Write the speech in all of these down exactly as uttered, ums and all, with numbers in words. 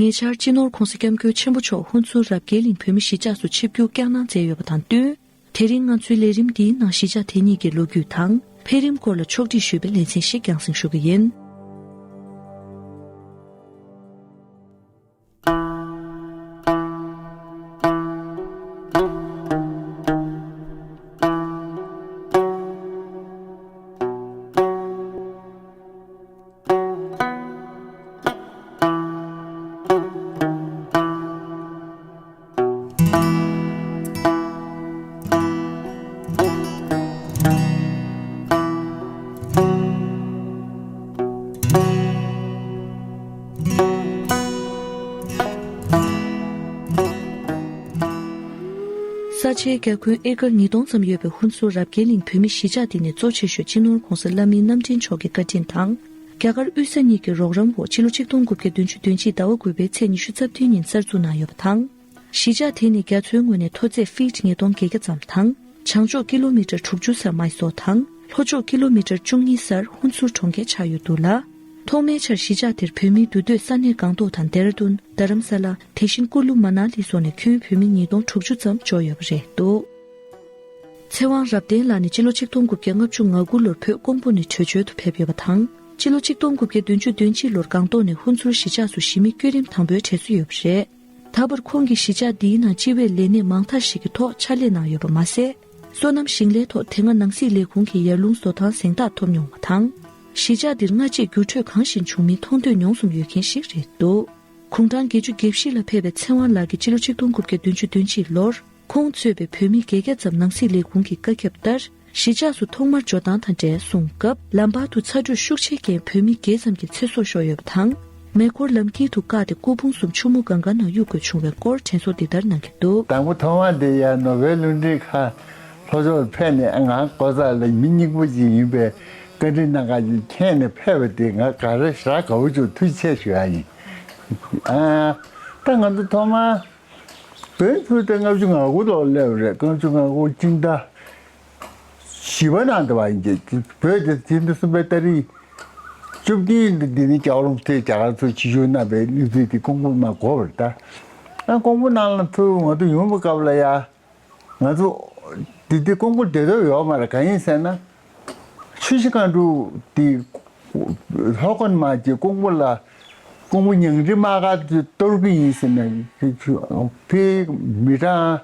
ཉེ་ཆར་སྤྱི་ནོར་༧གོང་ས་༧སྐྱབས་མགོན་ཆེན་པོ་མཆོག་ཧུན་སུར་རབ་རྒྱས་གླིང་བོད་མི་གཞིས་ཆགས་སུ་ཆིབས་བསྒྱུར་བསྐྱངས་གནང་མཛད་ཡོད་པ་དང་བསྟུན། དེ་རིང་ང་ཚོའི་ལས་རིམ་འདིའི་ནང་གཞིས་ཆགས་དེ་ཉིད་ཀྱི་ལོ་རྒྱུས་དང་འཕེལ་རིམ་སྐོར་ལ་ཕྱོགས་སྒྲིག་ཞུས་པའི་ལེ་ཚན་ཞིག་རྒྱང་སྲིང་ཞུ་གི་ཡིན། ས་ཆའི་རྒྱ་ཁྱོན་ཨེ་ཀར་ཉིས་སྟོང་ཙམ་ཡོད་པའི་ཧུན་སུར་རབ་རྒྱས་གླིང་བོད་མི་གཞིས་ཆགས་འདི་ནི་གཙོ་ཆེ་ཤོས་སྤྱི་ནོར་༧གོང་ས་བླ་མའི་རྣམ་འདྲེན་མཆོག་གི་བཀའ་དྲིན་དང་། རྒྱ་གར་དབུས་ས་གཉིས་ཀྱི་རོགས་རམ་འོག་ཕྱི་ལོ་ཆིག་སྟོང་དགུ་བརྒྱ་བདུན་ཅུ་དོན་གཅིག་ཟླ་བ་དགུ་པའི་ཚེས་ཉི་ཤུ་རྩ་བདུན་ཉིན་གསར་འཛུགས་གནང་ཡོད་པ་དང་། གཞིས་ཆགས་དེ་ནི་རྒྱ་མཚོའི་ངོས་ནས་མཐོ་ཚད་ཕིཊ་ཉིས་སྟོང་བརྒྱད་བརྒྱ་ཙམ་དང་། བྱང་ཕྱོགས་ཀི་ལོ་མི་ཊར་དྲུག་ཅུ་སར་མའི་སོ་དང་། ལྷོ་ཕྱོགས་ཀི་ལོ་མི་ཊར་བཅུ་གཉིས་སར་ཧུན་སུར་གྲོང་ཁྱེར་ཆགས་ཡོད་འདུག་ལ། ཐོག་མའི་ཆར་གཞིས་ཆགས་དེར་བོད་མིའི་འདུས་སྡོད་ས་གནས་སྒང་ཏོག་དང་ལྡེ་ར་ལྡུན། རྡ་རམ་ས་ལ། དེ་བཞིན་ཀུ་ལུ་མ་ན་ལི་སོགས་ནས་ཁྱོན་བོད་མི་ཉིས་སྟོང་དྲུག་ཅུ་ཙམ་འབྱོར་ཡོད་པ་རེད་འདུག། ཚེ་དབང་རབ་བརྟན་ལགས་ནི་སྤྱི་ལོ་ཆིག་སྟོང་དགུ་བརྒྱ་ལྔ་བཅུ་ང་དགུ་ལོར་བོད་ཀོང་པོ་ནས་བྲོས་བྱོལ་དུ་ཕེབས་ཡོད་པ་དང་། སྤྱི་ལོ་ཆིག་སྟོང་དགུ་བརྒྱ་བདུན་ཅུ་དོན་གཅིག་ལོར་སྒང་ཏོག་ནས་ཧུན་སུར་གཞིས་ཆགས་སུ་གཞིས་མི་བསྐྱོད་རིམ་དང་པོའི་གྲས་སུ་ཡོད་པ་རེད། ད་བར་ཁོང་གིས་གཞིས་ཆགས་འདིའི་ནང་སྤྱི་བའི་ལས་གནས་མང་དག་ཞིག་གི་ཐོག་ཕྱག་ལས་གནང་ཡོད་པ་མ་ཟད། སོ་ནམ་ཞིང་ལས་ཐོག་དེ་སྔ་ནང་སྲིད་ལས་ཁུངས་ཀྱི་ཡར་ལུང་བཟོ་སྟངས་གཟེངས་རྟགས་ཐོབ་མྱོང་བ་དང་། གཞིས་ཆགས་འདིར་སྔ་རྗེས་འགྱུར་འགྲོས་གང་ཞིག་བྱུང་མིན་མཐོང་ཐོས་མྱོང་གསུམ་ཡོད་མཁན་ཞིག་རེད་འདུག། དགུང་གྲངས་བརྒྱད་ཅུ་གྱ་བཞི་ལ་ཕེབས་པའི་ཚེ་དབང་ལགས་ཀྱིས་སྤྱི་ལོ་ཆིག་སྟོང་དགུ་བརྒྱ་བདུན་ཅུ་དོན་གཅིག་ལོར་ཁོང་གཙོས་པའི་བོད་མི་བརྒྱད་བརྒྱ་ཙམ་ནང་སྲིད་ལས་ཁུངས་ཀྱི་བཀའ་ཁྱབ་ལྟར། གཞིས་ཆགས་སུ་ཐོག་མར་འབྱོར་སྟངས་དང་འབྲེལ་གསུངས་སྐབས། ལམ་བར་དུ་ཚ་དྲོད་ཤུགས་ཆེ་རྐྱེན་བོད་མི་བརྒྱད་ཙམ་གྱི་ཚེ་སྲོག་ཤོར་ཡོད་པ་དང་། མེ་འཁོར་ལམ་དཀྱིལ་དུ་བཀག་སྟེ་སྐུ་ཕུང་གསུམ་ཆུ་མོ་གངྒཱ་ནང་གཡུག་དགོས་བྱུང་བའི་སྐོར་དྲན་གསོ་འདི་ལྟར་གནང་གི་འདུག། དང་པོ་ཐོག་མ་དེ་ཡང་ནོ་བེལ་གླིང་ཕྲན་ཁང་ལྷོ་ཕྱོགས་ཕེབས་ནས། ང་ཀོ་ས་ལ་མི་སྙིང་པོ་ཅིག་ཡིན་པའི་བཀའ་དྲིན་གནང་ག་ཅིག་མཁྱེན་ནས་ཕེབས་པ་དེ། ང་ག་རེ་ཞེ་དྲག་དགའ་བོ་བྱུང་། ཐུགས་རྗེ་ཆེ་ཞུ་ཡ་ཡིན། ཨ། ད་ང་ཚོ་ཐོག་མ་བོད་ཚུར་ཏེ་ལྔ་བཅུ་ང་དགུ་ལོར་སླེབས་རེད། ལྔ་བཅུ་ང་དགུ་སྤྱི་ཟླ་བཞི་པ་ནང་དུ་བ་ཡིན་གྱི། བོད་དེ་སྤྱི་ཟླ་གསུམ་པའི་ཏ་རིག་བཅུ་བདུན་ལ་འདི་ནི་རྒྱལ་བ་རིན་པོ་ཆེས་རྒྱ་གར་ཚུར་ཆིབས་བསྒྱུར་གནང་བའི་གནས་ཚུལ་དེ་ཀོང་པོ་མར་གོ་བ་རེད་ད། ཨ། ཀོང་པོ་ནང་ལ་ཚུར་ང་ཚོ་ཡོང་བའི་སྐབས་ལ་ཡ། ང་ཚོ་དེ་དུས་ཀོང་པོར་སྡོད་འདོད་ཡོད་མ་རེད། གང་ཡིན་ཟེར་ན། ཆུ་བཞི་སྒང་དྲུག་དེ་ལྷོ་ཁ་ནས་མར་གྱི་ཀོང་པོ་ལ། ཀོང་པོ་ཉང་བྲན་དམག་སྒར་དེ་གཏོར་གྱི་ཡིན་ཟེར་ནས། ཕི་མི་གྲངས་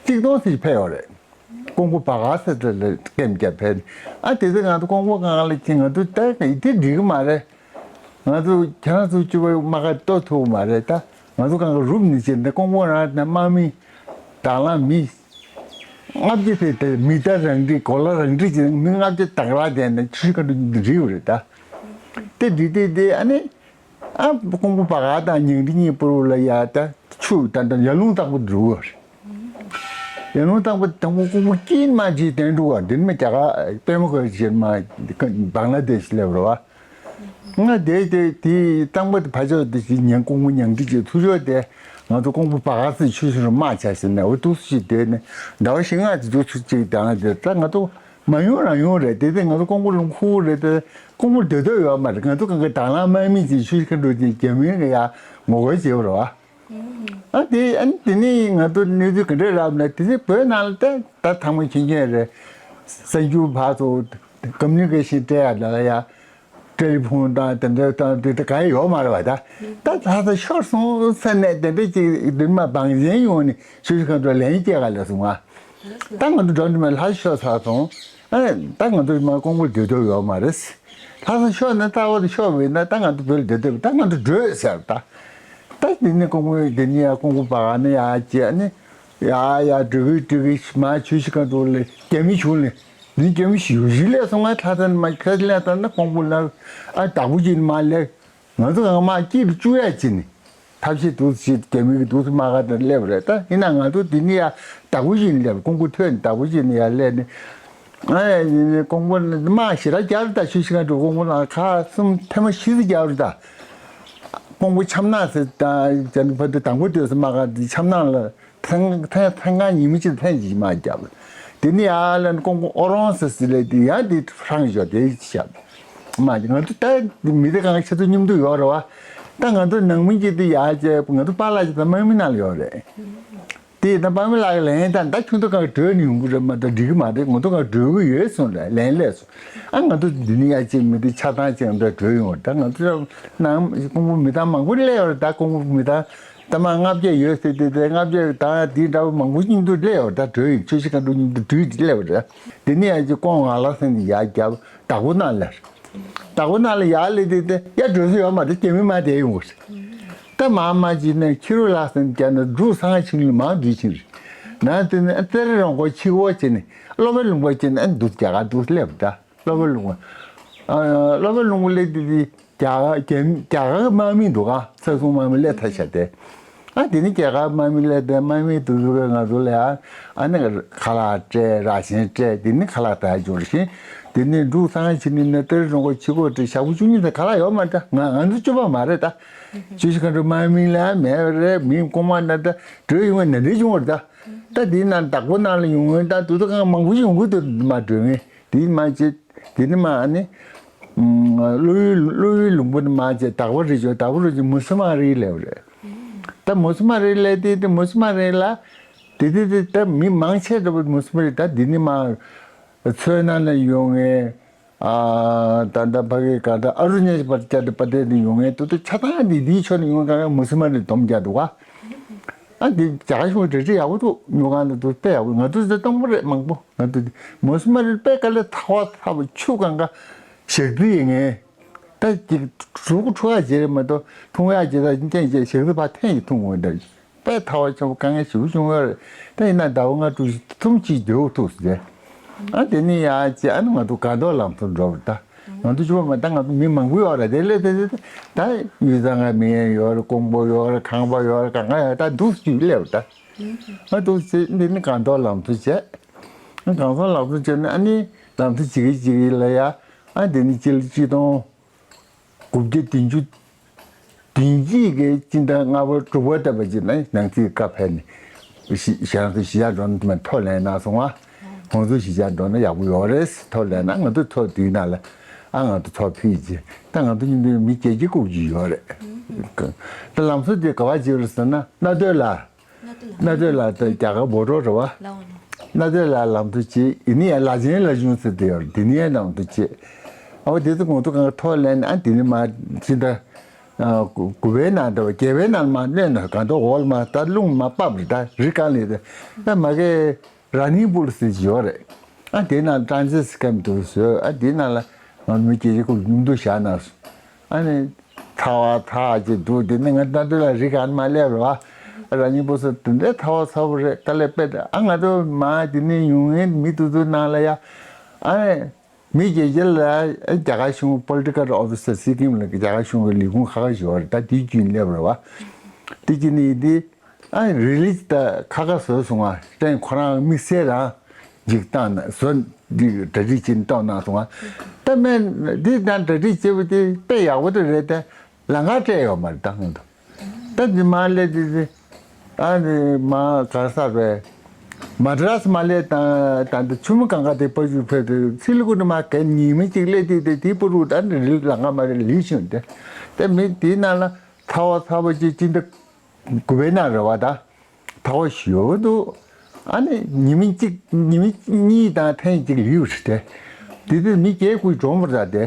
གཅིག་སྟོང་ཙམ་ཕེབས་ཡོད་རེད། ཀོང་པོ་བར་ག་ས་དེ་ལ་སྐེམ་རྒྱབ་ཕེབས། ཨ། དེ་ཚེ་ང་ཚོ་ཀོང་པོ་སྒང་ལ་ཅིག་ང་ཚོ་ད་དེ་འགྲིག་གི་མ་རེད། ང་ཚོ་ཁྱེད་རང་ཚོ་བཅུ་པ་དམག་སྒར་གཏོར་ཐུབ་མ་རེད་ད། ང་ཚོ་གང་ག་རུབ་ནས་བྱས་ནས་ཀོང་པོ་རང་ནས་དམག་མི་དང་བླངས་མི་ལྔ་བརྒྱ་དེ། དེ་མི་རྟ་རང་འགྲིག་གོ་ལ་རང་འགྲིག་བྱས་ནས་མི་ལྔ་བརྒྱ་དང་བླངས་བསྡད་ནས་ཆུ་བཞི་སྒང་དྲུག་འགྲིག་པ་རེད་ད། དེ་འགྲིག་དེ་དེ་ཨ་ནི། ཨ། ཀོང་པོ་བར་ག་དང་ཉང་བྲན་གཉིས་པོ་ལ་ཡ་ད་ཆུ་ད་ད་ཡར་ཀླུང་གཙང་པོ་འགྲོ་གི་རེད། ཡར་ཀླུང་གཙང་པོ་དང་པོ་ཀོང་པོ་དཀྱིལ་མ་ཅིག་བསྟན་འགྲོ་ག། འདི་ནི་རྒྱ་གར་པད་མ་བཀོད་ཅེས་མ་བང་ལ་དེ་ཤི་སླེབས་རེད་བ། ང་དེ་དེ་དེ་གཙང་པོ་དེ་ཕར་ཕྱོགས་དེ་ཞིག་ཉན། ཀོང་པོ་ཉང་བྲན་གྱི་ཚུར་ཕྱོགས་དེ་ང་ཚོ་ཀོང་པོ་བར་ག་ཚོས་ཆུ་ཤུར་དམག་བྱས་ཟིན་ནས། འོ་འདུག་སེ་ཞིག་དེ་ནི་ཟླ་བ་བཞི་ལྔ་ཅིག་འདུག་སེ་ཅིག་དང་དེ་ད་ང་ཚོ་མ་ཡོང་རང་ཡོང་རེད། དེ་དེ་ང་ཚོ་ཀོང་པོ་ལུང་ཁུག་རེད་དེ། ཀོང་པོར་སྡོད་འདོད་ཡོད་མ་རེད། ང་ཚོ་གང་ག་དང་བླངས་དམག་མི་ཅིག་ཆུ་བཞི་སྒང་དྲུག་ཅིག་རྒྱ་མིའི་གི་ཡ་ངོ་རྒོལ་བྱེད་པ་རེད་བ། ཨ། དེ་ཨ་ནི་དེ་ནས་ང་ཚོ་གནས་ཚུལ་ག་འདྲས་རག་ན། དེ་ཚེ་བོད་ནང་ལ་ད་ད་ཐང་མ་ཆེན་ཆེན་རེད། གསར་འགྱུར་ཕར་ཚུར་ཀམ་མུ་ནི་ཀེ་ཤན་སྤྲད་ཡ་ལ་ཡ། ཊེ་ལི་ཕོན་དང་དེ་འདྲ་དང་དེ་འདྲ་གང་ཡང་ཡོད་མ་རེད་བ། ད་ད་ལྷ་ས་ཤོར་སོང་ཟེར་ནས་དེ་འདྲ་ཅིག་འདི་མ་བང་ཆེན་ཡོང་ནས་ཆུ་བཞི་སྒང་དྲུག་ལན་སྐྱེལ་ག་ལ་སོང་ང་། ད་ང་ཚོ་འགྲོ་འདི་མ་ལྷ་ས་ཤོར་ཚར་སོང་། ཨ། ད་ང་ཚོ་མ་ཀོང་པོར་སྡོད་འདོད་ཡོད་མ་རེད། ལྷ་ས་ཤོར་ན་ད་བར་དུ་ཤོར་བས་ན། ད་ང་ཚོ་བོད་ལ་སྡོད་འདོད་པ། ད་ང་ཚོ་བྲོས་ཟེར་ད། ད་དེ་ནས་ཀོང་པོ་དེ་ནས་ཡ་ཀོང་པོ་བར་ག་ནས་ཡ་བྱས་ནས་ཡ་ཡ་འགྲོ་གི་འགྲོ་གི་མར་ཆུ་བཞི་སྒང་དྲུག་ལ་རྒྱ་མི་བྱུང་ནས། འདི་རྒྱ་མི་ཞེ་པོ་ཅིག་སླེབས་སོང་ང་། ལྷ་ས་ནས་མར་ཁ་སང་སླེབས་ཙམ་ན་ཀོང་པོ་ལ། ཨ། བདག་པོ་བྱས་ནས་མར་སླེབས། ང་ཚོ་གང་མར་དཀྱིལ་དུ་བཅུག་ཡ་བྱས་ནས། ཐབས་ཤེས་འདུག་སེ་རྒྱ་མི་གིས་འདུག་སེ་དམག་སྒར་དེར་སླེབས་རེད་ད། ཡིན་ནའང་ང་ཚོ་འདི་ནས་ཡ་བདག་པོ་བྱས་ནས་སླེབས། ཀོང་པོ་ཐོན་ནས་བདག་པོ་བྱས་ནས་ཡར་སླེབས་ནས། ཨ། ཡ་ནི་ཀོང་པོ་དམག་ཞེ་དྲག་རྒྱབ་རེད་ད། ཆུ་བཞི་སྒང་དྲུག་ཀོང་པོ་ནང་ཁག་གསུམ་ཐེངས་མ་བཞི་ཙམ་རྒྱབ་རེད་ད། ཀོང་པོ་ཆབ་ནག་ཟེར་ད། བར་དུ་དང་པོ་སྡོད་སའི་དམག་སྒར་འདི་ཆབ་ནག་ལ། ཐེངས་ཐེངས་ཐེངས་གང་ཉིན་མོ་གཅིག་ལ་ཐེངས་གཅིག་དམག་བརྒྱབ། དེ་ནས་ཡར་ལ་ཀོང་པོ་ཨོ་རོང་ཟེར་ཟེར་ལས་དེ་ཡང་དེ་ཧྲང་ཞོག་དེ་བཞག་དམག་བརྒྱབ། ང་ཚོ་ད་མི་དེ་གང་ག་ཆ་ཚང་མཉམ་དུ་ཡོད་རེད་བ། ད་ང་ཚོ་ནང་མི་གཅིག་དེ་ཡར་བཅར། ང་ཚོ་པཱ་ལགས་ཅིག་ད་དམག་མི་ནང་ལ་ཡོད་རེད། དེ་ཡིན་ན་པཱ་ལགས་ལན་ད་ད་ཁྱོད་ཚོ་གང་བྲོས་ནས་ཡོང་གི་རེད་མ་གཏོགས་འགྲིག་གི་མ་རེད། ང་ཚོ་གང་བྲོས་གི་ཡོད་གསུངས་རེད། ལན་སླེབས་སོང་། ཨ་ང་ཚོ་འདི་ནས་ཡར་ཅིག་མི་དེ་ཆ་ཚང་ཅིག་འདྲ་བྲོས་ཡོང་བ། ད་ང་ཚོ་ནང་ཀོང་པོ་མི་ཚང་མང་པོ་སླེབས་ཡོད་རེད། ད་ཀོང་པོ་མི་ཚང་ད་མ་ལྔ་བརྒྱ་ཡོད་ཟེར་དེ་དེ་ལྔ་བརྒྱ་དང་དེ་འདྲ་བོ་མང་པོ་མཉམ་དུ་སླེབས་ཡོད་རེད། ད་བྲོས་ཡོང་། ཆུ་བཞི་སྒང་དྲུག་མཉམ་དུ་བྲོས་སླེབས་ཡོད་རེད། དེ་ནས་ཡར་ཅིག་ཀོང་ང་ལ་སེང་ཡར་རྒྱབ། བདག་པོ་ནང་ལ། བདག་པོ་ནང་ལ་ཡར་སླེབས་དུས་དེ་ཡར་འགྲོ་ས་ཡོད་མ་རེད། རྒྱ་མི་མར་དེད་ཡོང་གི་རེད། ད་མར་མར་བྱས་ནས་ཁྱི་རོ་ལགས་ཟེར་ནས་རྒྱ་ནག་འབྲུག་གསང་བ་ཆེན་པོ་ལ་མར་འཛུལ་ཕྱིན་རེད། ནང་དེ་ནས་ཨ་གསེར་རོང་ཁོ་ཆུ་འགོ་བྱས་ནས་སློབ་དཔོན་ལུང་པ་བྱས་ནས་ཨ་འདུག་རྒྱ་གར་འདུག་སླེབས་པ། ད་སློབ་དཔོན་ལུང་པ། ཨ་སློབ་དཔོན་ལུང་པ་སླེབས་དུས་དེ་རྒྱ་གར་རྒྱ་རྒྱ་གར་དམག་མི་འདུག་ག་ས་སྲུང་དམག་མི་སླེབས་ཐལ་ཤག་དེ། ཨ་དེ་ནི་རྒྱ་གར་དམག་མི་སླེབས་དེ་དམག་མི་དེ་ཚོ་གིས་ང་ཚོ་ལ་ཡང་ཨ་ནི་ཁ་ལག་སྤྲད། ར་ཆེན་སྤྲད། དེ་ནི་ཁ་ལག་ད་འབྱོར་ཞིང་། དེ་ནི་འབྲུག་གསང་བ་ཆེན་པོ་ནས་གསེར་རོང་ཁོ་ཆུ་འགོ་བྲིས། ཞག་པོ་བཅུ་གཉིས་དེ་ཁ་ལག་ཡོད་མ་རེད། ད་ང་ང་ཚོ་སྐྱོ་པོ་མ་རེད། ད་ཆུ་བཞི་སྒང་དྲུག་དམག་མི་ལ་མེད་པ་རེད། མི་གོང་མ་ན་ད་བྲོས་ཡོང་བའི་ནང་འདྲེན་བྱུང་བ་རེད། ད་ད་དེའི་ནང་བདག་པོ་ནང་ལ་ཡོང་ངེས། ད་དུ་ད་གང་མང་པོ་ཞིག་ཡོང་གི་འདུག་མ་བྲོས་ངེས། དེ་མ་བྱེད། དེ་ནི་མ་ཨ་ནི། ཀླུ་ཡུལ་ཀླུ་ཡུལ་ལུང་པ་ནི་མ་བྱེད། བདག་པོ་རེ་བྱོས། བདག་པོ་རེ་བྱོས། མུ་སི་མ་རི་སླེབས་རེད། ད་མུ་སི་མ་རི་སླེབས་དེ་དེ་མུ་སི་མ་རི་ལ། དེ་དེ་དེ་ད་མི་མང་ཆེ་འདྲ་པོ་མུ་སི་མ་རི། ད་དེ་ནི་མ་ཚོའི་ནང་ནས་ཡོང་ངེས། ཨ་ད་ད་ཕ་གི་ག་ད་ཨ་རུ་ཉེ་པར་བཅར་ཏེ་པ་དེ་ནི་ཡོང་ངེས། དུ་དུ་ཆ་ཚང་དེ་དེའི་ཕྱོགས་ནས་ཡོང་གང་མུ་སི་མ་རི་སྡོམ་རྒྱག་འདུག་ག་ཨ་འདི་རྒྱ་གར་གཞུང་གྲ་སྒྲིག་ཡག་པོ་འདུག་ཉོ་གང་ལ་འདུག་དཔེ་ཡག་པོ། ང་ཚོ་ཚོ་སྟོང་པ་རེད། མང་པོ་ང་ཚོ་འདི་མུ་སི་མ་རི་དཔེ་དཀའ་ལས་ཚ་བ་ཚ་བ། ཆུ་གང་ག་ཞག་རྩི་ཡིན་ངེས། ད་ཅིག་གཟུགས་པོ་འཁྲུ་ཡག་བྱེད་རེད་མ་གཏོགས་འཐུང་ཡག་བྱེད་ད་རྐྱེན་བྱེད་ཞག་རྩི་ཕར་འཐེན་ཡི་འཐུང་དགོས་འདྲ། དཔེ་ཚ་བ་ཆེན་པོ་དཀའ་ངལ་ཞེ་པོ་བྱུང་ཡོད་རེད། ད་ཡིན་ན་ཟླ་བ་ལྔ་དྲུག་ཅིག་ཐུམ་ཅིག་སྡོད་ཐུབ་ཟེར། ཨ་དེ་ནས་ཡར་བྱས་ཨ་ནི་ང་ཚོ་སྒང་ཏོག་ལམ་སང་འགྲོ་བ་རེད། ད་ང་ཚོ་ཆུ་བ་མ་ད་ང་ཚོ་མི་མང་པོ་ཡོད་རེད། དེ་སླེབས་དེ་དེ་ད་དབུས་གཙང་གི་མི་ཡན་ཡོད་རེད། ཀོང་པོ་ཡོད་རེད། ཁམས་པ་ཡོད་རེད། གང་ག་ཡོད། ད་འདུག་ཅིག་སླེབས་རེད། ད་ཨ་འདུག་ཅིག་འདི་ནི་སྒང་ཏོག་ལམ་སང་བྱས། སྒང་ཏོག་ལམ་སང་བྱས་ནས་ཨ་ནི་ལམ་སང་བྱེད་ཀྱི་བྱེད་ཀྱི་ལ་ཡ། ཨ་དེ་ནི་སྤྱི་ལོ་གཅིག་སྟོང་དགུ་བརྒྱ་བདུན་ཅུ་དོན་གཅིག་གི་སྤྱི་ཟླ་ལྔ་པ་དྲུག་པ་ལྟ་བུ་ཅིག་ན་ནང་སྲིད་བཀའ་ཕེབས་ནས་ཞི་ཞི་རང་ཚོ་གཞིས་ཆགས་འགྲོ་ན་དེ་མ་ཐོ་ལེན་གནང་སོང་ང་། ཁོང་ཚོ་གཞིས་ཆགས་འགྲོ་ན་ཡག་པོ་ཡོད་རེད། ཐོ་ལེན་ན་ང་ཚོ་ཐོ་དུས་ནང་ལ་ཨ་ང་ཚོ་ཐོ་ཕུལ་རྗེས་ད་ང་ཚོ་མཉམ་དུ་མི་བརྒྱད་ཅུ་དགུ་བཅུ་ཡོད་རེད། ད་ལམ་སང་དེ་ག་པར་བྱེད་རེད་ཟེར་ན་མནའ་སྟོད་ལ། མནའ་སྟོད་ལ་ད་རྒྱ་གར་བོད་འབྲོག་རེད་བ། མནའ་སྟོད་ལ་ལམ་སང་བྱེད། ཡིན་ནའི་ལ་ཆེན་ལ་ཆུང་ཟེར་དེ་ཡོད་རེད། དེ་ནས་ལམ་སང་བྱེད། ཨ་བ་དེ་ཚོ་ཁོང་ཚོ་གང་ག་ཐོ་ལེན་ཨ་དེ་ནས་མ་ཕྱི་ཟླ་དགུ་པའི་ནང་འདྲ་བ་བརྒྱད་པའི་ནང་མ་གནོད་ན་གང་ཐོག་འོག་ལ་མ་ད་རླུང་མ་བབས་རེད། ད་རི་གང་ལས་ད་ད་མ་གི་ར་ནི་པུར་ཟེར་གྱི་ཡོད་རེད། ཨ་དེ་ནང་ཊ་རན་སི་སི་ཀེམ་དུ་བཟོས། ཨ་དེ་ནང་ལ་ང་མི་སྐྱེ་ཅི་ཁུག་ཉུང་དུ་བཞག་ན་སོང་། ཨ་ནི་ཚ་བ་ཚ་ཅིག་འདུག་དེ་ནི་ང་ད་དུ་ལ་རི་གང་མ་སླེབས་རེད་བ། ར་ནི་པུར་ཟེར་དེ་འདྲའི་ཚ་བ་ཚ་བོ་རེད། དཀའ་ལས་དཔེ་ད་ཨ་ང་ཚོ་མ་དེ་ནི་ཡོང་ངེས་མི་དུ་དུ་ནང་ལ་ཡ། ཨ་ནི་མི་སྐྱེ་ཅི་ལ་རྒྱ་གར་གཞུང་པོ་ལི་ཊི་ཀལ་ཨོ་ཕི་སར་སི་ཀིམ་ལ་རྒྱ་གར་གཞུང་གི་ལས་ཁུངས་ཁག་ཁག་ཞིག་ཡོད་རེད། ད་དེའི་རྒྱུན་སླེབས་རེད་བ། དེ་ཅི་ནི་དེ། ཨ་རི་ལི་ད་ཁ་ཁ་བཟོས་སོང་ང་། ཀྲེན་ཁོ་རང་དམིགས་བསལ་རང་འཇིག་བཏང་ན་བཟོ་འདི་གྲ་སྒྲིག་བྱེད་བཏང་གནང་སོང་ང་། ད་མེད་འདི་དང་གྲ་སྒྲིག་བྱེད་པ་དེ་དཔེ་ཡག་པོ་དེ་རེད་དེ། ལམ་ཁ་སྤྲད་ཡོད་མ་རེད་ད་སྔོན་དུ། ད་འདི་མ་སླེབས་དེ་དེ་ཨ་ནི་མ་ག་ས་རེད། མ་ཌ་རཱས་མ་སླེབས་དང་ད་འདི་ཆུ་མོ་གང་ག་དེ་ཕ་ཡུལ་ཕེབས་དེ་སི་ལི་གུ་ནི་མ་གན་ཉིན་མོ་གཅིག་སླེབས་དེ་དེ་དེ་པུ་རུ་ད་འདི་རི་ལམ་ཁ་མ་རེད་ལི་ཤིང་དེ། དེ་མི་དེའི་ནང་ལ་ཚ་བ་ཚ་བ་ཅིག་ཅི་འདི། དགུ་པའི་ནང་རེད་བ། ད་ཐ་བ་ཞུ་འདུག་ཨ་ནི་ཉི་མ་གཅིག་ཉི་མ་གཉིས་དང་ཐེངས་གཅིག་ལིའུ་རེད་དེ། དེ་དུས་མི་སྐྱེ་དགུའི་གྲོང་པར་ད་དེ།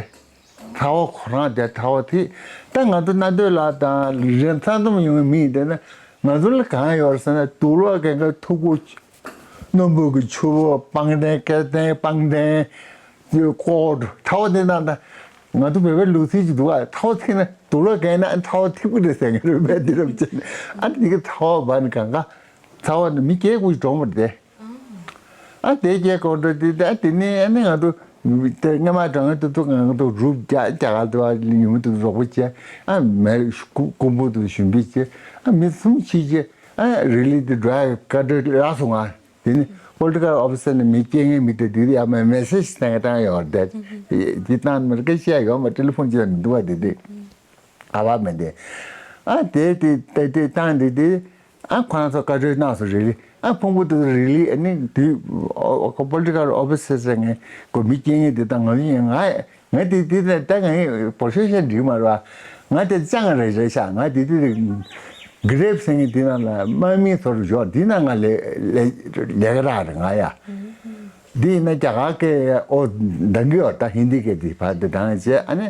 ཐ་བ་ཁོ་རང་དེ་ཐ་བ་དེ། ད་ང་ཚོ་མནའ་སྟོད་ལ་དང་རི་ཚང་འཛོམས་ཡོང་བའི་མི་དེ་ནི་ང་ཚོ་ལ་གང་ཡོད་ཟེར་ན་དུག་ལོག་གན་ག་ཐུག་པོ། སྣུམ་པོ་གི་ཆུ་བོ་སྤང་ཐང་སྐེ་ཐང་སྤང་ཐང་། ཀོ་ཐ་བ་དེ་ན་ད། ང་ཚོ་བོད་པའི་ལུགས་སྲོལ་ཅིག་འདུག་ཨ། ཐ་བ་ཐིག་ན་དུག་ལོག་གན་ན་ཨ་ཐ་བ་ཐིག་པོ་རེད་ཟེར་གི་རེད་པས། དེ་རབ་ཅན་ཨ་ནི་དེ་གི་ཐ་བ་བ་ནི་གང་ག་ཚ་བ་ནི་མི་སྐྱེ་དགུའི་གྲོང་པར་དེ། ཨ་དེ་སྐྱེ་གོ་འགྲོ་དེ་ཨ་དེ་ནས་ཨ་ནི་ང་ཚོ་དེ་སྔ་མ་གྲང་ངེ་དུ་ཚོ་ང་ཚོ་རུབ་རྒྱ་རྒྱ་གར་དུ་བ་ཡུམ་དུ་རོགས་པ་བྱས་ཨ་མེ་ཀུ་ཀུམ་བུ་དུ་ཞུམ་པི་བྱས་ཨ་མི་གསུམ་ཕྱིས་བྱས་ཨ་རི་ལི་དེ་འགྲོ་ཡ་བཀའ་འཁྲོལ་རག་སོང་ང་། དེ་ནི་པོ་ལི་ཊི་ཀལ་ཨོ་ཕི་སར་ནས་མི་སྐྱེ་ངེས་མི་དེ་དེ་ཡ་མ་མེ་སེ་ཇི་བཏང་བཏང་ཡོད་རེད། དེ་བཏང་མི་སྐད་ཆ་ཡོད་མ། ཊེ་ལི་ཕོན་ཅིག་མི་འདུག་བ་དེ་དེ། ཨ་བ་མེད་དེ། ཨ་དེ་དེ་དེ་དེ་བཏང་དེ་དེ། ཨ་ཁོ་རང་ཚོ་བཀའ་འཁྲོལ་གནང་སོང་རེད་རེད། ཨ་ཕུང་པོ་དེ་རེད་རེད། ཨ་ནི་དེ་པོ་ལི་ཊི་ཀལ་ཨོ་ཕི་སར་ཟེར་ངས་ཁོ་མི་སྐྱེ་ངེས་དེ་དང་ང་ཡིན་ང་། ང་དེ་དེ་ནས་ད་ང་ཡིན་པོ་ཤོ་ཤ་འགྲིག་མ་རེད་བ། ང་དེ་ཅང་རེ་རེ་ཤག་ང་དེ་དུས་གི་རེབ་ཟེར་མཁན་དེ་ནང་ལ་དམག་མི་ཚོར་འཇོག་དེ་ནང་ང་ལས་ལས་ལས་ཀ་རག་རེད་ང་ཡ། འདི་ཡིན་ན་རྒྱ་གར་སྐད་ཨོ་འདང་གི་ཡོད་ད་ཧིན་དི་སྐད་དེ་ཕར་དེ་འདང་བྱས་ཨ་ནི་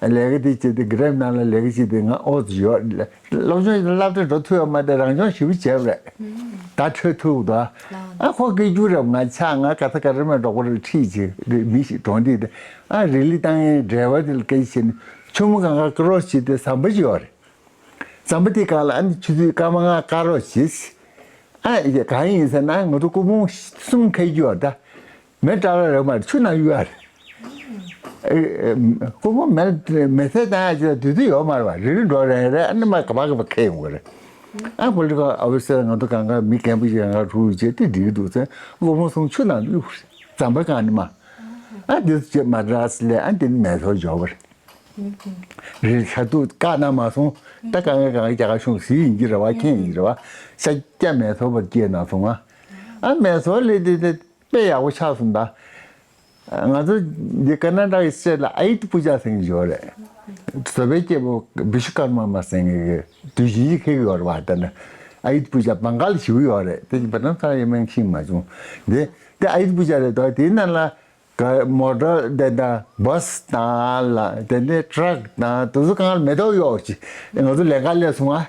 ལས་ཀ་དེ་བྱས་དེ་གི་རེབ་ནང་ལ་ལས་ཀ་བྱས་དེ་ང་ཨོ་ཡོད་སློབ་སྦྱོང་བྱས་སློབ་གྲྭ་འགྲོ་ཐུབ་ཡོད་མ་རེད། རང་སྦྱོང་ཞེ་པོ་བྱས་པ་རེད། ད་འཕྲོད་ཐུབ་འདུག་ཨ་ཁོ་སྐད་སྒྱུར་རེད་ང་ཆགས་ང་ག་ས་ག་རེ་མེད་འགྲོ་གི་རེད་ཁྲིད་བྱས་དེ་མི་ཞིག་གྲོངས་དུས་དེ་ཨ་རི་ལི་བཏང་ཡས་འབྲེལ་བ་དེ་ལ་སྐད་ཆ་བྱས་ནས་ཆུ་མོ་གང་ག་ཀི་རོ་སི་བྱས་དེ་ཟམ་པ་ཅིག་ཡོད་རེད། ཟམ་པ་དེ་སྒང་ལ་ཨ་ནི་ཆུ་ཚོད་སྐར་མ་ལྔ་བཀག་རོགས་བྱེད། ཨ་ཡ་གང་ཡིན་ཟེར་ན་ང་ཚོ་སྐུ་ཕུང་གསུམ་འཁེལ་རྒྱུ་ཡོད་ད། མེ་བཀྲ་ལ་རེག་མ་རེད་ཆུ་ནང་གཡུག་ཡ་རེད། ཨེ་ཨེ་སྐུ་ཕུང་མེ་མེ་ཚེ་བཏང་ཡ་ཅིག་ལ་དུས་ཚོད་ཡོད་མ་རེད་བ་རི་རི་འགྲོ་རན་རེད། ཨ་ནི་མ་ག་པ་ག་པ་འཁེལ་ཡོང་གི་རེད། ཨ་པོ་ལི་ཊི་ཀལ་ཨོ་ཕི་སར་ང་ཚོ་གང་ག་མི་རྒན་པོ་ཞིག་གང་ག་གྲུ་བྱས་དེ་འགྲིག་གི་འདུག་ཟེར་སྐུ་ཕུང་གསུམ་ཆུ་ནང་དུ་གཡུག་རེད། ཟམ་པ་གང་ནི་མ། ཨ་དེ་ཚོ་བྱས་མ་དྲག་ལས་ཨ་དེ་ནི་མེ་ཚོར་འཇོག་པ་རེད། རེད་ཤ་དུག་བཀག་ན་མ་སོང་། ད་གང་ག་གང་ག་རྒྱ་གར་གཞུང་ཟིག་ཡིན་གྱི་རེད་བ་མཁན་ཡིན་གྱི་རེད་བ། ཤ་རྒྱ་མེ་ཚོར་བ་སྐྱེས་ན་སོང་ང་། ཨ་མེ་ཚོར་ལས་དེ་དེ་དཔེ་ཡག་པོ་ཆགས་སོང་ད། ང་ཚོ་འདི་ཀར་ན་ཊ་ཀའི་སི་ཊེཊ་ལ་ཨ་ཡུད་པུ་ཇ་ཟེར་གྱི་ཡོད་རེད། བཟོ་པའི་སྐྱེས་བུ་བི་ཤུ་ཀར་མ་མ་ཟེར་གྱི་དུས་ཆེན་ཞིག་འཁེལ་གྱི་ཡོད་རེད་བ་ད་ནི། ཨ་ཡུད་པུ་ཇ་བང་ག་ལ་ཞེ་པོ་ཡོད་རེད་དེ་བ་ནམ་ས་ཡེ་མེན་ཤིང་མ་བྱུང་། འདི་དེ་ཨ་ཡུད་པུ་ཇ་རེད་དོ་དེའི་ནང་ལ། ག་མོ་ཊ་དེ་དང་བྷ་སི་དང་ལ་དེ་ནས་ཊྲག་དང་དེ་ཚོ་གང་ལ་མེ་ཏོག་གཡོག་ཅིག་ང་ཚོ་ལས་ཀ་ལས་སོང་ཨ།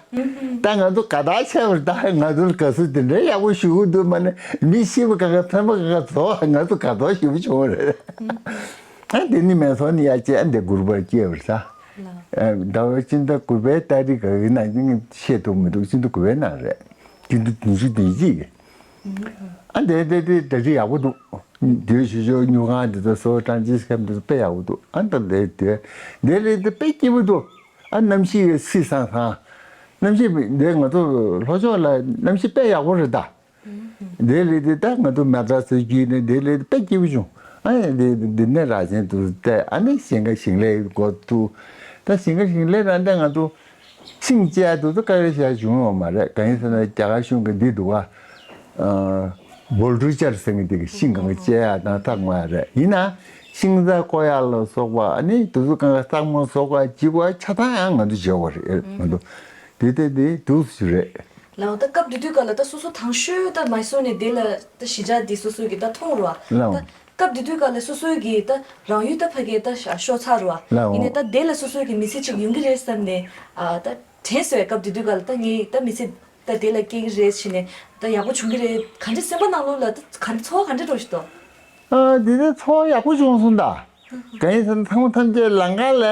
ད་ང་ཚོ་ག་ད་ཆད་པར་ད་ང་ཚོ་ག་སུ་དེ་འདྲའི་ཡག་པོ་ཞུ་གི་འདུག་མ་ནི་མི་ཤི་བ་ག་ག་ཕན་པ་ག་ག་ཚོ་ང་ཚོ་ག་ཚོ་ཞུ་བ་བྱུང་བ་རེད། ཨ་དེ་ནི་མེ་ཚོགས་ནི་ཡ་ཅེ་ཨ་འདི་དགུ་པར་སྐྱེས་པར་ས། ཟླ་བ་སྤྱི་ཟླ་དགུ་པའི་ཏ་རིག་ག་གི་ནང་བཞིན་བཤད་ཐུབ་མི་འདུག་སྤྱི་ཟླ་དགུ་པའི་ནང་རེད། སྤྱི་ཟླ་ཉི་ཤུ་དོན་གཅིག་གི་ཨ་འདི་འདི་འདི་འདི་འདྲ་ཡག་པོ་འདུག་འདིའི་ཞུ་ཞོ་ཉུ་གང་འདི་ཚོ་སོ་ཀྲང་ཅིས་ཁམ་འདི་ཚོ་དཔེ་ཡག་པོ་འདུག་ཨ་འདི་འདི་འདི་འདི་ལས་འདི་དཔེ་སྐྱིད་པོ་འདུག་ཨ་གནམ་གཤིས་སིལ་སང་སང་། གནམ་གཤིས་འདི་ང་ཚོ་ལྷོ་ཕྱོགས་ལ་གནམ་གཤིས་དཔེ་ཡག་པོ་རེད་ད། འདི་ལས་འདི་ད་ང་ཚོ་མ་ཏྲ་སི་བརྒྱུད་ནས་འདི་ལས་དཔེ་སྐྱིད་པོ་བྱུང་། ཨ་འདི་འདི་ནས་ར་ཆེན་དུ་བལྟས་ཨ་ནི་ཞིང་ཁ་ཞིང་ལས་འགོ་ཐུག་ད་ཞིང་ཁ་ཞིང་ལས་ར་འདི་ང་ཚོ། ཤིང་བཅད་དུ་ཚོ་དཀའ་ལས་བྱ་བྱུང་ཡོད་མ་རེད། གང་ཡིན་ཟེར་ན་རྒྱ་གར་གཞུང་གི་འདི་འདུག་ག་ཨ་བོལ་ཀུལ་ཅར་ཟེར་མཁན་དེ་གི་ཤིང་གང་ག་བཅད་ཡ་དང་ཐག་མ་ཡ་རེད། ཡིན་ན་ཤིང་རྩ་བརྐོ་ཡ་ལ་སོགས་པ་ཨ་ནི་དུ་ཚོ་གང་ག་ཐག་མ་སོགས་པ་བྱེད་དགོས་ཆ་ཚང་ཡང་ང་ཚོ་བྱེད་དགོས་རེད་ང་ཚོ། དེ་དེ་དེ་འདུག་སུ་རེད། ལའོ་ད་སྐབས་དེ་དུས་ག་ལ་ད་སོ་སོ་དང་ཤོས་ད་མ་སོ་ནས་དེ་ལ་ད་གཞིས་ཆགས་དེ་སོ་སོ་གི་ད་མཐོང་རོགས་ལའོ། ད། སྐབས་དེ་དུས་ག་ལ་སོ་སོའི་གི་ད་རང་ཡུལ་ད་ཕ་གི་ད་ཤོ་ཚ་རུ་བ། ལའོ། ཡིན་ནའི་ད་དེ་ལ་སོ་སོའི་གི་མི་ཚེ་གཅིག་ཡོང་གི་རེད་བསམ་ནས་ཨ་ད་དྲན་སོས་སྐབས་དེ་དུས་ག་ལ་ད་ངའི་ད་མི་ཚེ་ད་དེ་ལ་སྐྱེལ་གི་རེད་ཟེར་ནས་ད་ཡག་པོ་བྱུང་གི་རེད་ག་འདྲ་སེམས་པ་ནང་ལོགས་ལ་ད་ག་འདྲ་ཚོར་བ་ག་འདྲ་འགྲོ་ཞིག་འདུག་ཨ་དེ་ནས་ཚོར་བ་ཡག་པོ་བྱུང་སོང་ད། གང་ཡིན་ཟེར་ན་ཚང་མ་ཐམས་ཅད་ལམ་ཁ་ལ་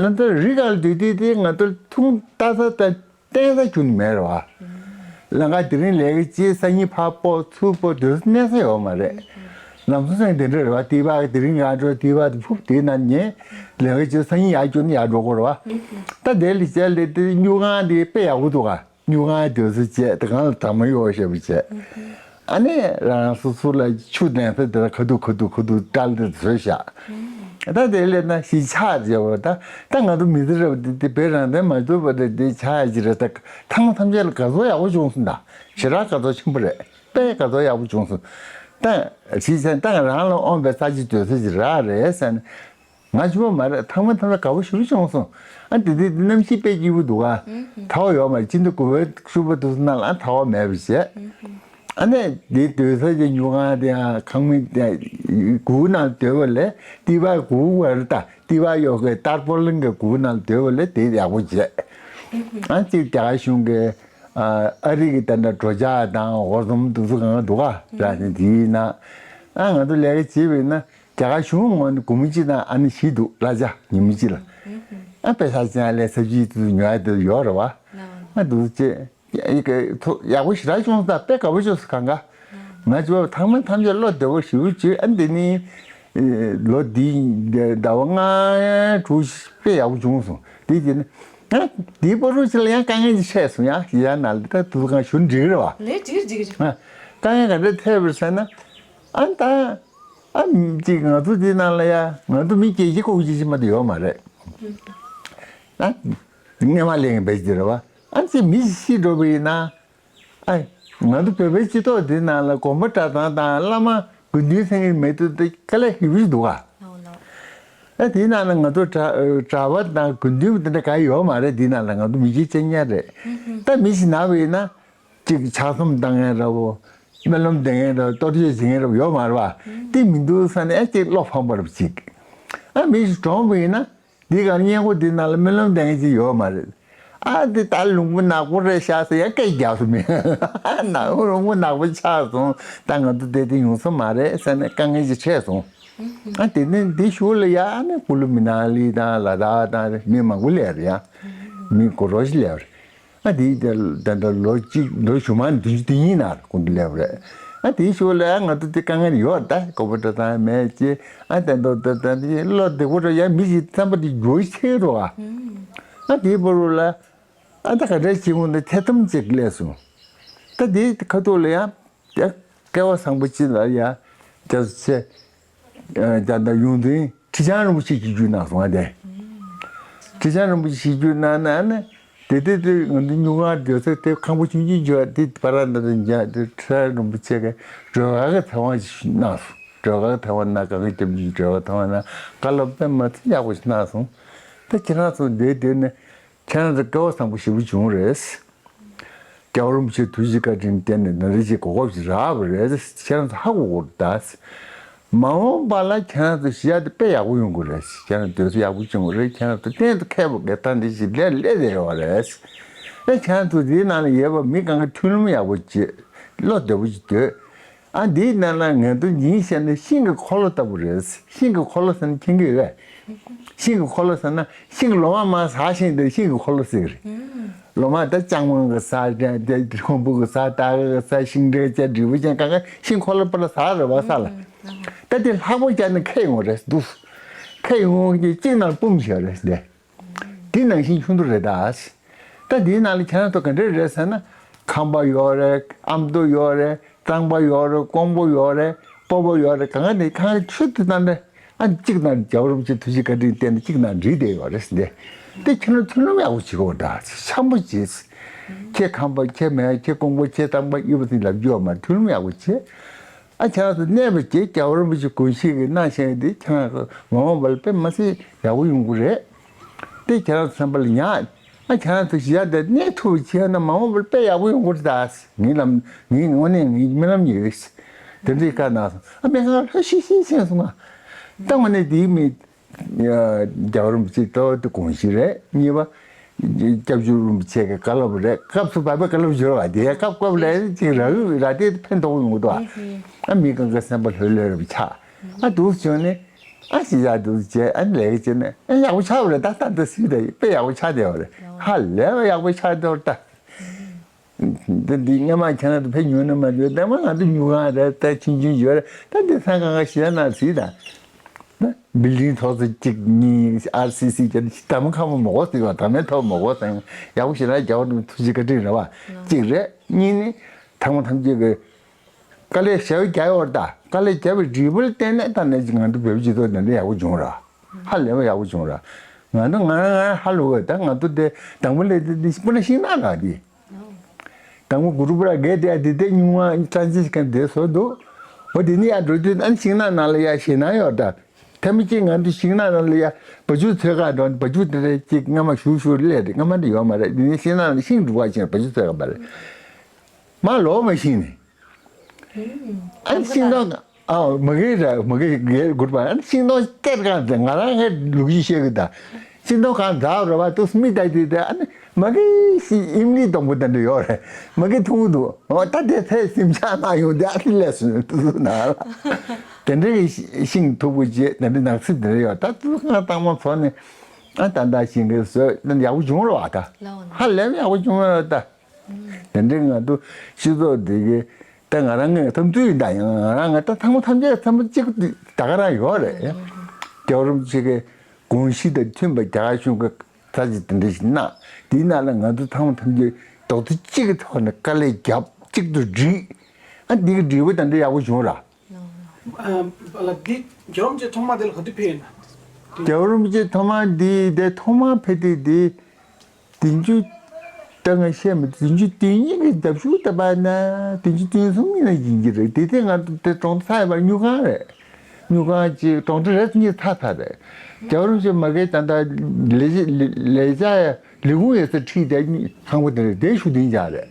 ལམ་ཐག་རི་ག་ལ་སྡོད་དུས་དེ་ང་ཚོ་ཐུང་ལྟ་ས་ད། བརྟེན་ས་ཁྱོན་མེད་རེད་བ། ལམ་ཁ་དེ་རིང་ལས་ཀ་བྱེད་སང་ཉིན་ཕར་སྤོ་ཚུར་སྤོ་དུས་གནས་ས་ཡོད་མ་རེད། ལམ་སང་སང་དེ་འདྲ་རེད་བ་དེ་བ་དེ་རིང་ང་འགྲོ་དེ་བ་དེ་ཕུབ་དེ་ན་ཉན། ལས་ཀ་བྱེད་སང་ཉིན་ཡར་སྐྱོད་ན་ཡར་འགྲོ་དགོས་རེད་བ། ད་དེ་ལས་བྱས་ལས་དེ་སྨྱུག་ཁང་དེ་དཔེ་ཡག་པོ་འདུག་ག་སྨྱུག་ཁང་དུས་ཚོད་བྱས་དེ་གང་ལ་དྲ་མ་གཡོག་ཞེས་པ་བྱས། ཨ་ནི་རང་སོ་སོ་ལ་ཆུ་ལེན་ས་དེ་ལ་ཁ་ཐུག་ཁ་ཐུག་ཁ་ཐུག་སྐྲ་ལ་དེ་བཟོས་བཞག་ད་དེ་ལས་ན་གཞིས་ཆགས་བྱས་པ་ད་ད་ང་ཚོ་མི་ཚེ་རབས་དེ་དེ་བོད་རང་བཙན་མ་ཐོབ་པ་དེ་དེ་ཆགས་ཡ་ཅི་རེད་ད་ཐང་ཐམས་ཅད་ལ་དགའ་ཚོར་ཡག་པོ་བྱུང་སོང་ད་ཞེ་དྲག་དགའ་ཚོར་ཆེན་པོ་རེད་དཔེ་དགའ་ཚོར་ཡག་པོ་བྱུང་སོང་ད་གཞིས་ཆགས་ད་རང་ལ་དབང་བའི་ས་ཆ་སྡོད་ས་ཅིག་རག་རེད་ཟེར་ནས། ང་ཆུང་བ་མ་རེད་ཐང་མ་ཐང་ལ་དགའ་པོ་ཞེ་པོ་བྱུང་སོང་། ཨ་དེ་དུས་གནམ་གཤིས་དཔེ་སྐྱིད་པོ་འདུག་ཨ། ཐལ་བ་ཡོད་མ་རེད་ཅི་འདུག་དགུ་པའི་ཤུ་པ་དུ་སུ་ན་ལ་ཨ་ཐལ་བ་མེད་པ་བྱས། ཨ་ནས་དེ་སྡོད་ས་ཀྱི་ཉུ་གང་དེ་ཡང་ཁང་མིག་དེ་གུ་ནང་སྡོད་པ་ལས་ཏི་བ་གུ་བར་ད་ཏི་བ་ཡོད་གི་ཏར་པོ་ལིང་གི་གུ་ནང་སྡོད་པ་ལས་དེ་ཡག་པོ་བྱས། ཨ་གཅིག་རྒྱ་གར་གཞུང་གི་ཨ་རི་གི་ད་ལྟ་འགྲོ་འཆག་དང་འོ་འཛོམས་དུ་སུ་གང་འདུག་ཨ་ར་དེ་དེའི་ནང་ཨ་ང་ཚོ་ལས་ཀ་བྱེད་པ་ཡིན་ན། རྒྱ་གར་གཞུང་ངོས་ནས་སྒོར་མོ་གཅིག་དང་ཨ་ནི་བཞི་འདུག་གླ་ཆ་ཉིན་མོ་གཅིག་ལ། ཨ་དཔེ་ཆ་ཅན་ལས་ཚབས་ཆེའི་དུས་ཉོ་ཡ་དེ་ཡོད་རེད་བ། ཨ་འདུག་ཅེས་ཡག་པོ་ཞེ་དྲག་བྱུང་སོང་དཔེ་དགའ་པོ་བྱུང་སོང་གང་ག་ང་ཚོ་ཐང་མ་ཐམས་ཅད་བློ་བདེ་བོ་ཞེ་པོ་བྱོས་ཨ་འདི་ནི་ལོ་འདི་ཟླ་བ་ལྔ་དྲུག་དཔེ་ཡག་པོ་བྱུང་སོང་དེ་དེ་ནི་ཨ་འདིའི་པོ་རུ་ཅི་ལ་ཡང་དཀའ་ངལ་ཅིག་འཕྲད་སོང་ཡང་ཡང་ན་ལ་ད་དུས་གང་གཞུང་འགྲིག་རེད་བ། ལས་འགྲིག་འགྲིག་རེད། དཀའ་ངལ་ག་འདྲ་འཕྲད་པར་ཟེར་ན་ཨ་ད། ཨ་ཅིག་ང་ཚོ་འདི་ནང་ལ་ཡ་ང་ཚོ་མི་སྐྱེ་ཤི་ཁོག་ཅི་ཞིག་མ་དུ་ཡོད་མ་རེད། ཨ་སྔས་མ་ལེན་བེད་ཀྱི་རེད་བ། ཨ་ཅིག་མི་ཤི་འགྲོ་བ་ཡིན་ན། ཨ་ང་ཚོ་བོད་པའི་སྤྱི་ཚོགས་འདི་ནང་ལ་དགོན་པ་གྲྭ་ཚང་དང་བླ་མ་དགེ་འདུན་ཚང་གི་མེད་དུ་དེ་དཀའ་ལས་ཞེ་པོ་ཞིག་འདུག་ག་ད་དེའི་ནང་ལ་ང་ཚོ་གྲྭ་གྲྭ་པ་དང་དགེ་འདུན་དེ་འདྲ་གང་ཡོད་མ་རེད། དེའི་ནང་ལ་ང་ཚོ་མི་གཅིག་ཅན་ཉག་རེད། ད་མི་ཞིག་ན་བ་ཡིན་ན་གཅིག་ལྕགས་ཟམ་བཏང་མཁན་འདྲ་བོ། སྨོན་ལམ་འདེབས་མཁན་འདྲ་བོ། གཏོར་མཆོད་བྱེད་མཁན་འདྲ་བོ་ཡོད་མ་རེད་པ། དེ་མི་འདུག་ས་ནས་ཨ་ཅིག་བློ་ཕམ་པ་རེད་ཅིག་ཨ་མི་ཞིག་གྲོངས་པ་ཡིན་ན། འདི་གར་སྔས་མགོ་འདི་ནང་ལ་སྨོན་ལམ་འདེབས་མཁན་ཅིག་ཡོད་མ་རེད། ཨ་འདི་ད་ལུང་པ་ནག་པོ་རེད་ཤག་ཟེར་ཡ་སྐད་རྒྱག་སོང་མི། ཨ་ན་ལུང་པ་ནག་པོ་ཆགས་སོང་། ད་ང་ཚོ་བསྡད་དེ་ཡོང་ས་མ་རེད་ཟེར་ནས་དཀའ་ངལ་ཅིག་འཕྲད་སོང་། ཨ་དེ་ནས་འདི་གཞུག་ལ་ཡ་ནི་ཀུ་ལུ་མི་ན་ལི་དང་ལ་དྭགས་དང་མི་མང་པོ་སླེབས་རེད་ཡ། མི་སྒོར་རོ་ཞིག་སླེབས་རེད། ཨ་དེའི་དེ་ད་ལྟ་ལོ་གཅིག་ལོ་གཞུག་མ་བདུན་ཅུ་དོན་གཉིས་ནང་ལ་སྐུ་མདུན་སླེབས་རེད། ཨ་དེའི་ཞོར་ལ་ང་ཚོ་དེ་དཀའ་ངལ་ཡོད་ད། དགོས་པ་འདྲ་དང་མེད་ཅེས་ཨ་ད་ད་ད་ད་དེ་བློ་བདེ་པོ་འགྲོ་ཡ། མི་ཞིག་བསམ་པ་དེ་འགྱུར་ཆེ་འགྲོ་བ། ཨ་དེའི་བར་ལ་ཨ་ད་ག་འདྲ་བྱེད་དགོས་འདུག་ཐེ་ཚོམ་ཅིག་སླེབས་སོང་། ད་དེའི་ཁ་ཐུག་ལ་ཡང་ཡ་སྐལ་བ་བཟང་པོ་ཅིག་ལ་ཡ་རྒྱ་ཆེ། ད་ལྟ་ཡོངས་འཛིན་ཁྲི་བྱང་རིན་པོ་ཆེ་ཞིག་བརྒྱུད་གནང་སོང་ཨ་དེ། ཁྲི་བྱང་རིན་པོ་ཆེ་ཞིག་བརྒྱུད་གནང་ན་ནི་དེ་དེ་དེ་ང་ཚོ་སྨྱུག་ཁང་སྡོད་ས་དེ་ཁང་པ་ཆུང་ཆུང་བརྒྱབ་དེ་བར་ན་དེ་འཇག་དེ་ཁྲི་བྱང་རིན་པོ་ཆེ་གིས་སྒྲོལ་དཀར་གྱི་ཚེ་དབང་ཞིག་གནང་སོང་། སྒྲོལ་དཀར་གྱི་ཚེ་དབང་ན་ག་གི་སྐྱབས་འཇུག་སྒྲོལ་དཀར་ཚེ་དབང་ན་བཀའ་སློབ་དཔེ་མ་ཚད་ཡག་པོ་ཞིག་གནང་སོང་། ད་ཁྱེད་རང་ཚོ་འདིར་སྡོད་ནས་ཁྱེད་རང་ཚོ་སྐལ་བ་བཟང་པོ་ཞེ་པོ་བྱུང་རེད། རྒྱལ་བ་རིན་པོ་ཆེའི་ཐུགས་རྗེ་བཀའ་དྲིན་བརྟེན་ནས་ན་རེ་ཅིག་གོ་སྐབས་ཤིག་རག་པ་རེད། ཁྱེད་རང་ཚོ་ཧ་གོ་དགོས་ད། མ་འོངས་པ་ལ་ཁྱེད་རང་ཚོ་གཞིས་ཆགས་དེ་དཔེ་ཡག་པོ་ཡོང་གི་རེད། ཁྱེད་རང་སྡོད་ས་ཡག་པོ་བྱུང་གི་རེད། ཁྱེད་རང་ཚོ་གཏན་དུ་ཁེ་པོ་གི་ཐང་འདི་ཞིག་ལས་སླེབས་བསྡད་ཡོད་རེད། ཨེ་ཁྱེད་རང་ཚོ་འདིའི་ནང་ལ་ཡོད་པ་མི་གང་ག་མཐུན་ལམ་ཡག་པོ་བྱེད། བློ་བདེ་པོ་ཞིག་སྡོད། ཨ་འདིའི་ནང་ལ་ངས་དོན་སྙིང་བཤད་ན་ཤིང་གི་འཁོར་ལོ་ལྟ་བུ་རེད། ཤིང་གི་འཁོར་ལོ་ཟེར་ན་མཁྱེན་གྱི་ཡོད་པས། ཤིང་གི་འཁོར་ལོ་ཟེར་ན་ཤིང་གི་ལོ་མ་མར་ཟག་བཞིན་དེ་ཤིང་གི་འཁོར་ལོ་ཟེར་གྱི་རེད། ལོ་མ་ད་ལྕང་མ་གི་ཟག་དེ་ཁོང་བུ་གི་ཟག་སྟག་གི་ཟག་ཤིང་འབྲས་བཅས་འབྲས་བུ་ཅན་གང་ག་ཤིང་འཁོར་ལོ་པ་ལ་ཟག་རེད་པ་ས་ལ། ད་དེ་ལྷག་པོ་བྱས་ན་ཁེ་ཡོང་རེད་འདུག་ཁེ་ཡོང་གི་གཅིག་ནང་སྤུམ་བྱས་རེད་དེ། དེ་ནང་བཞིན་ཆུང་དུ་རེད་ད། ད་དེའི་ནང་ལ་ཁྱེད་རང་ཚོ་ག་འདྲས་རེད་ཟེར་ན། ཁམས་པ་ཡོད་རེད། ཨ་མདོ་ཡོད་རེད། གཙང་པ་ཡོད་རེད། ཀོང་པོ་ཡོད་རེད། སྤོ་བོ་ཡོད་རེད། གང་ག་ནས་གང་ག་ཆུ་དེ་ལྟ་འདྲ། ཨ་གཅིག་ནང་རྒྱལ་བ་རིན་པོ་ཆེ་ཐུགས་རྗེ་བཀའ་དྲིན་བརྟེན་ནས་གཅིག་ནང་འདྲེས་བསྡད་ཡོད་རེད་ཟེར་ཏེ། དེ་ཁྱེད་རང་མཐུན་ལམ་ཡག་པོ་བྱེད་དགོས་ད། འཆམ་པོ་བྱེད། ཁྱེད་ཁམས་པ་ཁྱེད་མེད་ཁྱེད་ཀོང་པོ་ཁྱེད་གཙང་པ་ཡོད་པ་ཚོ་ལབ་རྒྱུ་ཡོད་མ་རེད། མཐུན་ལམ་ཡག་པོ་བྱེད། ཨ་ཁྱེད་རང་ཚོ་གནས་པ་ཅིག་རྒྱལ་བ་རིན་པོ་ཆེ་དགོངས་གཞི་གི་གནང་བཞག་ཡོད་དེ་ཁྱེད་རང་ཚོ་མ་འོངས་པ་ལ་དཔེ་མ་སྲིད་ཡག་པོ་ཡོང་གི་རེད། དེ་ཁྱེད་རང་ཚོ་སེམས་པ་ལ་ཉར། ཨ་ཁྱེད་རང་ཚོ་གཞིས་ཆགས་འདིར་གནས་ཐུབ་པ་བྱས་ན་མ་འོངས་པར་དཔེ་ཡག་པོ་ཡོང་གི་རེད་ད། ངའི་ལམ་ངའི་དངོས་གནས་ངའི་རྨི་ལམ་ཡིན། དེ་འདྲའི་བཀའ་གནང་སོང་། ཨ་སྨན་ཁང་ལྷོད་ཤིག་ཤིག་ཕྱིན་སོང་ང་། ད་དངོས་གནས་དེའི་མི་རྒྱལ་བ་རིན་པོ་ཆེ་ཏོག་ཏུ་དགོངས་གཞི་རེད། གཉིས་པ་སྐྱབས་རྗེ་རིན་པོ་ཆེ་གི་བཀའ་སློབ་རེད། སྐབས་སུ་བབས་པའི་བཀའ་སློབ་བྱོས་ར་བ། དེ་སྐབས་སྐབས་ལ་ཅིག་རག་ར་དེ་ཕན་ཐོགས་ཡོང་གི་འདུག་ཨ་མི་གང་གི་སེམས་པ་ལྷོད་ལྷོད་རེ་བ་ཆགས། ཨ་འདུག་བྱུང་ནས་ཨ་ཤི་ཡ་འདུག་བྱས་ཨ་ལས་ཀ་བྱས་ནས་ཨ་ཡག་པོ་ཆགས་པ་རེད། ད་ལྟ་འདི་སྲིད་ད་དཔེ་ཡག་པོ་ཆགས་བསྡད་པ་རེད། ཧ་ལས་པ་ཡག་པོ་ཆགས་བསྡད་པ་རེད་ད། འདི་འདི་སྔ་མ་ཁྱེད་རང་ཚོ་ཕེབས་མྱོང་ནི་མ་རེད། ད་མ་ང་ཚོ་ཉུ་གང་རེད། ད་ཆུང་ཆུང་ཡོད་རེད། ད་འདི་ས་གང་ག་ཤི་ཡ་ན་སྲིད་ད། ན་བིལ་ཌིང་ཐོག་ཚོ་གཅིག་གཉིས་ཨར་སི་སི་བརྒྱབ་ནས་ད་མ་ཁ་མ་མོ་གོ་ཟེར་བ། ད་མའི་ཐོག་མོ་གོ་ཟེར་ཡག་པོ་ཞེ་དྲག་རྒྱལ་བ་རིན་པོ་ཆེ་ཐུགས་རྗེ་བཀའ་དྲིན་རེད་བ། གཅིག་རེད། གཉིས་ནི་ཐང་མ་ཐམས་ཅད་ཀྱི་དཀའ་ལས་ཞེ་པོ་རྒྱག་ཡོད་རེད་ད། དཀའ་ལས་བརྒྱབ་པའི་འབྲས་བུ་ལ་བརྟེན་ནས་ད་ནས་ང་ཚོ་བོད་པའི་སྤྱི་ཚོགས་འདི་འདྲ་ཡག་པོ་བྱུང་ར། ཧ་ལས་པ་ཡག་པོ་བྱུང་ར། ང་ཚོ་ང་རང་ང་རང་ཧ་ལོ་གི་ད་ང་ཚོ་དེ་དང་པོ་ལས་དེ་དེ་སྤུ་ན་ཤིང་ནགས་ལ་དེ། དང་པོ་གུ་རུ་པུ་ར་གེ་དེ་དེ་དེ་ཉུང་མ་ཏྲན་ཅི་ཤན་དེ་བཟོ་འདུག་འོ་དེ་ནི་ཡར་འགྲོ་དུས་ཨ་ནི་ཤིང་ནགས་ནང་ལ་ཡར་ཞེད་སྣང་ཡོད་ད། ཐེངས་མ་གཅིག་ང་ཚོ་ཤིང་ནགས་ནང་ལ་ཡར་བ་ཕྱུགས་འཚོལ་ག་འགྲོ། བ་ཕྱུགས་དེ་རེད་ཅིག་སྔ་མ་ཞུ་ཞུ་སླེབས་རེད། སྔ་མ་འདི་ཡོད་མ་རེད། དེ་ནི་ཤིང་ནགས་ནང་ཤིང་སྒྲུག་པ་ཕྱིན་བ་ཕྱུགས་འཚོལ་ག་པ་རེད། མ་ལོག་མ་ཤིང་ནི། ཨ་ནི་ཤིང་སྡོང་ཨ་མ་གི་ར་མ་གི་གེ་གུར་པ་ཨ་ནི་ཤིང་སྡོང་སྟེར་གང་དེ་ང་རང་ཧེ་ལུག་ཡི་ཤེས་གི་ད། ཤིང་སྡོང་གང་འཛག་ར་བ་དུ་སྨི་ད་དེ་དེ་ཨ་ནི་མ་གི་ཤི་ཨིམ་ལི་སྡོང་པོ་དེ་འདྲ་ཡོད་རེད། མ་གི་ཐུང་དུ་འོ་ད་དེ་ཚེ་སེམས་ཆགས་མ་ཡོང་དེ་ཨ་ནི་ལས་སུ་དུ་ན་ལ་དེ་འདྲ་གི་ཤིང་མཐུག་པོ་བྱེད་དེ་འདྲ་ནགས་ཚིག་དེ་འདྲ་ཡོད་ད། དུ་ང་བཏང་མ་ཚོ་ནི་ཨ་ད་ད་ཤིང་གི་བཟོས་ཡག་པོ་བྱུང་ར་བ་ད། ཧ་ལས་ཡག་པོ་བྱུང་ར་བ་ད། དེ་འདྲའི་ང་ཚོ་སྤྱི་ཚོགས་འདི་གི་ད་ང་རང་ངའི་འཐབ་འཛིང་ཡིན་ད། ཡང་ང་རང་ང་ད་ཚང་མ་ཐམས་ཅད་ཚང་མ་གཅིག་ད་ག་རང་ཡོད་རེད། རྒྱལ་བ་རིན་པོ་ཆེ་གི་དགོངས་གཞི་དང་མཐུན་པ་རྒྱ་གར་གཞུང་གི་ས་ཆ་དེ་འདྲ་ཞིག་གནང་། དེའི་ནང་ལ་ང་ཚོ་ཚང་མ་ཐམས་ཅད་རྡོག་རྩ་གཅིག་གི་ཐོག་ནས་དཀའ་ལས་བརྒྱབ་གཅིག་ཏུ་སྒྲིལ། ཨ་འདི་གི་སྒྲིལ་པ་དེ་འདྲ་ཡག་པོ་བྱུང་ར། ཨ་ལ་འདི་རྒྱལ་བ་རིན་པོ་ཆེ་ཐོག་མ་དེ་ལ་ག་དུས་ཕེབས་ཡིན་ན། རྒྱལ་བ་རིན་པོ་ཆེ་ཐོག་མ་འདི་དེ་ཐོག་མ་ཕེབས་དུས་འདི་བདུན་ཅུ་ད་ང་བཤད་མི་བདུན་ཅུ་དོན་གཉིས་ཀྱི་རྒྱབ་ཤུགས་ད་པ་ན་བདུན་ཅུ་དོན་གསུམ་ཡིན་ན་ཡིན་གྱི་རེད། དེ་དེ་ང་དེ་གྲོང་ཚ་ཡོད་པར་སྨྱུག་ཁང་རེད། སྨྱུག་ཁང་གཅིག་གྲོང་སྡེ་རེ་གཉིས་ཐག་ཐག་རེད། རྒྱལ་བ་རིན་པོ་ཆེ་མ་གིའི་ད་ལྟ་ལས་ལས་བྱ་ལས་ཁུངས་ཡོད་ས་ཁྲིད་དེ་ཁང་པ་དེ་རེད། དེ་ཞུ་དེ་འཇགས་རེད།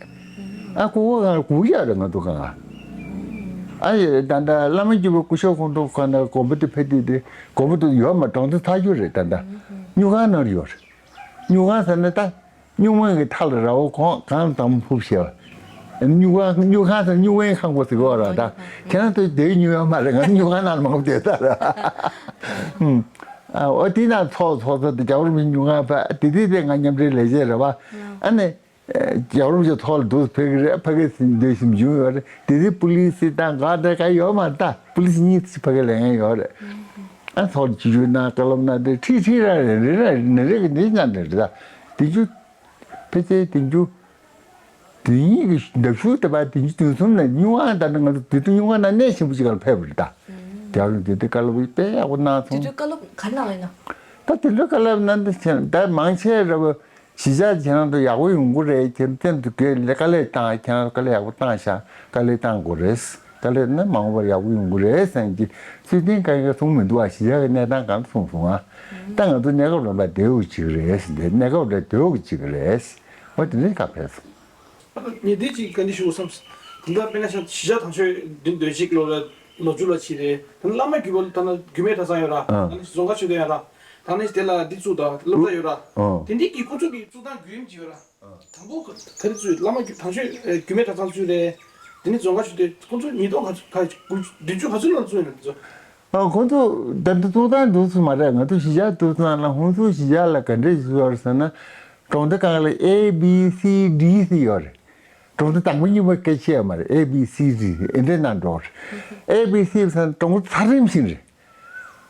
ཨ་ཁོ་བོ་གང་སྒུག་ཡག་རེད། ང་ཚོ་གང་ཨ་ཡེ་ད་ལྟ་བླ་མ་རྒྱུད་པ་སྐུ་ཞབས་ཁོང་ཚོ་གང་ན་དགོན་པ་དེ་ཕེབས་དུས་དེ་དགོན་པ་དེ་ཡོད་མ་གྲོང་སྡེ་ཐག་ཆོད་རེད། ད་ལྟ་སྨྱུག་ཁང་ནང་ཡོད་རེད། སྨྱུག་ཁང་ཟེར་ན་ད། སྨྱུག་མ་གི་མཐའ་ལ་ར་བ་གང་གང་དང་ཕུབ་ཤེས་པ། སྨྱུག་ཁང་སྨྱུག་ཁང་ཟེར་སྨྱུག་མའི་ཁང་པ་ཟེར་གོ་ར་ད། ཁྱེད་རང་ཚོ་དེའི་སྨྱུག་ཡོད་མ་རེད། ང་སྨྱུག་ཁང་ནང་མང་པོ་བསྡད་ས་རེད། ཨ་འོ་དེ་ན་ཚོགས་ཚོགས་ཚོགས་དེ་རྒྱལ་བ་རིན་པོ་ཆེ་སྨྱུག་ཁང་ཕ་དེ་དེ་དེ་ང་མཉམ་འབྲེལ་ལས་བྱེད་རེད་བ། ཨ་ནི་རྒྱལ་བ་རིན་པོ་ཆེ་ཚོགས་ལ་འདུག་ཕེབས་ཀྱི་རེད། ཕ་གི་ཟིན་འདོད་ཞིམ་བྱུང་ཡོད་རེད། དེ་དེ་པུ་ལི་སི་དང་ག་དེ་ག་ཡོད་མ་རེད། ད་པུ་ལི་སི་གཉིས་ཕ་གི་ལས་ངན་ཡོད་རེད། ཨ་ཚོགས་ལ་ཅི་ཞུ་ན་བཀའ་སློབ་ན་དེ་ཁྲིད་ཁྲིད་ར་རེད། རེད་ར་ནི་རེད་གི་འདི་ཉན་རེད་ད། དེ་ཅུ། ཕལ་ཆེར་དེང་ཆུ། དེ་ཉིད་ཀྱི་ཟླ་ཤུ་ལྟ་བ་དེང་ཆུ་དུས་གསུམ་ནས་སྨྱུག་དབང་ད་ནི་ང་ཚོ་དུས་དུས་སྨྱུག་དབང་ན་གནས་ཆེན་པོ་ཅིག་ལ་ཕེབས་པ་རེད་ད། རྒྱལ་བ་རིན་པོ་ཆེ་དེ་བཀའ་སློབ་དཔེ་ཡག་པོ་གནང་སོང་། དེ་དུས་བཀའ་སློབ་ག་རེ་གནང་ཡིན་ན། ད་དེ་ལོའི་བཀའ་སློབ་གནང་དུས་ད་མང་ཆེ་ར་བ་གཞིས་ཆགས་ཁྱེད་རང་ཚོ་ཡག་པོ་ཡོང་གི་རེད། ཁྱེད་རང་ཚོ་དགེ་ལས་དཀའ་ལས་བཏང་ཁྱེད་རང་ཚོ་དཀའ་ལས་ཡག་པོ་བཏང་ཤག་དཀའ་ལས་བཏང་དགོས་རེད། དཀའ་ལས་ནི་མ་འོངས་པར་ཡག་པོ་ཡོང་གི་རེད་བསམ་གྱི་ཚུལ་ལྡན་དཀའ་ངལ་གསུངས་མི་འདུག་ཨ། གཞིས་ཆགས་ཀྱི་གནས་སྟངས་གང་གསུངས་སོང་ཨ། ད་ང་ཚོ་གནས་སྐབས་རིམ་པ་བདེ་བོ་ཅིག་རེད་ཟེར། གནས་སྐབས་རེ་བདེ་བོ་ཅིག་རེད། འོ་དེ་འདྲའི་ཁ་ཕེབས་སོང་། ངས་འདི་ཅིག་བཀའ་འདྲི་ཞུ་བསམ། དེ་འདྲ་དཔེར་ན་ཤ་གཞིས་ཆགས་དང་ཆོས་བདུན་སྡོད་ཅིག་ལོ་ལ་ལོ་བཅུ་ལ་ཕྱིན་རེད། ད་ནི་བླ་མ་རྒྱུད་པ་ད་ནི་རྒྱུད་སྨད་གྲྭ་ཚང་ཡོད་ར། ཨ། ད་ནི་རྫོང་དཀར་ཆོས་སྡེ་ཡོད་ར། ད་ནི་དེ་ལ་འདི་བཙུགས་དང་སློབ་གྲྭ་ཡོད་ར། ཨ། དེ་འདྲའི་གི་ཁོ་ཚོ་གི་བཙུགས་སྟངས་བརྒྱུད་རིམ་ཅིག་ཡོད་ར། དང་པོ་ག་ག་རེ་བཙུགས་བླ་མ་རྒྱུད་དང་ཆོས་རྒྱུད་སྨད་གྲྭ་ཚང་བཙུགས་རེད། དེ་ནི་རྫོང་དཀར་ཆོས་སྡེ་ཁོ་ཚོ་ཉིས་སྟོང་ག་ཚོད་ག་བདུན་ཅུ་ག་ཚོད་ལོར་བཙུགས་ཡོད་ན་དེ་ཚོ། ཨ་ཁོ་ཚོ་ད་ལྟ་བཙུགས་སྟངས་འདུག་སེ་མ་རེད། ང་ཚོ་གཞིས་ཆགས་བཙུགས་སྟངས་ལ་ཧོན་སུར་གཞིས་ཆགས་ལ་ག་འདྲས་ཡོད་རེད་ཟེར་ན། གྲོང་སྡེ་ཁག་ལ་A B C D ཟེར་ཡོད་རེད། གྲོང་སྡེ་དང་པོ་གཉིས་པ་སྐད་ཆ་ཡོད་མ་རེད། A B C D ཨེ་འདྲས་ནང་འགྲོ་རེད། A B C ཟེར་ན་གྲོང་སྡེ་ཚང་རིམ་བཞིན་རེད།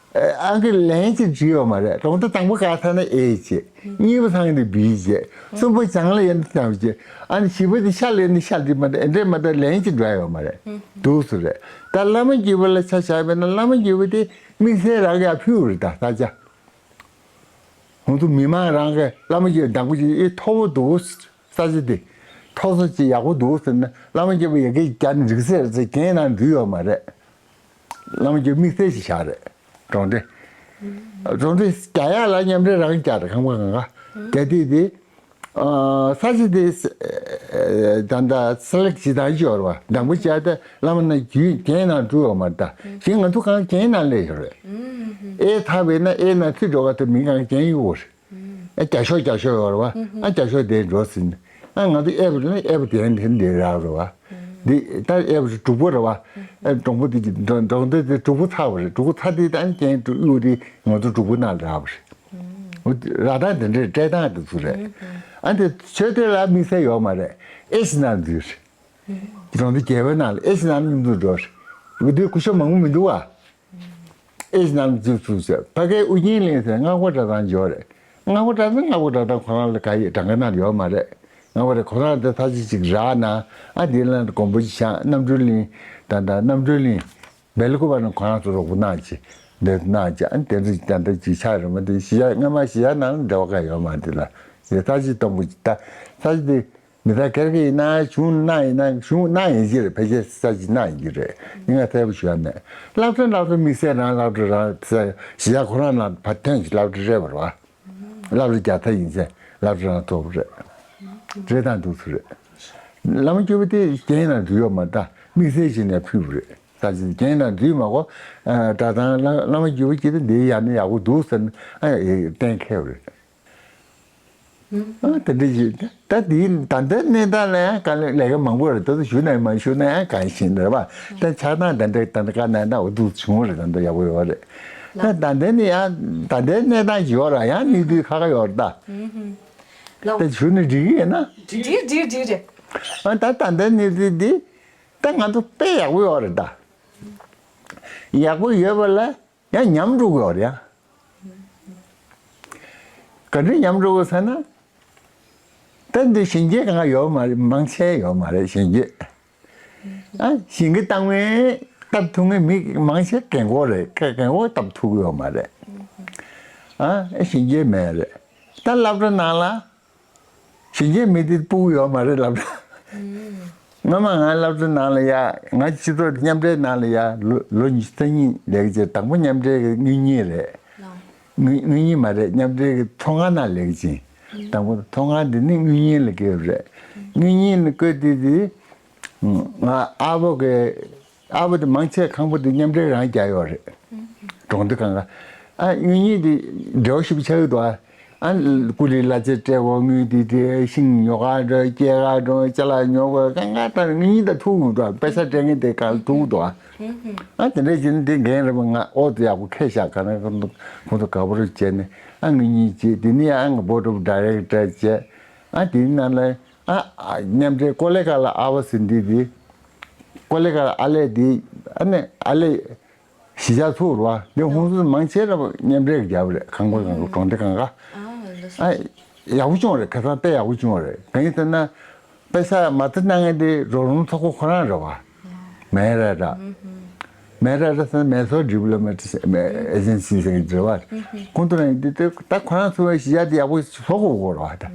ཨ་གི་ལན་ཅིག་བྲིས་ཡོད་མ་རེད། གྲོང་སྡེ་དང་པོ་ག་ཚང་ན་A བྱས། གཉིས་པ་ཚང་ན་B བྱས། གསུམ་པ་བྱང་ལ་ཡོད་ན་བྱང་བྱས། ཨ་ནི་བཞི་པ་དེ་ཤར་ལ་ཡོད་ན་ཤར་རེད་མ་རེད། ཨེ་འདྲས་མ་གཏོགས་ལན་ཅིག་འགྲོ་ཡ་ཡོད་མ་རེད། འདུག་སེ་རེད། ད་བླ་མ་རྒྱུད་པ་ལ་ཆ་བཞག་པ་ཡིན་ན་བླ་མ་རྒྱུད་པ་དེ་དམིགས་བསལ་རང་གིས་ཡར་ཕུལ་བ་རེད། ད་ས་ཆ། ང་ཚོ་མི་མང་རང་གིས་བླ་མ་རྒྱུད་པ་བདག་པོ་བྱས་ཨེ་མཐོ་པོ་འདུག་ས་ཆ་དེ་མཐོ་ས་ཅིག་ཡག་པོ་འདུག་ཟེར་ན་བླ་མ་རྒྱུད་པ་ཡ་གིར་རྒྱ་ནི་འགྲིག་ཟེར་ཟེར་རྒྱན་ནང་འབྲི་ཡོད་མ་རེད། བླ་མ་རྒྱུད་པ་དམིགས་བསལ་ཞིག་བཞག་རེད། གྲོང་སྡེ། གྲོང་སྡེ་རྒྱག་ཡག་ལ་མཉམ་འབྲེལ་རང་རྒྱག་རེད། ཁང་པ་གང་ག་རྒྱག་དུས་དེ། ཨ་ས་ཆ་དེ་ད་ལྟ་སེ་ལེག་བྱེད་སྟངས་ཅིག་ཡོད་རེད་བ། དང་པོ་བྱས་ཏེ་བླ་མ་ནང་རྒྱུད་རྒྱན་ནང་འབྲི་ཡོད་མ་རེད་ད། གཞན་ང་ཚོ་གང་རྒྱན་ནང་སླེབས་ཡོད་རེད། ཨེ་ཐག་པས་ན་ཨེ་ནང་ཚུད་འགྲོ་ག་དེ་མིང་གང་རྒྱན་ཡོད་རེད། ཨ་རྒྱ་ཤོག་རྒྱ་ཤོག་ཡོད་རེད་བ། ཨ་རྒྱ་ཤོག་དེ་འགྲོ་ཟིན། ཨ་ང་ཚོ་ཨེབ་ལ་ཨེབ་དེ་འདི་འདི་རག་རེད་བ། འདི་ད་ཨེབ་དྲུག་པོ་རེད་བ། ཨེབ་དང་པོ་དེ་གི་འགྲོ་འགྲོ་འདི་དེ་དྲུག་པོ་ཚར་བ་རེད། དྲུག་པོ་ཚར་དེ་ད་ཨ་ནི་རྒྱན་དུ་གཡུག་དེ་ང་ཚོ་དྲུག་པོ་ནང་ལ་རག་པ་རེད། འོ་རག་སྟངས་དེ་འདྲའི་སྤྲད་སྟངས་དེ་ཚོ་རེད། ཨ་འདི་ཆོས་དེ་ལ་དམིགས་བསལ་ཡོད་མ་རེད། ཨེ་ཤི་ནང་འཛུལ་རེད། འགྲོ་འདི་རྒྱལ་བའི་ནང་ལ་ཨེ་ཤི་ནང་མཉམ་དུ་འགྲོ་རེད། འོ་དེ་སྐུ་ཞབས་མང་པོ་མི་འདུག་བ། ཨེ་ནང་བཅུ་བཅུ་ཟེར། ཕ་གའི་ཨུ་རྒྱན་གླིང་ཟེར་སྔགས་པ་གྲྭ་ཚང་འབྱོར་རེད། སྔགས་པ་གྲྭ་ཚང་སྔགས་པ་གྲྭ་ཚང་ཁོ་རང་ལ་ག་ཡི་གྲངས་ཀ་ནང་ཡོད་མ་རེད། སྔགས་པ་རེད་ཁོ་རང་དེ་ཐ་ཅི་ཅིག་རག་ན་ཨ་དེ་ལ་དགོན་པོ་ཅིག་བཞེངས། རྣམ་གྲོལ་གླིང་ད་ད་རྣམ་གྲོལ་གླིང་སྦེལ་ཀོབ་ནང་ཁོ་རང་ཚོ་རོགས་པ་གནང་ཅིག་འདེབས་གནང་ཅིག་ཨ་དེ་ཚོ་ད་ད་ཅིག་ཆགས་རེད་མ་གཏོགས་གཞིས་ཆགས་སྔ་མ་གཞིས་ཆགས་ནང་ལ་འབྲེལ་བ་ག་ཡོད་མ་རེད། དེ་ལ་དེ་ཐ་ཅི་གཏོང་དགོས་ཅིག་ད་ཐ་ཅི་དེ། མི་ཐ་སྒེར་གྱི་ཡིན་ན་གཞུང་ནང་ཡིན་ན་གཞུང་ནང་ཡིན་གྱི་རེད། ཕལ་ཆེར་ས་ཅིག་ནང་ཡིན་གྱི་རེད། ཡིན་ང་ཐད་པོ་ཞུ་ཡ་མེད། སློབ་གྲྭ་སློབ་གྲྭ་དམིགས་བསལ་རང་སློབ་གྲྭ་རང་ས་གཞིས་ཆགས་ཁོ་རང་ནང་ཕར་ཐོན་གྱི་སློབ་གྲྭ་རེད་པ་རེད་བ། སློབ་གྲྭ་རྒྱག་ཐབས་ཡིན་ཚེ་སློབ་གྲྭ་རང་ཐོབ་པ་རེད། རེད་དང་འདུག་ཚུལ་རེད། བླ་མ་རྒྱུད་པ་དེ་རྒྱན་ནང་འདུས་ཡོད་མ་རེད། དམིགས་བསལ་བྱས་ནས་ཕུལ་བ་རེད། ས་ཅིག་རྒྱན་ནང་འདུས་མ་གོ། གྲྭ་ཚང་བླ་བླ་མ་རྒྱུད་པ་སྐྱིད་དེ་འདི་ཡང་ནི་ཡག་པོ་འདུག་ཟེར་ནས་གཏན་འཁེལ་བ་རེད། ཨ་དེ་འདྲ་ཞིག་ད་དེའི་ད་ལྟའི་གནས་སྟངས་ལ་ཡང་དཀའ་ལས་ལས་ཀ་མང་པོ་རེད། ད་ལྟ་ཞུ་ན་མ་ཞུ་ན་ཡང་གང་ཤེས་ནི་རེད་པ། ད་ཆགས་སྟངས་ད་འདྲ་ད་འདྲ་དཀའ་གནད་ད་འུ་ཐུག་བྱུང་རེད། ད་འདྲ་ཡག་པོ་ཡོད་རེད། ད་ད་ལྟའི་ནི་ཡང་ད་ལྟའི་གནས་སྟངས་ཞིག་ཡོད་ར་ཡང་གནས་དུས་ཁ་ཁ་ཡོད་རེད་ད། ད་ཞུ་ནི་འགྲིག་གི་ཡིན་ན། འགྲིག་འགྲིག་འགྲིག་རེད། ཨ་ད་ད་ལྟའི་གནས་དུས་འདི་ད་ང་ཚོ་དཔེ་ཡག་པོ་ཡོད་རེད་ད། ཡག་པོ་ཡོད་པ་ལ། ཡང་ཉམས་འགྲོ་གི་ཡོད་རེད་ཡ། ག་འདྲ་ཉམས་འགྲོ་གི་ཟེར་ན། ད་འདི་གཞོན་སྐྱེས་གང་ག་ཡོད་མ་རེད། མང་ཆེ་ཡོད་མ་རེད་གཞོན་སྐྱེས། ཨ་ཞིང་ཁ་བཏང་བའི་སྟབས་ཐུག་མཁན་མི་མང་ཆེ་རྒན་གོག་རེད། རྒན་གོག་སྟབས་ཐུག་གི་ཡོད་མ་རེད། ཨ་གཞོན་སྐྱེས་མེད་རེད། ད་སློབ་གྲྭ་ནང་ལ་གཞོན་སྐྱེས་མི་དེ་སྤུ་གུ་ཡོད་མ་རེད་སློབ་གྲྭ། སྔོན་མ་ང་སློབ་གྲྭ་ནང་ལ་ཡ། ང་སྤྱི་ཚོགས་མཉམ་འབྲེལ་ནང་ལ་ཡ་ལོ་ལོ་ཉི་ཤུ་རྩ་གཉིས་ལས་ཀྱི་དང་པོ་མཉམ་འབྲེལ་གྱི་དངུལ་གཉེར་རེད། དངུལ་དངུལ་གཉེར་མ་རེད། མཉམ་འབྲེལ་གྱི་ཚོང་ཁང་ནང་ལས་ཀྱི་ཕྱིན། དང་པོ་ཚོང་ཁང་འདི་ནི་དངུལ་གཉེར་ལ་བསྐོས་རེད། དངུལ་གཉེར་ལ་བསྐོས་དུས་དེ་ང་ཨ་ཕོ་གི་ཨ་ཕོ་དེ་མང་ཆེ་ཁང་པ་དེ་མཉམ་འབྲེལ་རང་རྒྱག་ཡོད་རེད། གྲོང་སྡེ་གང་ག་ཨ་དངུལ་གཉེར་དེ་འབྲེལ་བ་ཞིབ་ཆགས་ཡོད་དོ། ཨ་ཀུ་ལི་གླ་ཆ་སྤྲད་དགོས། དངུལ་དེ་དེ་ཤིང་ཉོ་ག་འགྲོ། སྐྱེད་ག་འགྲོ། ཅ་ལག་ཉོ་དགོས། གང་ག་ད་དངུལ་གཉེར་དང་ཐུག་དགོས་དོ། པེ་ས་སྤྲད་མཁན་དེ་གང་ཐུག་དོ། ཨ་དེ་འདྲ་བྱས་ནས་དེ་འགན་རེད་པ། ང་ཨོ་དེ་ཡག་པོ་ཁས་བཞག་ག་ན་ཁོང་ཚོ་དགའ་པོ་རེ་བྱས་ནས་ཨ་དངུལ་གཉེར་བྱས། དེ་ནས་ཨ་ང་བོ་ཌི་ཨོབ་ཌའི་རེག་ཊར་བྱས། ཨ་དེའི་ནང་ལ་ཨ་ཨ་མཉམ་འབྲེལ་ཀོ་ལེ་གྷལ་ལ་ཨ་བ་ཟེར་འདི་དེ། ཀོ་ལེ་གྷལ་ཨ་ལེ་དེ། ཨ་ནི་ཨ་ལེ་གཞིས་ཆགས་ཚུགས་རེད་པ། འདི་ཧུན་སུར་མང་ཆེ་ར་མཉམ་འབྲེལ་གྱི་རྒྱབ་རེད། ཁང་པ་གང་ག་གྲོང་སྡེ་གང་ག་ཨ་ཡག་པོ་བྱུང་རེད། ཁ་སང་དཔེ་ཡག་པོ་བྱུང་རེད། གང་ཡིན་ཟེར་ན་པེ་ས་མ་རྩ་གནང་མཁན་དེ་རོགས་རམ་ཚོགས་པ་ཁོ་རང་རེད་པ། མེ་ར་ར། མེ་ར་ར་ཟེར་ན་མེ་སོར་ཌི་ཝེ་ལོབ་མེན་ཊི་ཨེ་ཇེན་སི་ཟེར་གྱི་རེད་པ། ཁོང་ཚོ་རང་ཡིན་དུས་ད་ཁོ་རང་ཚོ་བའི་གཞིས་ཆགས་དེ་ཡག་པོ་བཟོ་དགོས་དགོས་རེད་པ།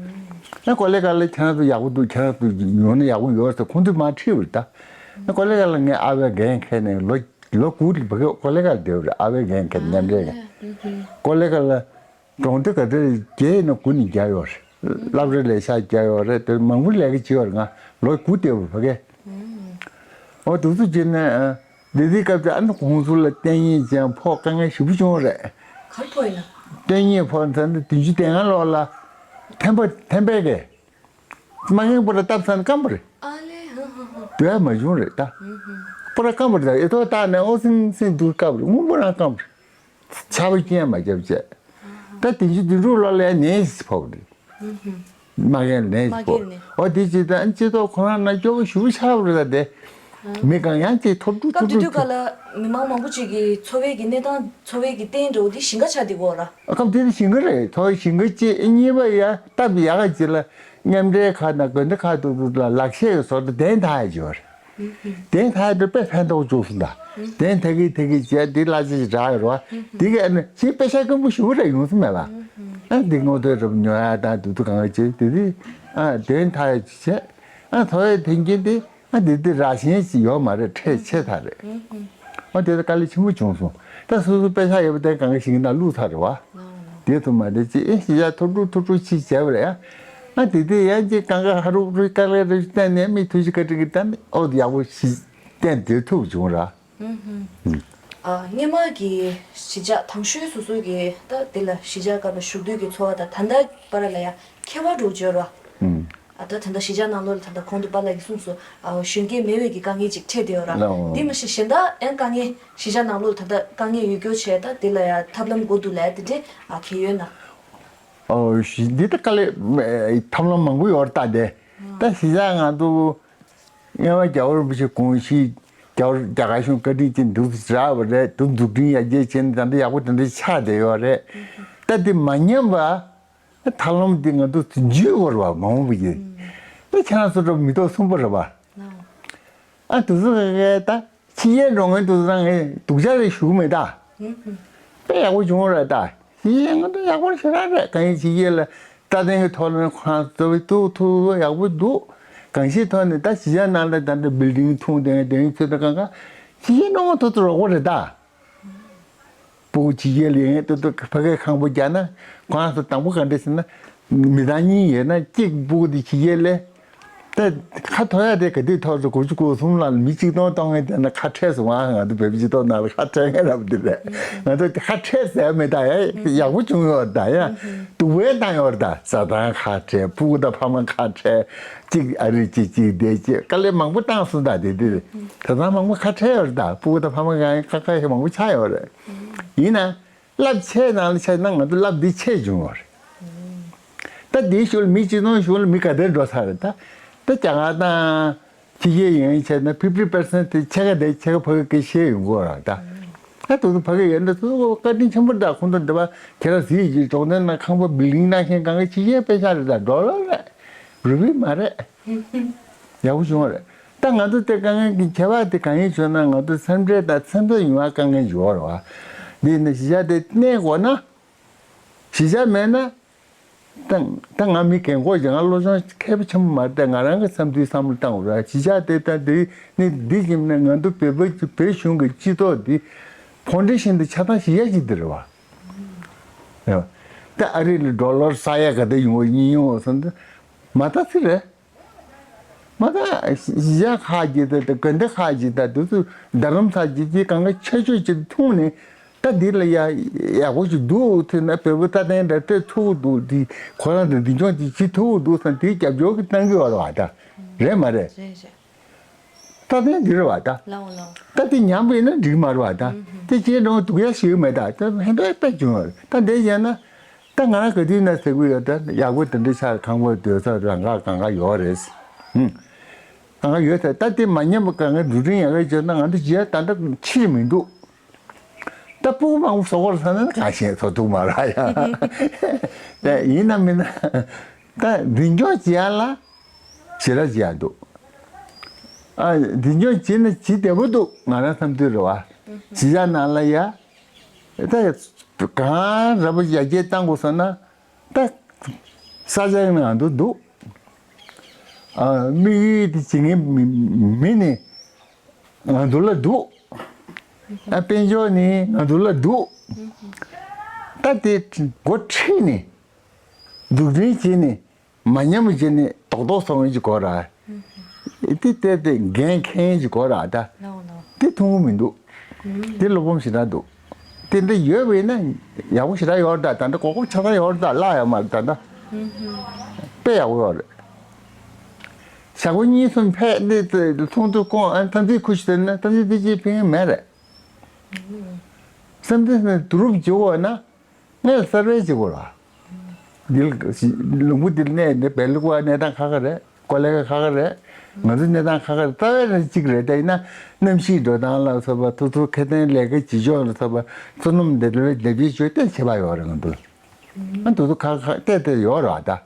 ད་ཨ་ཀོ་ལེ་གྷལ་ལ་ཁྱེད་རང་ཚོ་ཡག་པོ་འདུག་ཁྱེད་རང་ཚོ་ཡོང་ན་ཡག་པོ་ཡོད་ཟེར་ཁོང་ཚོས་མར་ཁྲིད་པ་རེད་ད། ཨ་ཀོ་ལེ་གྷལ་ལ་ངས་ཨ་བའི་འགན་འཁྱེར་ནས་ལོ་ལོ་དགུ་ལ་ཕ་གི་ཀོ་ལེ་གྷལ་ལ་བསྡད་པ་རེད། ཨ་བའི་འགན་འཁྱེར་མཉམ་འབྲེལ་གྱི། ཀོ་ལེ་གྷལ་ལ་གྲོང་སྡེ་ག་ཚོད་བརྒྱད་ཡིན་ན་དགུ་ནས་བརྒྱབ་ཡོད་རེད། སློབ་གྲྭ་ལས་ཤག་བརྒྱབ་ཡོད་རེད། དེ་མང་པོ་ལས་ཀ་བྱས་ཡོད་རེད། ང་ལོ་དགུ་བསྡད་པ་ཕ་གི། ཨོ་དུས་ཚོད་བྱས་ན་ཨ་འདི་དུས་སྐབས་དེ་ཨ་ནི་ཁོང་ཚོ་ལ་ལྟས་ངན་ཅན་ཕོག་དཀའ་ངལ་ཞེ་པོ་བྱུང་བ་རེད། ག་རེ་ཕོག་ཡིན་ན། ལྟས་ངན་ཕོག་ཚར་ན་བདུན་ཅུ་དོན་ལྔ་ལོ་ལ་ཐན་པ་ཐན་པའི་གི་མ་ངན་པོ་ར་བཏབ་ཚར་ན་སྐམ་པོ་རེད། ཨ་ལེ། ཧ་ཧ་ཧ། དུ་ཡ་མ་བྱུང་རེད་ད། པོ་ར་སྐམ་པོ་རེད་ད། ཨེ་ཐོག་བཏགས་ནས་ཨོ་སིན་སིན་དུ་སྐམ་པོ་རེད། སྔོན་པོ་རང་སྐམ་པོ་རེད། ཆར་པ་རྐྱེན་མ་བརྒྱབ་བྱས། ད་བདུན་ཅུ་དོན་དྲུག་ལོ་ལ་ནད་ཕོག་རེད། མ་རྒན་ནད་མ་ཕོག་རྒན་ནད། ཨོ་དེ་ཅི་ད་སྤྱི་ཚོགས་ཁོ་རང་ན་སྐྱོ་པོ་ཞུ་ཆགས་རེད་ད་དེ། མི་གང་ཡང་ཅིག་ཐོབ་དྲུག་སྐབས་ཐོབ་དེ་དུས་དྲུག་ག་ལ་མི་མང་མང་པོ་ཅིག་གི་འཚོ་བའི་གི་གནས་སྟངས་འཚོ་བའི་གི་རྟེན་འགྲོ་དེ་ཞིང་ཁ་ཆགས་དེ་གོ་ར། ཨ་སྐབས་དེ་དུས་ཞིང་ཁ་རེད། ཐོག་ཞིང་ཁ་གཅིག་གཉིས་པ་ཡ་སྟབས་ཡག་ག་ཅིག་ལ་མཉམ་འབྲེལ་ཁག་དང་དགོན་སྡེ་ཁག་ཏུ་ལ་ལག་ཤེས་ཀྱི་བཟོ་ལྟ་གདན་ཐག་ཡ་ཅིག་ཡོད་རེད། དེ་ཐག་དེ་དཔེ་ཕན་ཐོགས་བཅུག་སོང་ད། དེ་ཐག་གི་ཐག་གི་བྱས་དེ་གླ་ཆ་ཞིག་རག་ཡོད་རེད་བ། དེ་གི་ཨ་ནི་ཞིག་དཔེ་ཤ་སྐམ་པོ་ཞུ་རེ་ཡོང་སོང་མེད་པ། ཨ་དེ་སྔོ་ཐོས་རབ་ཉོ་ཡ་དང་དུ་དུ་གང་ག་བྱས་དེ་དེ་ཨ་དེ་ཐག་ཡ་ཅིག་བྱས། ཨ་ཐོ་ཡ་དེ་གི་དེ་ཨ་དེ་དེ་རག་ཤེས་ཞིག་ཡོད་མ་རེད། ཁྲལ་ཆེ་ཐག་རེད། ཨ་དེ་དེ་དཀའ་ལས་ཆེན་པོ་བྱུང་སོང་། ད་སོ་སོ་དཔེ་ཤ་ཡོད་པ་དེ་གང་ག་ཞིག་ན་བླུགས་ཚར་རེད་བ། དེ་ཐུབ་མ་དེ་ཅི་ཨེ་ཞིག་ཡ་ཐོབ་དྲུག་ཐོབ་དྲུག་ཅིག་བྱས་པ་རེད་ཡ། ཨ་དེ་དེ་ཡང་ཅིག་གང་ག་ཧ་རུག་རུག་དཀའ་ལས་རེ་བསྟན་ནས་མི་ཐུགས་ཞིག་བཀའ་དྲིན་གྱིས་ད་ནི་ཨོ་ཡག་པོ་ཞིག་བསྟན་དེ་ཐུབ་བྱུང་ར། ཨ་སྔོན་མ་གི་གཞིས་ཆགས་དང་ཤོས་སོ་སོ་གི་ད་དེ་ལ་གཞིས་ཆགས་སྐབས་ལ་བཞུགས་དུས་ཀྱི་འཚོ་བ་དང་ད་ལྟ་བར་ལ་ཡ་ཁྱད་པར་འགྲོ་བརྗོད་ར། ཨ་ད་ད་ལྟ་གཞིས་ཆགས་ནང་ལོགས་ལ་ད་ལྟ་གོང་དུ་པཱ་ལགས་ཀྱིས་གསུངས་སོང་། ཨ་གཞོན་སྐྱེས་མེད་པའི་གི་དཀའ་ངལ་ཅིག་འཕྲད་བསྡད་ཡོད་ར། ལའོ། དེ་མ་ཟད་གཞན་དག་ཡང་དཀའ་ངལ་གཞིས་ཆགས་ནང་ལོགས་ལ་ད་ལྟ་དཀའ་ངལ་ཡོད་རྒྱུ་བྱས་ད་དེ་ལ་ཡ་ཐབས་ལམ་དགོས་འདུག་ལབ་དེ་འདྲས་ཨ་གལ་ཡོད་ན། ཨོ་ཞི་འདི་ལྟ་དཀའ་ལས་ཐབས་ལམ་མང་པོ་ཡོད་རེད་ད་དེ། ད་གཞིས་ཆགས་ང་ཚོ་སྔོན་མ་རྒྱལ་བ་རིན་པོ་ཆེ་དགོངས་གཞི་རྒྱལ་བ་རྒྱ་གར་གཞུང་བཀའ་དྲིན་ཅན་འདུག་རག་པ་རེད། དུ་འཛུགས་སྐྲུན་ཡར་རྒྱས་བྱས་ནས་ད་ལྟ་ཡག་པོ་དེ་འདྲ་ཆགས་བསྡད་ཡོད་རེད། ད་དེ་མ་ཉམས་པ་ཐབས་ལམ་དེ་ང་ཚོ་འཇུས་དགོས་རེད་བ། མ་འོངས་པ་ཡིན་ད་ཁྱེད་རང་ཚོ་འདྲ་མི་ཐོག་གསུམ་པ་རེད་བ། ཨ་དུ་ཚོ་ག་གེ་ད་ཕྱི་རྒྱལ་འགྲོ་མཁན་དུ་ཚོ་རང་གི་སྡུག་ཅག་རེ་ཞུ་གི་མེད་ད། དཔེ་ཡག་པོ་བྱུང་རེད་ད། ཕྱི་རྒྱལ་ང་ཚོ་ཡག་པོ་ཞེ་དྲག་རེད། གང་ཡིན་ཕྱི་རྒྱལ་ལ་རྩ་དོན་གྱི་ཐོག་ནས་ཁོ་རང་ཚོ་བའི་ཐུག་ཐུག་ཡག་པོ་འདུག་གང་ཞིག་ཐོག་ནས་ད་ཕྱི་རྒྱལ་ནང་ལ་ད་འདྲ་བིལ་ཌིང་ཐུང་དེ་དེ་ཚོ་ད་གང་ག་ཕྱི་རྒྱལ་འགྲོ་མཁན་དུ་ཚོ་རོགས་པ་རེད་ད། སྤུ་གུ་ཕྱི་རྒྱལ་ལ་ཡོང་ཡས་ཏོག་ཏོག་ཕ་གིའི་ཁང་པ་རྒྱག་ན་ཁོ་རང་ཚོ་དང་པོ་ག་འདྲ་ཟེར་ན་མི་ཚང་གཉིས་ཡོད་ན་གཅིག་སྤུ་གུ་དེ་ཕྱི་རྒྱལ་ལ་ད་ཁ་ཐོར་ཡ་དེ་ག་དུས་ཐོར་སོང་། དགུ་བཅུ་གོ་གསུམ་ལ་མི་གཅིག་སྟོང་གཏོང་མཁན་དེ་ན་ཁ་བྲལ་སོང་། ང་ང་ཚོ་བོད་པའི་སྤྱི་ཚོགས་ནང་ལ་ཁ་བྲལ་མཁན་ར་བ་དེ་རེད། ང་ཚོ་ཁ་བྲལ་ཟེར་མེད་ད་ཡ། ཡག་པོ་བྱུང་ཡོད་ད་ཡ། སྡུག་པོ་བཏང་ཡོད་ད། བཟའ་ཚང་ཁ་བྲལ། སྤུ་གུ་དང་ཕ་མ་ཁ་བྲལ། གཅིག་ཨ་རི་གཅིག་གཅིག་བསྡད་ཅེས་དཀའ་ལས་མང་པོ་བཏང་སོང་ད། དེ་དུས་བཟའ་ཚང་མང་པོ་ཁ་བྲལ་ཡོད་རེད་ད། སྤུ་གུ་དང་ཕ་མ་གང་ཁ་ཁ་ཞིག་མང་པོ་ཆགས་ཡོད་རེད། ཡིན་ན་རླབས་ཆེ་ནང་ལ་ཆ་ན་ང་ཚོ་རླབས་འདི་ཆེ་བྱུང་བ་རེད། ད་དེའི་ཤུལ་མི་སྤྱི་ཚོགས་ཤུལ་མི་ག་དེར་འགྲོ་ཚར་རེད་ད། ད་རྒྱ་གར་དང་ཕྱི་རྒྱལ་ཡིན་ཆ་ན་ཕིབ་ཏི་པར་སེན་ཊི་དེ་ཕྱེད་ཀ་དེ་ཕྱེད་ཀ་ཕ་གི་སྐད་བཤད་ཡོང་གི་རེད་ད། ད་དུ་ཕ་གི་ཡོད་འདི་ཚོ་བཀའ་དྲིན་ཆེན་པོ་འདྲ། ཁོང་ཚོ་འདི་པ་ཁྱེད་རང་གཟིགས་ཀྱི་གྲོང་རྡལ་ནང་ཁང་པ་བིལ་ཌིང་གནང་མཁན་གང་ག་ཕྱི་རྒྱལ་པེ་ཤ་རེད་ད། ཌོ་ལར་རེད། རུ་པི་མ་རེད། ཡག་པོ་བྱུང་བ་རེད། ད་ང་ཚོ་དེ་དཀའ་ངལ་གྱི་ཁྱད་པར་དེ་གང་ཡིན་བྱུང་ན་ང་ཚོ་སེམས་ཁྲལ་དང་སེམས་འཚབ་ཡོང་བ་དཀའ་ངལ་ཡོད་རེད་བ། འདི་ནི་གཞིས་ཆགས་དེ་གནས་དགོས་ན། གཞིས་ཆགས་མེད་ན་ ད་ད་ང་མི་རྒན་གོག་ཅིག་ང་བློ་སྦྱོང་མཁས་པ་ཆེན་པོ་མ་རེད། ད་ང་རང་གི་བསམ་ཚུལ་བསམ་བློ་བཏང་བ་ར་ཅི་བྱ་དེ་ད་འདི་ནི་འདི་བཞིན་ནས་ང་ཚོ་བོད་པ་བོད་གཞུང་གི་སྤྱི་ཚོགས་འདི་ཕོ་འདྲེ་བཞིན་དུ་ཆགས་སྡང་བྱེད་ཡ་ཅིག་འདི་རེད་བ། ཡ། ད་ཨ་རི་ལ་ཌོ་ལར་ས་ཡ་ག་དེ་ཡོང་བ་གཉིས་ཡོང་བ་སོང་ད་མ་ད་ཚིག་རེད། མ་ད་གཞིས་ཆགས་ཁག་ཅིག་ད་ད་དགོན་སྡེ་ཁག་ཅིག་ད་དུ་ཚོ་རྡ་རམ་ས་ཅིག་ཅིག་གང་ག་ཆ་ཆོས་ཅིག་མཐོང་ནས། ད་འདི་ལ་ཡ་ཡག་པོ་ཞིག་འདུག་ཐོས་ན་བོད་པ་རྩ་དོན་འདྲ་སྤྲད་ཐུབ་འདུག་འདི་ཁོ་རང་ཚོ་འདི་སྦྱོང་ཅིག་བྱེད་ཐུབ་འདུག་བསམ་དེའི་རྒྱབ་སྐྱོར་གྱི་གཏང་གི་ཡོད་རེད་བ། ད་རེད་མ་རེད། རེད་རེད། རྩ་དོན་འདི་རེད་བ། ད་ལའོ་ལའོ། ད་དེ་ཉམས་པ་ཡིན་ན་འགྲིག་མ་རེད་བ། ད་དེ་ཅིའི་འགྲོ་འདུག་ཡ་ཞིག་མེད། ད་ད་ཧན་ཏོ་ཡ་པད་བྱུང་བ་རེད། ད་འདི་བྱས་ན་ད་ང་རང་ག་དུས་ན་ཟེར་གི་ཡོད། ད་ཡག་པོ་དེ་འདྲ་ཆགས་ཁང་པ་སྡོད་ས་རང་ག་གང་ག་ཡོད་རེད། ཧུམ། གང་ག་ཡོད་ས་ད་དེ་མ་ཉམས་པ་གང་ག་འགྲུལ་འཕྲིན་ཡག་ག་བྱས་ན་ང་ཚོ་བྱས་ད་ད་ཕྱིར་མི་འདུག་ད་སྤུ་གུ་མང་པོ་བཟོ་དགོས་ས་ན་གང་ཤེས་བཟོ་ཐུབ་མ་རེད་ཡ། ད་ཡིན་ན་མིན་ན་ད་འཛིན་སྐྱོང་བྱེད་ཡ་ལ་ཞེ་དྲག་བྱེད་ཡ་འདུག་ཨ་འཛིན་སྐྱོང་བྱེད་ན་བྱེད་བདེ་པོ་འདུག་ང་རང་བསམ་ཚུལ་རེད་བ། བྱེད་ཡ་ནང་ལ་ཡ་ད་གང་ར་བ་ཡར་རྒྱས་བཏང་དགོས་ས་ན་ད་ས་ཆ་ནང་དུ་འདུག་ཨ་དམིགས་ཡུལ་དེ་བྱེད་མཁན་མི་མི་ནི་ང་ཚོ་ལ་འདུག་ཨ་དཔལ་འབྱོར་ནི་ང་ཚོ་ལ་འདུག་ད་དེ་འགོ་ཁྲིད་ནས་འཛུགས་སྐྲུན་བྱས་ནས་མ་ཉམས་པ་བྱས་ནས་རྡོག་རྡོག་སོང་ཡོང་གི་གོ་ར། དེ་ལྟས་ཏེ་འགན་འཁྱེར་གྱི་གོ་ར་ད། ལའོ་ལའོ། དེ་ཐུང་ངུ་མི་འདུག་དེ་བློ་ཕམ་ཞེ་དྲག་འདུག་དེ་འདྲ་ཡོད་པ་ཡིན་ན་ཡག་པོ་ཞེ་དྲག་ཡོད་རེད། ད་ད་འདྲ་གོ་སྐབས་ཆ་ཚང་ཡོད་རེད། ད་བརླག་ཡོད་མ་རེད། ད་ད་དཔེ་ཡག་པོ་ཡོད་རེད། ཞག་པོ་གཉིས་གསུམ་ཕེབས་ནས་ཚོགས་འདུ་སྐོང་ཨ་ཐམས་ཅད་ཁུ་ཞིག་དེ་ན་ཐམས་ཅད་དེ་ཅིག་ཕན་མེད་རེད། བསམ་ཚུལ་ནི་བསྡུ་རུབ་བྱེད་དགོས་ན། ངས་གསར་པའི་བྱེད་དགོས་ལ། འདི་ལ་ལུང་པ་འདིར་གནས་ནས་བལ་ལུག་པ་གནས་སྟངས་ཁ་ཁ་རེད། ཀོ་ལེ་ག་ཁ་ཁ་རེད། ང་ཚོ་གནས་སྟངས་ཁ་ཁ་རེད། རྩ་བའི་རང་གཅིག་རེད། ད་ཡིན་ན་གནམ་གཤིས་འགྲོ་སྟངས་ལ་སོགས་པ་ཐུག་ཐུག་ཁེ་ཐན་ལས་ཀ་བྱེད་ཕྱོགས་ལ་སོགས་པ་བསོད་ནམས་འདི་འདྲ་ལས་འདེབས་བྱེད་ཆོས་གཏན་ཆེ་བ་ཡོད་རེད། ང་ཚོ་ཨ་ཐུག་ཐུག་ཁ་ཁ་གཏད་གཏད་ཡོད་རེད་བ། ད་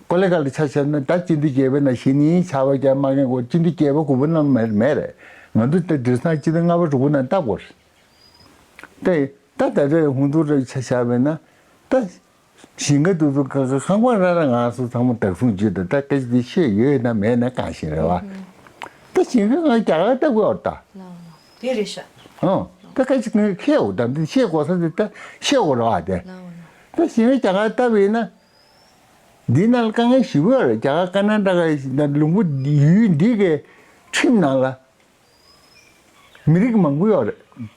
ཀོ་ལེ་ག་ལ་ཆ་བཞག་ན་ད་སྤྱི་འཐུས་རྒྱལ་པོའི་ནང་གཞི་ནས་ཆར་པ་རྒྱག་མ་མཁན་གོ་སྤྱི་འཐུས་རྒྱལ་པོ་དགུ་པ་རྣམས་མེད་མེད་རེད། ང་ཚོ་ད་དེང་སང་སྤྱི་འཐུས་ལྔ་པ་དྲུག་པ་རྣམས་ལྟ་དགོས་རེད། ད་ད་ད་རེས་ཧུང་ཐུག་རེ་ཆ་བཞག་པས་ན་ད་ཞིང་ཁ་དུ་དུ་ཁ་ཁ་ཁང་པ་ར་ར་ང་ཚོ་ཚང་མ་བདག་སྲུང་བྱེད་དུ་ད་སྐད་ཆ་དེ་ཤེས་ཡོད་ན་མེད་ན་གང་ཤེས་རེད་བ། ད་ཞིང་ཁ་ང་རྒྱ་གར་ལྟ་དགོས་བར་ད། དེ་རེད་ཤག་ཨོ་ད་སྐད་ཆ་ང་ཁེལ་འོ་ད་འདི་ཤེས་དགོས་ས་དེ་ད་ཤེས་དགོས་རེད་བ། དེ་ད་ཞིང་ཁ་རྒྱ་གར་ལྟ་བས་ན་འདི་ནང་ལ་དཀའ་ངལ་ཞེ་པོ་ཡོད་རེད། རྒྱ་གར་ཀ་ན་ཊ་ཀ་ལུང་པ་ཡུལ་འདི་གའི་ཁྲིམས་ནང་ལ། མི་རིགས་མང་པོ་ཡོད་རེད།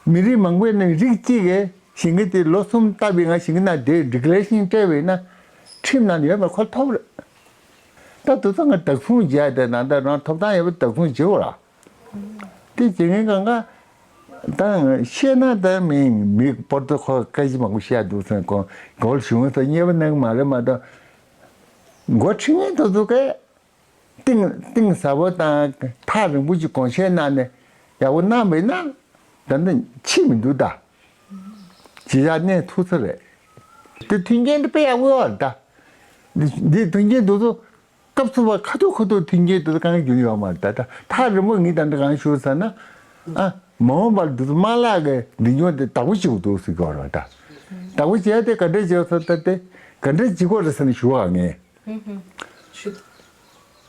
མི་རིགས་མང་པོའི་ནང་རིགས་གཅིག་གིས་ཞིང་ཁ་དེ་ལོ་གསུམ་བཏབ་པའི་ང་ཞིང་ཁ་ནང་བསྡད་ཌི་ཀི་ལེ་རེ་ཤན་སྤྲད་པ་ཡིན་ན་ཁྲིམས་ནང་ཡོད་པ་ཁོ་ཐོབ་རེད། ད་དུ་ཚང་ང་བདག་སྲུང་བྱས་ཏེ་ནང་ད་རང་ཐོབ་ཐང་ཡོད་པ་བདག་སྲུང་བྱེད་དགོས་ར། དེ་བྱེད་མཁན་གང་ག་ད་བཤད་ན་ད་མི་མི་པོར་ཏོ་ཁོ་སྐད་ཆ་མང་པོ་བཤད་འདུག་ཟེར་ཁོ་གོལ་བྱུང་ས་བརྙས་པ་གནང་གི་མ་རེད་མ་གཏོགས་འགོ་ཁྲིད་མཁན་དེ་ཚོ་གས། གཏིང་གཏིང་ཟབ་པོ་དང་ཐག་རིང་པོ་ཅིག་དགོངས་བཞེས་གནང་ནས་ཡག་པོ་གནང་བས་ན་ད་ནི་ཕྱི་མི་འདུག་ད། ཇི་ཡག་གནས་ཐུག་ས་རེད། དེ་མཐུན་རྐྱེན་དེ་དཔེ་ཡག་པོ་ཡོད་རེད་ད། འདི་འདི་མཐུན་རྐྱེན་དེ་ཚོ་སྐབས་སུ་བབ་ཁ་ཐུག་ཁ་ཐུག་མཐུན་རྐྱེན་དེ་ཚོ་གང་རྒྱུ་ཡོད་མ་རེད་ད། ད་ཐག་རིང་པོ་ངས་ད་འདི་གང་ཞུ་ཟེར་ན། ཨ་མ་འོངས་པར་འདི་ཚོ་མ་ལག་གི་འདི་ཉོ་དེ་བདག་པོ་བྱེད་དགོས་འདུག་ཟེར་གྱི་ཡོད་རེད་ད། བདག་པོ་བྱས་ཏེ་ག་འདྲ་བྱེད་ས་ད་དེ་ག་འདྲ་བྱེད་དགོས་རེད་ཟེར་ནས་ཞུ་བ་ངས། ཧུམ་ཧུམ། ཞུ།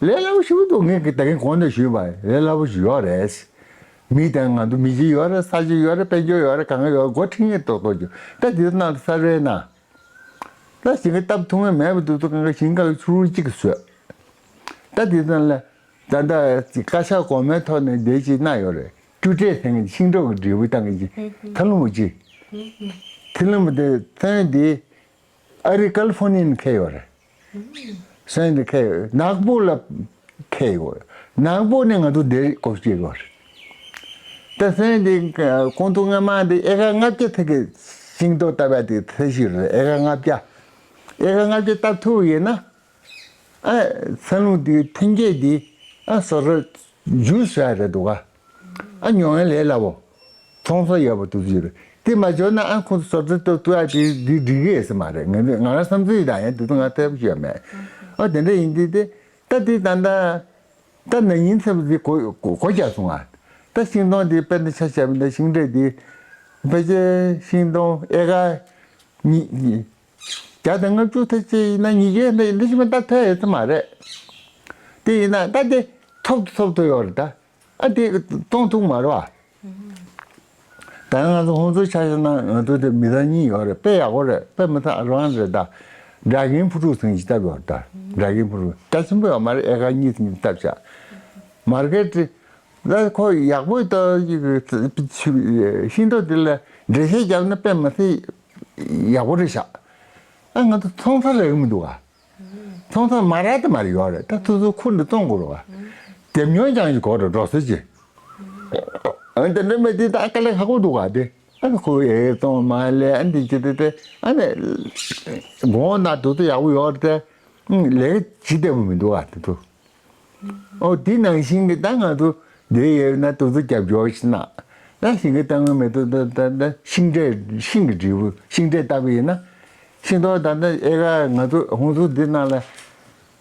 ལས་སླ་པོ་ཞིག་འདུག་ངས་ཀྱི་ད་གིན་གོང་དུ་ཞུས་པ་ལས་སླ་པོ་ཞིག་ཡོད་རེད། མི་དང་ང་ཚོ་མི་གཅིག་ཡོད་རེད། ས་གཅིག་ཡོད་རེད། དཔལ་འབྱོར་ཡོད་རེད། གང་ག་ཡོད་རེད། འགོ་ཁྲིད་མཁན་ཏོག་ཏོག་རྒྱུ་ད་དེ་ཚོ་ནང་ས་རེད་ན། ད་ཞིང་ཁ་བཏབ་ཐུབ་མཁན་མེད་པ་དེ་ཚོ་གང་ག་ཞིང་ཁ་ཆུ་རུ་གཅིག་བཟོས། ད་དེ་ཚོ་ལ་ད་ལྟ་བཀའ་ཤག་གོང་མའི་ཐོག་ནས་བསྡད་ཅིག་གནང་ཡོད་རེད། རྒྱུ་འབྲས་ཟེར་མཁན་ཤིང་འབྲོག་གི་འབྲས་བུ་བཏང་གི་ཅིག་ཐ་ལུང་བ་ཅིག་ཐ་ལུང་བ་དེ་ཚན་དེ། ཨ་རི་ཀ་ལི་ཧྥོ་ནི་ཡ་ནས་འཁེལ་ཡོད་རེད། སོན་དེ་འཁེལ་ཡོད། ནག་པོ་ལ་འཁེལ་ཡོད། ནག་པོ་ནས་ང་ཚོ་འདིར་སྐོར་སྐྱོད་ཡོད་རེད། ད་སོན་དེ་ཀོང་ཐུང་སྔ་མ་འདི་ཨེ་ཀར་ལྔ་བརྒྱ་ཐད་ཀའི་ཤིང་ཏོག་བཏབ་ཡ་དེ་ཚད་གཞི་རེད། ཨེ་ཀར་ལྔ་བརྒྱ། ཨེ་ཀར་ལྔ་བརྒྱ་བཏབ་ཐུབ་ཡོད་ན། ཨ་ས་ལུང་དེའི་ཐོན་སྐྱེད་དེ་ཨ་བཟོ་གྲྭ་ཇུས་བཟོ་ཡ་རེད་འདུག་ག་ཨ་ཉོ་མཁན་ལས་སླ་པོ། ཚོང་ས་ཡོད་པ་དུ་ཚོད་རེད། དེ་མ་འཇོག་ན་ཨ་ཁོ་ཚོ་བཟོ་གྲྭ་གཏོར་གཏོར་ཡ་དེ་འདི་འགྲིག་གི་ཡོད་ས་མ་རེད། ང་ང་རང་བསམ་ཚུལ་དང་ཡང་དེ་ཚོ་ང་ཐེབས་ཤེས་ཡོད་མེད། ཨ་དེ་འདྲ་ཡིན་དུས་དེ་ད་དེ་ད་ལྟ་ད་ན་ཡིན་ཚབ་དེ་གོ་གོ་གོ་རྒྱག་སོང་ང་། ད་ཤིང་སྡོང་དེ་དཔེར་ན་ཆ་བཞག་པ་ན་ཤིང་འབྲས་དེ་ཕལ་ཆེར་ཤིང་སྡོང་ཨེ་ཀར་གཉིས། བརྒྱ་དང་ལྔ་བཅུ་ཐེ་ཅི་ཡིན་ན་ཉིས་བརྒྱ་འདི་འདི་ཞིག་མ་ད་ཐེ་ཡོད་ཙམ་མ་རེད། དེ་ཡིན་ན་ད་དེ་ཐོབ་ཐོབ་ཐུབ་ཡོད་རེད་ད། ཨ་དེ་གཏོང་ཐུབ་མ་རེད་བ། ད་ང་ཚོ་ཧོན་སུར་ཆ་བཞག་ན་ང་ཚོ་དེ་མི་ཚང་གཉིས་ཡོད་རེད། དཔེ་ཡག་པོ་རེད། དཔེ་མི་ཚང་རང་རེད་ད། སྒྲ་གིན་ཕུ་ཕྲུག་ཚང་གིས་བཏབ་ཡོད་ད། སྒྲ་གིན་ཕུ་ཕྲུག་རྒྱ་ཆེན་པོ་ཡོད་མ་རེད། ཨེ་ཀར་གཉིས་ཚང་གིས་བཏབ་ཤག་མར་ཀེ་ཊི་ད་ཁོ་ཡག་པོ་ད་ཤིང་ཏོག་དེ་ལ་འགྲེལ་བཤད་བརྒྱབ་ན་དཔེ་མི་སྲིད་ཡག་པོ་རེད་ཤག་ཨ་ང་ཚོ་ཚོང་ས་རག་གི་མི་འདུག་ག་ཚོང་ས་མ་རག་དེ་མ་རེད་ཡོད་རེད། ད་ཚོ་ཚོ་ཁུར་འདི་བཙོང་དགོས་རེད་བ། རྒྱབ་ཉོན་ཀྱང་ཞིག་གོ་རེད་འགྲོ་ཟེར་གྱི། ཨ་དེ་འདྲ་མེད་དེ་ད་དཀའ་ལས་ཁག་པོ་འདུག་ག་དེ། ཨ་ཁོ་ཨེ་བཙོང་མ་ལས་ཨ་འདི་ཅི་དེ་དེ་ཨ་ནི་དགོང་ན་དུ་དུ་ཡག་པོ་ཡོད་རེད་དེ། ལས་ཀ་ཇི་ལྟ་བུ་མི་འདུག་ག་དེ་ཚོ། ཨོ་དེ་ནང་བཞིན་གྱི་ད་ང་ཚོ་འདི་ཡོད་ན་དུ་དུ་རྒྱབ་སྐྱོར་ཞིག་གནང་། ད་ཞིང་ཁ་བཏང་གི་མེད་དུ་ད་ད་ད་ཤིང་འབྲས་ཤིང་གི་འབྲས་བུ་ཤིང་འབྲས་བཏབ་པ་ཡིན་ན། ཤིང་ཏོག་ད་ལྟ་ཨེ་ཀར་ང་ཚོ་ཧོན་སུར་འདི་ནང་ལ་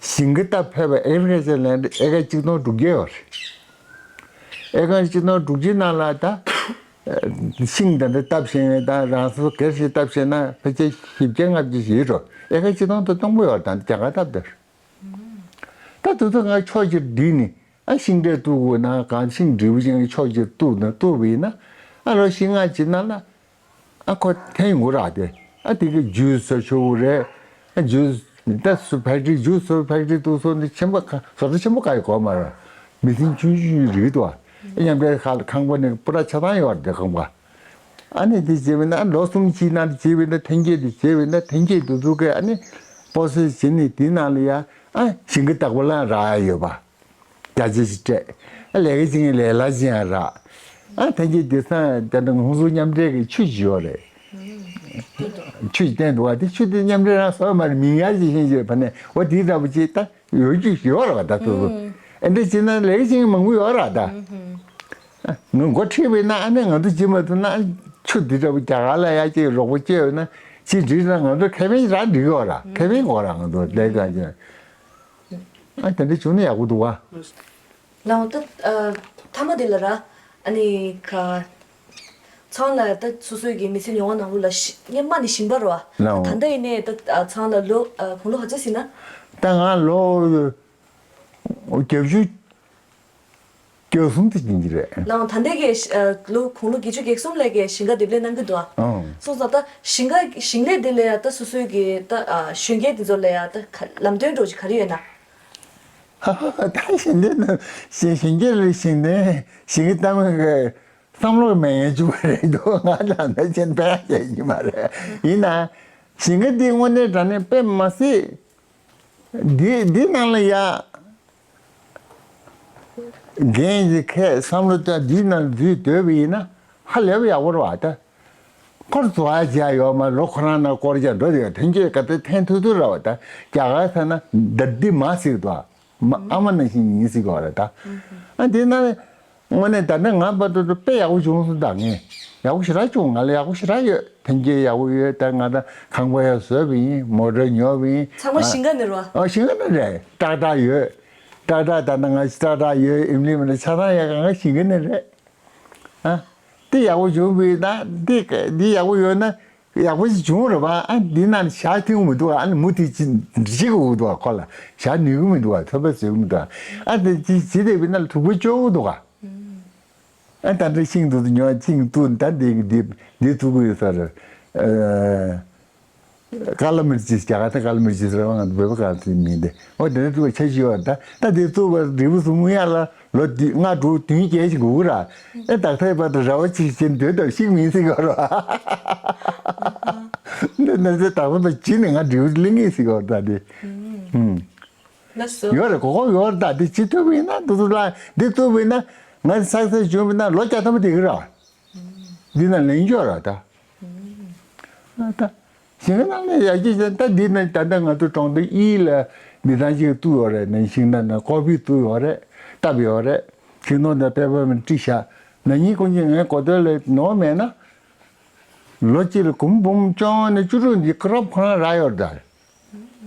ཞིང་ཁ་བཏབ་ཕེབས་པ་ཨེ་གར་ཅར་ལེན་ཌི་ཨེ་ཀར་གཅིག་སྟོང་དྲུག་བརྒྱ་ཡོད་རེད། ཨེ་ཀར་གཅིག་སྟོང་དྲུག་ཅུའི་ནང་ལ་ད་ཤིང་ད་ལྟ་བཏབ་བཞིན་ད་རང་སོ་སྒེར་གྱིས་བཏབ་བཞིན་ན་ཕལ་ཆེར་བཞི་བརྒྱ་ལྔ་བརྒྱ་ཞིག་ཡོད་འགྲོ། ཨེ་ཀར་གཅིག་སྟོང་དང་སྟོང་པོ་ཡོད་རེད། ད་རྒྱ་གར་སྟབས་བདེ་རེད། ད་དུས་ཚོད་ང་ཕྱོགས་གཅིག་བསྒྲིལ་ནས་ཨ་ཤིང་འབྲས་གཏུབ་དགོས་ན་གང་ཤིང་འབྲས་བུ་ཅན་ཕྱོགས་གཅིག་གཏུབ་ན་གཏུབ་པ་ཡིན་ན་ཨ་ལོ་ཤིང་ལྔ་གཅིག་ནང་ལ་ཨ་ཁོ་འཐེན་ཡོང་གི་རེད་དེ། ཨ་དེ་གི་ཇུས་བཟོ་ཆོག་གི་རེད། ཨ་ཇུས་ད་སུ་ཕེག་ཊི་རི་ཇུས་བཟོ་ཕེག་ཊི་རི་གཏུབ་སོ་འདི་ཆེན་པོ་ཁ་བཟོ་ལྟ་ཆེན་པོ་ག་ཡི་གོ་མ་རེད། མི་སེར་ཆུང་ཆུང་རིགས་དུ་ཨ་མཉམ་འབྲེལ་ཁ་ལ་ཁང་པ་ནས་པུ་ར་ཆ་ཚང་ཡོད་རེད་དེ་ཁང་པ། ཨ་ནི་དེ་བྱས་པས་ན་ལོ་གསུམ་གཅིག་ནང་དུ་བྱས་པས་ན་ཐོན་སྐྱེད་དེ་བྱས་པས་ན་ཐོན་སྐྱེད་དུ་འཛུགས་ཀྱི་ཨ་ནི་པོ་སི་བྱས་ནས་དེ་ནང་ལ་ཡ་ཨ་ཞིང་ཁ་བདག་པོ་ལ་རག་ཡ་ཡོད་པ། རྒྱ་ཆེ་ཞིག་སྤྲད་ཨ་ལས་ཀ་བྱེད་མཁན་ལས་སླ་ཅན་ཡང་རག་ཨ་ཐོན་སྐྱེད་དེ་སང་དེ་འདྲ་ཧོན་སུར་མཉམ་འབྲེལ་གྱི་ཆུ་ཞིག་ཡོད་རེད། ཆུ་ཞིག་བསྟན་འདུག་བ། དེ་ཆུ་དེ་མཉམ་འབྲེལ་རང་བཟོ་མ་རེད། མིང་ཡར་ཅིག་ཤེས་ཀྱི་ཕ་ནས་འོ་དེའི་འདྲ་པོ་ཅིག་ད་ཡོད་རྒྱུ་ཡོད་རེད་བ། ད་ཚོད་ཚོད་ཨེ་འདྲ་བྱས་ན་ལས་ཀ་བྱེད་མཁན་མང་པོ་ཡོད་རེད་ད། ངས་འགོ་ཁྲིད་པས་ན་ཨ་ནི་ང་ཚོ་བྱེད་མ་ཐུབ་ན་ཨ་ཆུ་འདི་འདྲ་པོ་རྒྱ་གར་ལ་ཡ་ཅིག་རོགས་པ་བྱས་ཡོད་ན་ཅིག་འགྲིག་ན་ང་ཚོ་ཁེ་ཕན་རག་འགྲིག་ཡོད་ར། ཁེ་ཕན་དགོས་ར་ང་ཚོ་ལས་ཀ་ཅིག་ཨ་དེ་འདྲ་བྱུང་ན་ཡག་པོ་འདུག་བ། ལའོ་ད་ཨ་མཐའ་མ་དེ་ལ་ར་ཨ་ནི་ཁ་ཚང་ལ་ད་སོ་སོའི་གི་མི་ཚེ་མྱོང་བ་ནང་ལོགས་ལ་ཤི་སྔོན་མ་ནི་ཞིང་པ་རེད་བ། ལའོ། ད་ལྟ་ཡིན་ནའི་ད་ཨ་ཚང་ལ་ལོ་ཨ་དགུང་ལོ་ག་ཚོད་ཟིན་ན། ད་ང་ལོ་བརྒྱད་ཅུ། སྐྱོ་གསུམ་དུ་ཡིན་གྱི་རེད། ལའང་ད་ལྟའི་གི་ཨ་ལོ་དགུང་ལོ་བརྒྱད་ཅུ་གྱ་གསུམ་ལས་ཀྱི་ཞིང་ཁ་འདེབས་ལས་གནང་གི་འདུག་ཨ། ཨང་། སོང་ཙང་ད་ཞིང་ཁ་ཞིང་ལས་འདི་ལས་ཡ་ད་སོ་སོའི་གི་ད་ཨ་གཞོན་སྐྱེས་འདི་ཚོ་ལ་ཡ་ད་ག་ལམ་སྟོན་འདྲ་ཅིག་ག་རེ་ཡོད་ན། ཧ་ཧ་ཧ། ད་ཞིང་ལས་ན་ཞིང་ཞིང་སྐྱེས་ལ་ཞིང་ནས་ཞིང་ཁ་བཏང་གི་བསམ་བློ་མེད་ཡ་བཅུག་པ་རེད་འདུག་ང་ད་ད་ཅན་པས་ཡ་ཡིན་མ་རེད། ཡིན་ན་ཞིང་ཁ་འདི་དངོས་གནས་དྲང་གནས་དཔེ་མ་སྲིད། འདི་འདི་ནང་ལ་ཡ། རྒན་གྱི་ཁས་བསམ་བློ་བཏང་འདི་ནང་འཛུལ་སྡོད་པ་ཡིན་ན་ཧ་ལས་པ་ཡག་པོ་རེད་བ་ད། ཁོར་འཛུལ་བ་བྱས་ཡོད་མ་ལོ་ཁོ་རང་ན་སྐོར་རྒྱག་འགྲོ་དེ་ཐོན་སྐྱེད་ག་ཚོད་འཐེན་ཐུབ་ཐུབ་རེད་བ་ད། རྒྱ་གར་ཟེར་ན་འདི་འདི་མ་ཟིག་འདུག་བ། མ་ཨ་མ་ནང་བཞིན་ཡིན་ཟིག་གོ་རེད་ད། ཨ་འདི་ན་དངོས་གནས་ད་ནི་ང་བར་དུ་དཔེ་ཡག་པོ་བྱུང་སོང་ད། ངས་ཡག་པོ་ཞེ་དྲག་བྱུང་། ང་ལ་ཡག་པོ་ཞེ་དྲག་ཡོད། ཐོན་སྐྱེད་ཡག་པོ་ཡོད། ད་ང་ད་ཁང་པ་ཡང་བཟོས་པ་ཡིན། མོ་ཊ་ཉོས་པ་ཡིན། ཚང་མ་ཞིང་ཁ་ནས་རེད་བ། ཨ་ཞིང་ཁ་ནས་རེད། ཏྲག་ཏྲག་ཡོད། ཏྲག་ཏྲག་ད་ནི་ང་ཏྲག་ཏྲག་ཡོད། ཨིམ་ལི་མི་ལ་ཆ་ཚང་ཡག་ག་ང་ཞིང་ཁ་ནས་རེད། ཨ་དེ་ཡག་པོ་བྱུང་བས་ན་དེ་དེ་ཡག་པོ་ཡོད་ན་ཡག་པོ་ཞིག་བྱུང་རེད་བ། ཨ་འདི་ན་ཞག་ཐུང་མི་འདུག་ཨ་ནི་མུ་མཐུད་ཅི་འགྲིག་གི་འདུག་ཁོ་ལ་ཞག་ནུས་གི་མི་འདུག་ཚོད་དཔག་བཟོས་གི་མི་འདུག་ཨ་དེ་ཅི་ཅི་དེ་བས་ན་ལ་དུག་པོ་ལྕོག་གི་འདུག་ཨ། ཨ་ད་འདྲ་ཤིང་འདུག་ཉོ་ཤིང་འདུག་ད་འདི་འདི་འདི་འདུག་གི་ཡོད་ས་རེད། ཨ་ཀ་ལ་མིར་ཅི་རྒྱ་གར་ད་ཀ་ལ་མིར་ཅི་ཟེར་བ་ང་ཚོ་བོད་པ་ག་ཚོད་མིན་ཏེ་ཨོ་དེ་འདྲ་འདུག་ཆ་ཞིག་ཡོད། ད་ད་འདི་བཙུགས་པ་འབྲས་བུ་གསུམ་ཡ་ལ་ལོ་བདུན་ལྔ་དྲུག་བདུན་བརྒྱད་ཅིག་འགོར་གི་ར། ཨེ་ད་ལྟའི་བར་དུ་རེ་བ་ཅིག་བྱེད་འདོད་དང་ཤིང་མིན་ཟེར་གི་ར། འདི་ན་ཚེ་ད་བར་དུ་ཇི་ནས་ང་འབྲས་བུ་ལེན་ངེས་ཟེར་གི་ར་ད་འདི། ལགས་སོ། ཡོད་རེད། གོ་གོ་ཡོད་རེད། ད་འདི་ཅི་ཐུབ་ཡིན་ན་འདི་ཚོ་ལ་འདི་ཐུབ་ཡིན་ན་ང་ཚགས་ཚད་བྱུང་བ་ན་ལོ་བརྒྱ་ཐམ་པ་བསྡད་ཀྱི་ར། འདི་ན་ལེན་རྒྱུ་ར་ད། ཨ་ད། ཞིང་ཁ་ནང་ནས་ཡར་རྒྱས་བྱས་ད་འདི་ན་ད་ལྟ་ང་ཚོ་གྲོང་སྡེ་གཉིས་ལ་མི་ཚང་ཞིག་བཙུགས་ཡོད་རེད། ན་ཤིང་ནང་ན་ཀོ་ཕི་བཙུགས་ཡོད་རེད། བཏབ་ཡོད་རེད། ཤིང་སྡོང་དང་པེ་པར་མིན་བཀྲིས་ཤག་ན་ནིང་ཀུན་གྱིས་ངའི་གོ་ཐོས་ལ་ནོར་མེད་ན། ལོ་གཅིག་ལ་གུམ་འབུམ་བཅོ་ལྔ་ནས་བཅུ་དྲུག་འདི་ཁོ་རང་ཁོ་རང་རག་ཡོད་རེད་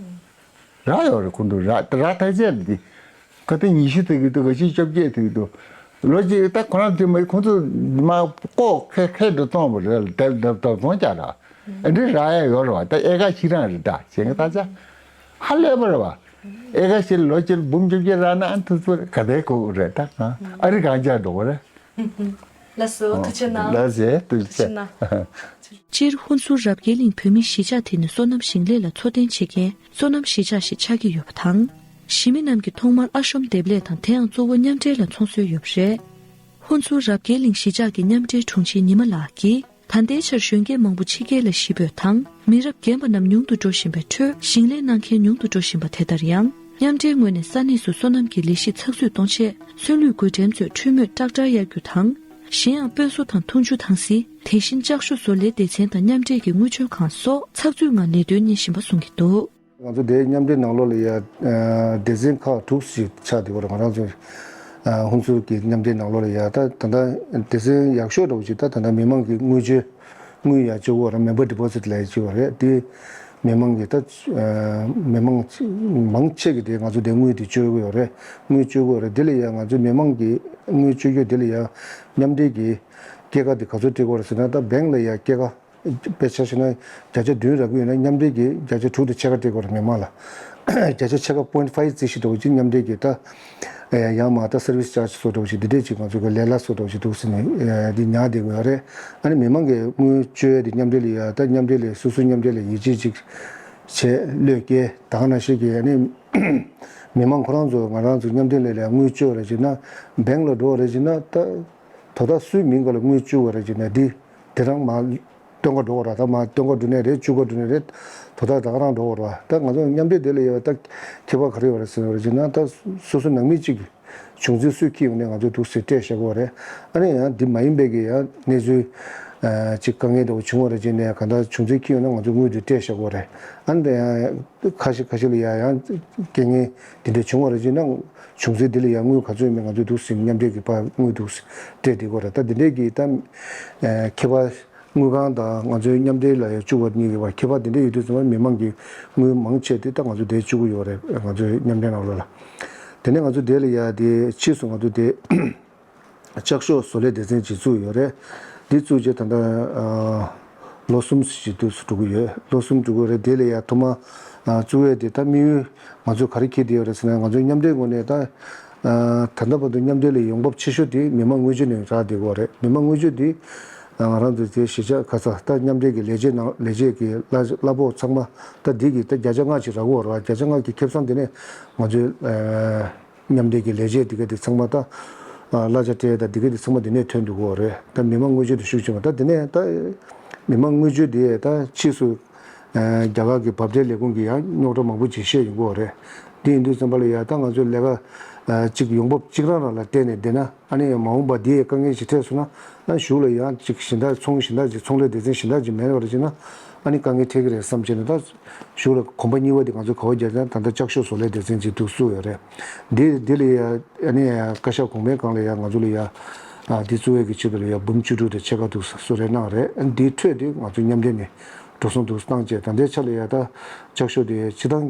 ད། རག་ཡོད་རེད། ཁོང་ཚོ་རག་རག་ཐག་ཆད་རེད་དེ། ཁ་ཏ་ཉི་ཤུ་ཟེར་གི་འདུག་ག་ཅིག་བཅོ་བརྒྱད་ཟེར་གི་འདུག་ལོ་གཅིག་ད་ཁོ་རང་དེ་མ་ཁོང་ཚོ་མ་ལྐོག་ཁེ་ཁེ་འགྲོ་བཙོང་བ་རེད། དེབ་དེབ་དེབ་བཙོང་རྒྱག་ར། ཨ་འདྲི་རག་ཡ་ཡོད་རེད་བ། ད་ཨེ་ཀ་གཅིག་རང་རེད་ད་བྱེད་ཀྱི་ད་ཆ་ཧ་ལས་པ་རེད་བ། ཨེ་ཀ་གཅིག་ལོ་གཅིག་འབུམ་བཅོ་བརྒྱད་རག་ན་ཨ་ཐུ་ཚུ་ག་དེ་གོ་རེད་ད། ཨ་རི་གང་ཆགས་འགྲོ་གི་རེད། ལགས་སོ་ཐུགས་རྗེ་གནང་། ལགས་སེ་ཐུགས་རྗེ་ཆེ། ཐུགས་རྗེ་གནང་། སྤྱིར་ཧུན་སུར་རབ་རྒྱས་གླིང་བོད་མིའི་གཞིས་ཆགས་དེ་ནི་སོ་ནམ་ཞིང་ལས་ལ་འཚོ་རྟེན་བྱེད་མཁན་སོ་ནམ་གཞིས་ཆགས་ཤིག་ཆགས་ཀྱི་ཡོད་པ་དང་། གཞིས་མི་རྣམས་ཀྱིས་ཐོག་མར་ཨ་ཤོམ་འདེབས་ལས་དང་དེའང་གཙོ་བོ་མཉམ་འབྲེལ་ལ་འཚོང་སྲོལ་ཡོད་པ་རེད། ཧུན་སུར་རབ་རྒྱས་གླིང་གཞིས་ཆགས་ཀྱི་མཉམ་འབྲེལ་དྲུང་ཆེ་ཉི་མ་ལགས་ཀྱིས་ད་ལྟའི་ཆར་གཞོན་སྐྱེས་མང་པོ་ཕྱི་རྒྱལ་ལ་གཞིས་སྤོས་དང་མི་རབས་རྒན་པ་རྣམས་ཉུང་དུ་འགྲོ་བཞིན་པའི་ཁྲོད་ཞིང་ལས་གནང་མཁན་ཉུང་དུ་འགྲོ་བཞིན་པ་དེ་ལྟར་ཡང་མཉམ་འབྲེལ་ངོས་ནས་ས་གནས་སུ་སོ་ནམ་གྱི་ལས་གཞི་ཚགས་ཚུད་གཏོང་ཆེད་སོན་ལུད་བགོ་འགྲེམས་མཛོད་འཕྲུལ་མོ་ཊེག་ཊར་གཡར་རྒྱུ་དང་། གཞན་ཡང་སྤོས་བཟོ་དང་འཐུང་ཆུ་དྭངས་བསིལ། དེ་བཞིན་ལྕགས་ཤོག་བཟོ་ལས་སྡེ་ཚན་དང་མཉམ་འབྲེལ་གྱི་དངུལ་བཅོལ་ཁང་སོགས་ཚགས་ཚུད་ངང་ལས་དོན་གཉེར་བཞིན་པ་གསུང་གི་འདུག་ང་ཚོ་དེའི་མཉམ་འབྲེལ་ནང་ལོགས་ལ་ཡ། ཨ་སྡེ་ཚན་ཁག་དྲུག་ཞིག་ཆགས་བསྡད་ཡོད་རེད། ང་རང་ཚོ་ཨ་ཧུན་སུར་གྱི་མཉམ་འབྲེལ་ནང་ལོགས་ལ་ཡ། ད་ད་ལྟ་སྡེ་ཚན་ཡག་ཤོས་འདྲ་བོ་ཅིག་ད་ད་ལྟ་མི་མང་གི་དངུལ་བཅོལ་དངུལ་ཡ་བཅོལ་གྱི་ཡོད་རེད། མེམ་བར་ཌི་པོ་ཟིཊ་ལབ་ཡ་ཅིག་ཡོད་རེད། དེ་མི་མང་གི་ད་ཨ་མི་མང་མང་ཆེ་གི་དེ་ང་ཚོ་དེ་དངུལ་དེ་བཅོལ་གྱི་ཡོད་རེད། དངུལ་བཅོལ་གྱི་ཡོད་རེད། དེ་ལ་ཡ་ང་ཚོ་མི་མང་གི་དངུལ་བཅོལ་རྒྱུ་དེ་ལ་ཡ་མཉམ་འབྲེལ་གྱི་སྐྱེད་ཀ་དེ་ག་ཚོད་སྤྲད་ཀྱི་ཡོད་རེད་ཟེར་ན། ད་བྷེང་ལ་ཡ་སྐྱེད་ཀ་དཔེ་ཆ་བཞག་ན་བརྒྱ་ཆ་བདུན་རག་གི་ཡོད་ན་མཉམ་འབྲེལ་གྱིས་བརྒྱ་ཆ་དྲུག་དང་ཕྱེད་ཀ་སྤྲད་ཀྱི་ཡོད་རེད། མི་མང་ལ་བརྒྱ་ཆ་ཕྱེད་ཀ་པོ་ཡིན་ཊི་ཕའིབ་ཙམ་ཞིག་འདྲ་བོ་ཅིག་མཉམ་འབྲེལ་གྱིས་ད་ཡང་མ་ད་སར་བིསི་ཅར་ཇི་བཟོ་འདྲ་བོ་ཞིག་འདི་འདྲས་ཅིག་ང་ཚོ་གི་ལས་གླ་བཟོ་འདྲ་བོ་ཞིག་འདུག་ཟེར་ནས་འདི་ཉར་བསྡད་ཀྱི་ཡོད་རེད། ཨ་ནི་མི་མང་གིས་དངུལ་བཅོལ་ཡ་དེ་མཉམ་འབྲེལ་ལ་ཡ། ད་མཉམ་འབྲེལ་ལས་སོ་སོ་མཉམ་འབྲེལ་ལ་ཡིད་ཆེས་ཅིག་བྱས་བློས་བཀལ་ད་ག་ནང་བཞིན་གྱི་ཨ་ནི་མི་མང་ཁོ་རང་ཚོ་ང་རང་ཚོ་མཉམ་འབྲེལ་ལས་ལ་དངུལ་བཅོལ་རེད་ཅེ་ན་བྷེང་ལ་འགྲོ་རེད་ཅེ་ན་ད་དོ་བདག་སུའི་མིང་ག་ལ་དངུལ་བཅུག་པ་རེད་ཅེ་ན་འདི་དེ་རང་མ་སྟོན་ཀ་འགྲོ་བ་ར། ད་མ་སྟོན་ཀ་འགྲོ་ནས་རེད། བཅུག་ཀ་འགྲོ་ནས་རེད། དོ་བདག་ད་ག་རང་འགྲོ་བ་ར། ད་ང་ཚོ་མཉམ་འབྲེལ་དེ་ལ་ཡོད་ད་ཁྱད་པར་ག་རེ་ཡོད་རེད་ཟེར་བ་རེད་ཅེ་ན་ད་སོ་སོ་ནང་མི་གཅིག་གི་བྱུང་འཛུལ་སུས་འཁྱེར་ཡོང་ནས་ང་ཚོ་འདུག་སེ་སྤྲད་བཞག་གོ་རེད། ཨ་ནི་ཡང་འདི་མ་ཡིན་པའི་གི་ཡང་གནས་ཚུལ་ཅིག་དཀའ་ངལ་འདྲ་བོ་བྱུང་བ་རེད་ཅེ་ནས་གང་ལྟར་བྱུང་འཛུལ་འཁྱེར་ཡོང་ན་ང་ཚོ་དངུལ་དེ་སྤྲད་བཞག་གོ་རེད། ཨ་ནི་ད་ཡང་ཁ་ཤས་ཁ་ཤས་ལ་ཡང་ཡང་རྐྱེན་ངན་འདི་འདྲ་བྱུང་བ་རེད་ཅེ་ན་བྱུང་འཛུལ་འདི་ལ་ཡང་དངུལ་ག་ཚོད་ཡོད་མེད་ང་ཚོ་འདུག་སེ་མཉམ་འབྲེལ་གི་པར་དངུལ་འདུག་སེ་སྤྲད་བསྡད་གོ་རེད། ད་འདི་འདྲའི་གི་ད་ཁྱད་པར་དངུལ་ཁང་དང་ང་ཚོའི་མཉམ་འབྲེལ་ལ་ཡང་བཅུག་པ་གཉིས་ཀྱི་བར་ཁྱད་པར་འདི་འདྲ་ཡོད་དུས་ཙམ་པ་མི་མང་གི་དངུལ་མང་ཆེ་དེ་ད་ང་ཚོ་དེ་བཅུག་གི་ཡོད་རེད། ང་ཚོའི་མཉམ་འབྲེལ་ནང་ལོགས་ལ། དེ་ནས་ང་ཚོ་དེ་ལ་ཡ་དེ་ཕྱིས་སུ་ང་ཚོ་དེ་ལྕགས་ཤོག་བཟོ་ལས་སྡེ་ཚན་ཅིག་བཙུགས་ཡོད་རེད། འདི་བཙུགས་རྗེས་ད་ལྟ་ཨ་ལོ་གསུམ་ཞིག་འདུག་སེ་འགྲོ་གི་ཡོད། ལོ་གསུམ་འགྲོ་གི་ཡོད་རེད། དེ་ལ་ཡ་ཐོག་མ་ཨ་བཙུགས་ཡས་དེ་ད་དམིགས་ཡུལ་ང་ཚོས་ག་རེ་འཁྱེར་བསྡད་ཡོད་རེད་ཟེར་ན་ང་ཚོའི་མཉམ་འབྲེལ་ངོས་ནས་ད་ཨ་ད་ལྟ་བར་དུ་མཉམ་འབྲེལ་ལ་ཡོང་འབབ་ཆེ་ཤོས་དེ་མི་མང་དངུལ་བཅོལ་ནས་རག་བསྡད་ཀྱི་ཡོད་རེད། མི་མང་དངུལ་བཅོལ་དེ་ང་རང་ཚོའི་དེ་གཞིས་ཆགས་ག་ས་ད་མཉམ་འབྲེལ་གྱི་ལས་བྱེད་ནང་ལས་བྱེད་ཀྱི་གླ་གླ་ཕོགས་ཚང་མ་ད་འདི་གི་ད་བརྒྱ་ཆ་ལྔ་ཅིག་རག་གི་ཡོད་རེད་བ། བརྒྱ་ཆ་ལྔ་གི་ཁེ་བཟང་དེ་ནས་ང་ཚོའི་ཨ། མཉམ་འབྲེལ་གྱི་ལས་བྱེད་འདི་ག་དེ་ཚང་མ་ད་ཨ་གླ་ཆ་སྤྲད་ད་འདི་ག་དེ་ཚང་མ་འདི་ནས་ཐོན་འདུག་གོ་རེད། ད་མི་མང་དངུལ་བཅོལ་དུ་ཤུགས་ཆེ་བ་ད་འདི་ནས་ད་མི་མང་དངུལ་བཅོལ་འདི་ད་ཕྱིས་སུ་ཨ་རྒྱ་གར་གྱི་འབབ་འབྲས་ལས་ཁུངས་ཀྱི་ཡང་རྙོག་དྲ་མང་པོ་ཅིག་བཤད་ཡོང་གི་ཡོད་རེད། འདི་ཡིན་དུས་ཙམ་པ་ལ་ཡ་ད་ང་ཚོའི་ལས་ཀ་ཨ་གཅིག་ཡོང་འབབ་གཅིག་རང་རང་ལ་བརྟེན་ནས་བསྡད་ན་ཨ་ནི་མ་འོངས་པ་འདི་ཡི་དཀའ་ངལ་ཞིག་འཕྲད་སོང་ན་ཨ་གཞུག་ལ་ཡང་གཅིག་གཞན་དག་ཚོང་གཞན་དག་ཅིག་ཚོང་ལས་སྡེ་ཚན་གཞན་དག་ཅིག་མེད་པ་རེད་ཅེ་ན་ཨ་ནི་དཀའ་ངལ་འཕྲད་ཀྱི་རེད་བསམ་བྱས་ནས་ད། གཞུག་ལ་གོམ་པ་གཉིས་པ་དེ་ང་ཚོས་ག་པར་རྒྱག་ན་ད་ལྟ་ལྕགས་ཤོག་བཟོ་ལས་སྡེ་ཚན་ཅིག་འདུག་བཙུགས་ཡོད་རེད། འདི་འདི་ལ་ཡ་ཨ་ནི་བཀའ་ཤག་གོང་མའི་སྒང་ལ་ཡ་ང་ཚོ་ལ་ཡ་ཨ་འདི་བཙུགས་ཡས་ཀྱི་ཆེད་དུ་ལ་ཡ་འབུམ་བཅུ་དྲུག་དང་ཕྱེད་ཀ་འདུག་གསོལ་རས་གནང་རེད། འདིའི་ཁྲོད་དེ་ང་ཚོ་མཉམ་འབྲེལ་ནས་འགྲོ་སོང་འདུག་བཏང་བྱས་ད་ལྟའི་ཆ་ལ་ཡ་ད་ལྕགས་ཤོག་དེ་སྤྱི་བཏང་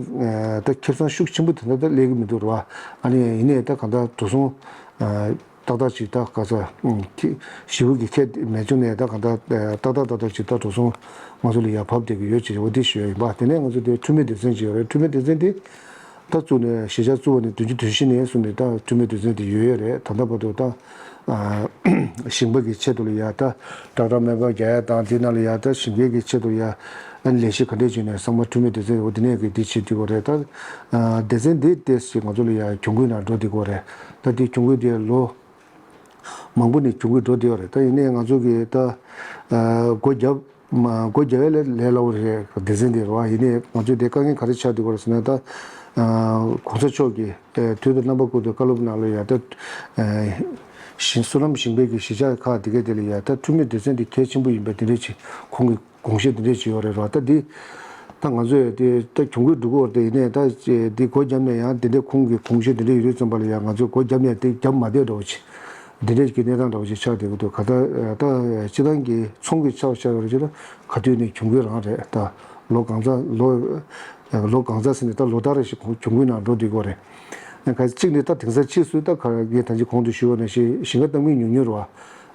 ད་ཁེ་བཟང་ཤུགས་ཆེན་པོ་དེ་འདྲ་ད་སླེབས་ཀྱི་མི་འདུག་རེད་བ། ཨ་ནི་ཡིན་ནའི་ད་གང་ལྟར་འགྲོ་སོང་ཨ། ཏག་ཏག་ཅིག་ད་ག་ས་ཨུམ་ཁྱི་ཞེ་པོ་གི་ཁྱད་མེད་བྱུང་ནས་ད་ག་ད་ཏག་ཏག་ཏག་ཏག་ཅིག་ད་འགྲོ་སོང་ང་ཚོ་ལ་ཡར་བབས་བསྡད་ཀྱི་ཡོད་ཅེས་འོ་དེ་ཞུ་ཡ་ཡིན་པ། དེ་ནས་ང་ཚོ་དེ་འཕྲུལ་མི་སྡེ་ཚན་ཅིག་ཡོད་རེད། འཕྲུལ་མི་སྡེ་ཚན་དེ་ད་བཙུགས་ནས་གཞིས་ཆགས་བཙུགས་པ་ནས་བདུན་ཅུ་དོན་བཞི་ནས་བཟུང་ནས་ད་འཕྲུལ་མི་སྡེ་ཚན་དེ་ཡོད་ཡོད་རེད། ད་ལྟ་བར་དུ་ད་ཨ་ཞིང་པ་གི་ཆེད་དུ་ལ་ཡ་ད་ཊེག་ཊར་མེ་པར་རྒྱག་ཡ་དང་དེ་ནང་ལ་ཡ་ད་ཞིང་ཁའི་གི་ཆེད་དུ་ལ་ཡ་ཨ་ནི་ལས་གཞི་ག་འདྲས་བྱུང་ནས་ཚང་མ་འཕྲུལ་མི་སྡེ་ཚན་འོ་དེ་ནས་གི་དེ་བྱེད་དུས་པ་རེད། ད་ཨ་སྡེ་ཚན་འདི་ཏོག་ཙམ་ང་ཚོ་ལ་ཡ་གྱོང་གུན་ནང་འགྲོ་དུས་པ་རེད། ད་དེ་གྱོང་གུན་དེ་ལོ། མང་པོ་ནས་གྱོང་གུན་འགྲོ་བསྡད་ཡོད་རེད། ད་ཡིན་ནའི་ང་ཚོ་གིས་ད་ཨ་སྒོ་བརྒྱབ་མ་སྒོ་བརྒྱབ་ཡ་ལས་ལས་སླ་པོ་རེད། སྡེ་ཚན་འདི་རེད་བ། ཡིན་ནའི་ང་ཚོས་དེ་དཀའ་ངལ་ག་རེ་ཆགས་བསྡད་ཡོད་རེད་ཟེར་ན་ད་ཨ་གོང་ས་མཆོག་གིས་ཨ་དུས་དང་རྣམ་པ་ཀུན་ཏུ་བཀའ་སློབ་ནང་ལ་ཡ་ད་ཨ་ཞིང་སོ་ནམ་ཞིང་པའི་གི་གཞིས་ཆགས་ཁག་དེ་གའི་དེ་ལ་ཡ་ད་འཕྲུལ་མི་སྡེ་ཚན་འདི་གལ་ཆེན་པོ་ཡིན་པ་དེ་འདྲ་ཅིག་ཁོང་གིས་དགོངས་བཞེས་འདི་འདྲས་བྱས་ཡོད་རེད་རོ། ད་འདི་ད་ང་ཚོས་དེ་ད་གྱོང་གུན་འགྲོ་གི་ཡོད་རེད། ཡིན་ནའི་ད་འདི་སྒོ་བརྒྱབ་ནས་ཡང་འདི་འདྲས་ཁོང་གི་དགོངས་བཞེས་འདི་འདྲས་ཡོད་དུས་ཙམ་པ་ལ་ཡང་ང་ཚོས་སྒོ་བརྒྱབ་ནས་དེ་བརྒྱབ་མ་བསྡད་འདྲ་བོ་ཅིག་འདི་འདྲས་ཀྱི་གནས་སྟངས་འདྲ་བོ་ཅིག་ཆགས་བསྡད་ཀྱི་འདུག་ག་ད་ད་སྤྱི་བཏང་གི་ཚོང་གི་ཆ་ཆ་ཡོད་རེད་ཅེ་ན་ག་དུས་ནས་གྱོང་གུན་རང་རེད། ད་ལོ་གང་ཚ་ལོ་ལོ་གང་ཚ་ཟིན་ནས་ད་ལོ་ལྟར་རེ་ཞིག་གྱོང་གུན་ནང་འགྲོ་བསྡད་ཀྱི་ཡོད་རེད། ག་གཅིག་ནས་ད་དེང་སང་ཕྱིས་སུ་ད་ག་ངས་ད་ཅི་གོང་དུ་ཞུས་པ་ནང་བཞིན་ཞིང་ཁ་བཏབ་མི་ཉུང་ཉུང་རེད་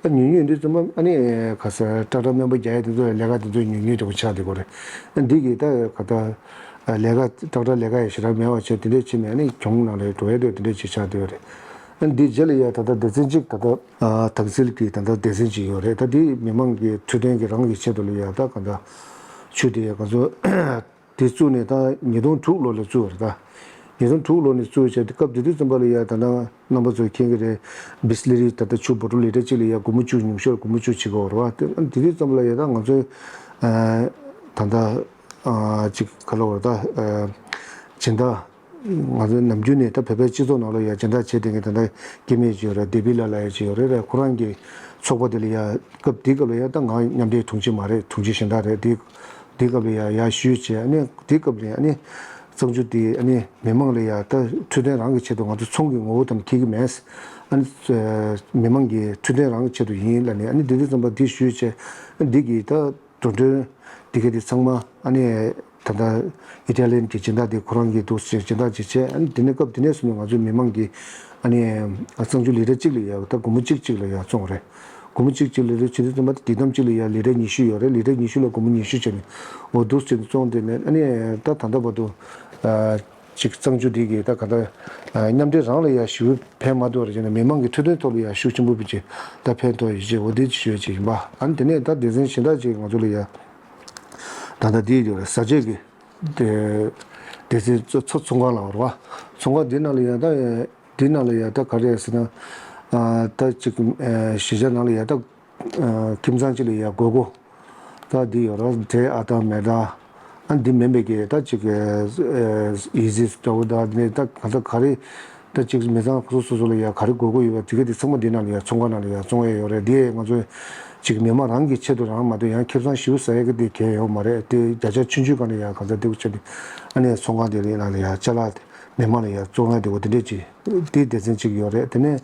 བ། ད་ཉུང་ཉུང་འདི་ཚང་མ་ཨ་ནི་ག་ས་ཀྲག་ཀྲག་སྨན་པ་རྒྱག་ཡ་དེ་ཚོ་ལས་ཀ་དེ་ཚོ་ཉུང་ཉུང་དེ་པོ་ཆགས་བསྡད་ཀྱི་ཡོད་རེད། འདི་གི་ད་ག་ད་ལས་ཀ་ཀྲག་ཀྲག་ལས་ཀ་ཡ་ཞེ་དྲག་མེད་པ་བྱས་དེ་འདྲས་བྱས་ནས་ཨ་ནི་གྱོང་ནང་ལ་འགྲོ་ཡ་དེ་དེ་འདྲས་བྱས་ཆགས་བསྡད་ཡོད་རེད། ཨ་ནི་འདི་རྗེས་ལ་ཡ་ད་ལྟ་སྡེ་ཚན་གཅིག་ད་ལྟ་དྭགས་བསིལ་གྱི་ད་ལྟ་སྡེ་ཚན་གཅིག་ཡོད་རེད། ད་འདི་མི་མང་གི་འཕྲོད་བསྟེན་གྱི་རང་གི་ཆེད་དུ་ལ་ཡ་ད་ག་ད་ཆུ་དེ་ཡ་ག་ཚོད། དེ་བཙུགས་ནས་ད་ཉིས་སྟོང་དྲུག་ལོ་ལ་བཙུགས་པ་རེད་ད། ཉིས་སྟོང་དྲུག་ལོ་ནས་བཙུགས་བྱས་ཏེ་སྐབས་དེ་དུས་ཙམ་པ་ལ་ཡ་ད་ལྟ་རྣམ་པ་ཚོ་མཁྱེན་གྱི་རེད། བི་སི་ལེ་རི་ད་ལྟ་ཆུ་བོ་ཊལ་ལི་ཊར་གཅིག་ལ་ཡ་སྒོར་མོ་བཅུ་ཉུང་ཤོས་སྒོར་མོ་བཅུ་བྱེད་ཀྱི་ཡོད་རེད་བ། དེ་དེ་དུས་ཙམ་པ་ལ་ཡ་ད་ང་ཚོའི་ད་ལྟ་ཅིག་ག་ལ་བར་ད་སྦྱིན་བདག་ང་ཚོ་ནམ་རྒྱུན་ནས་ད་བོད་པའི་སྤྱི་ཚོགས་ནང་ལ་ཡ་སྦྱིན་བདག་བྱེད་བསྡད་མཁན་ད་ལྟ་སྐྱེ་དམན་ཅིག་ཡོད་རེད། དེ་བི་ལ་ལ་ཡ་ཅིག་ཡོད་རེད། ཁོ་རང་གི་ཚོགས་པ་དེ་ལ་ཡ་སྐབས་དེའི་སྐབས་ལ་ཡ་ད་ང་མཉམ་འབྲེལ་དྲུང་ཆེ་མ་རེད། དྲུང་ཆེ་གཞན་དག་རེད། དེ་དེའི་སྐབས་ལ་ཡ་ཡར་ཞུས་བྱས་ཨ་ནི་དེའི་སྐབས་ལ་ཡ་ཨ་ནི་གཙང་ཆུ་དེ་ཨ་ནི་མི་མང་ལ་ཡ་ད་འཕྲོད་བསྟེན་རང་གི་ཆེད་དུ་ང་ཚོ་ཚོང་གི་ངོ་བོ་དང་འཁྱེར་གྱི་མེད། ཨ་ནི་མི་མང་གི་འཕྲོད་བསྟེན་རང་གི་ཆེད་དུ་ཡིན་ལབ་ནས་ཨ་ནི་དེ་དུས་ཙམ་པ་དེ་ཞུས་བྱས་ཨ་ནི་འདི་གི་ད། འགྲོ་གྲོན་འདི་ག་དེ་ཚང་མ་ཨ་ནི་ད་ལྟ་ཨི་ཊ་ལི་ཡན་གྱི་སྦྱིན་བདག་དེ་ཁོ་རང་གིས་འདུག་སེ་སྦྱིན་བདག་ཅིག་བྱས། ཨ་ནི་དེ་ནས་སྐབས་དེ་ནས་བཟུང་ནས་ང་ཚོའི་མི་མང་གིས་ཨ་ནི་གཙང་ཆུ་ལི་ཊར་གཅིག་ལ་ཡ་ད་སྒོར་མོ་གཅིག་གཅིག་ལ་ཡ་བཙོང་རེད། སྒོར་མོ་གཅིག་གཅིག་ལ་ཡ་བྱེད་དུས་ཙམ་པ་དེ་དམ་གཅིག་ལ་ཡ་ལི་ཊར་ཉི་ཤུ་ཡོད་རེད། ལི་ཊར་ཉི་ཤུ་ལ་སྒོར་མོ་ཉི་ཤུ་བྱས་ནས་འོ་འདུག་སེ་བྱས་ནས་བཙོང་དེ་ནས་ཨ་ནི་ད་ད་ལྟ་བར་དུ། ཅིག་གཙང་ཆུ་འདི་གི་ད་ག་ད་མཉམ་འབྲེལ་རང་ལ་ཡ་ཞེ་པོ་ཕན་མ་ཐོགས་རེད་ཅེ་ན་མི་མང་གི་འཕྲོད་བསྟེན་ཐོག་ལ་ཡ་ཤུགས་ཆེན་པོ་བྱས་ད་ཕན་ཐོགས་ཡོད་ཅེས་འོ་དེ་ཅིག་ཞུ་ཡ་ཅིག་ཡིན་པ། ཨ་ནི་དེ་ནས་ད་སྡེ་ཚན་གཞན་དག་ཅིག་ང་ཚོ་ལ་ཡ་ད་ལྟ་འདི་ཡོད་རེད། བཟའ་བཅའ་གི་སྡེ་ཚན་ཚོ་ཚོ་ཚོང་ཁང་ལ་བར་བ་ཚོང་ཁང་འདི་ནང་ལ་ཡ་ད་འདི་ནང་ལ་ཡ་ད་ག་རེ་ཟེར་ན་ད་ཅིག་གཞིས་ཆགས་ནང་ལ་ཡ་ད། ཁྱིམ་ཚང་གཅིག་ལ་ཡ་སྒོར་སྒོར་ད་འདི་ཡོད་ར། འབྲས་ཨ་དང་མེ་ད་ཨ་འདི་མིན་པའི་གི་ད་ཅིག་ཨི་ཟི་འདྲ་བོ་ད་འདི་ནས་ད་ག་ད་ག་རེ་ད་ཅིག་མི་ཚང་སོ་སོ་སོ་ལ་ཡ་ག་རེ་སྒོར་སྒོར་ཡོད་པ་དེ་ག་དེ་ཚང་མ་འདི་ནང་ལ་ཡ་ཚོང་ཁང་ནང་ལ་ཡ་བཙོང་ཡ་ཡོད་རེད། འདི་ང་ཚོ་ཅིག་མི་མང་རང་གི་ཆེད་དུ་རང་མ་གཏོགས་ཡང་ཁེ་བཟང་ཞེ་པོ་ཟ་ཡ་གི་དེ་གལ་ཡོད་མ་རེད། དེ་བརྒྱ་ཆ་ཆུང་ཆུང་སྒང་ལ་ཡ་ག་ད་དེ་བོ་ཆེ་དེ་ཨ་ནས་ཚོང་ཁང་དེ་ལ་ཡ་ནང་ལ་ཡ་ཅ་ལག་དེ་མི་མང་ལ་ཡ་བཙོང་ཡ་དེ་བོ་དེ་འདྲས་ཅིག་དེའི་སྡེ་ཚན་གཅིག་ཡོད་རེད། དེ་ནས་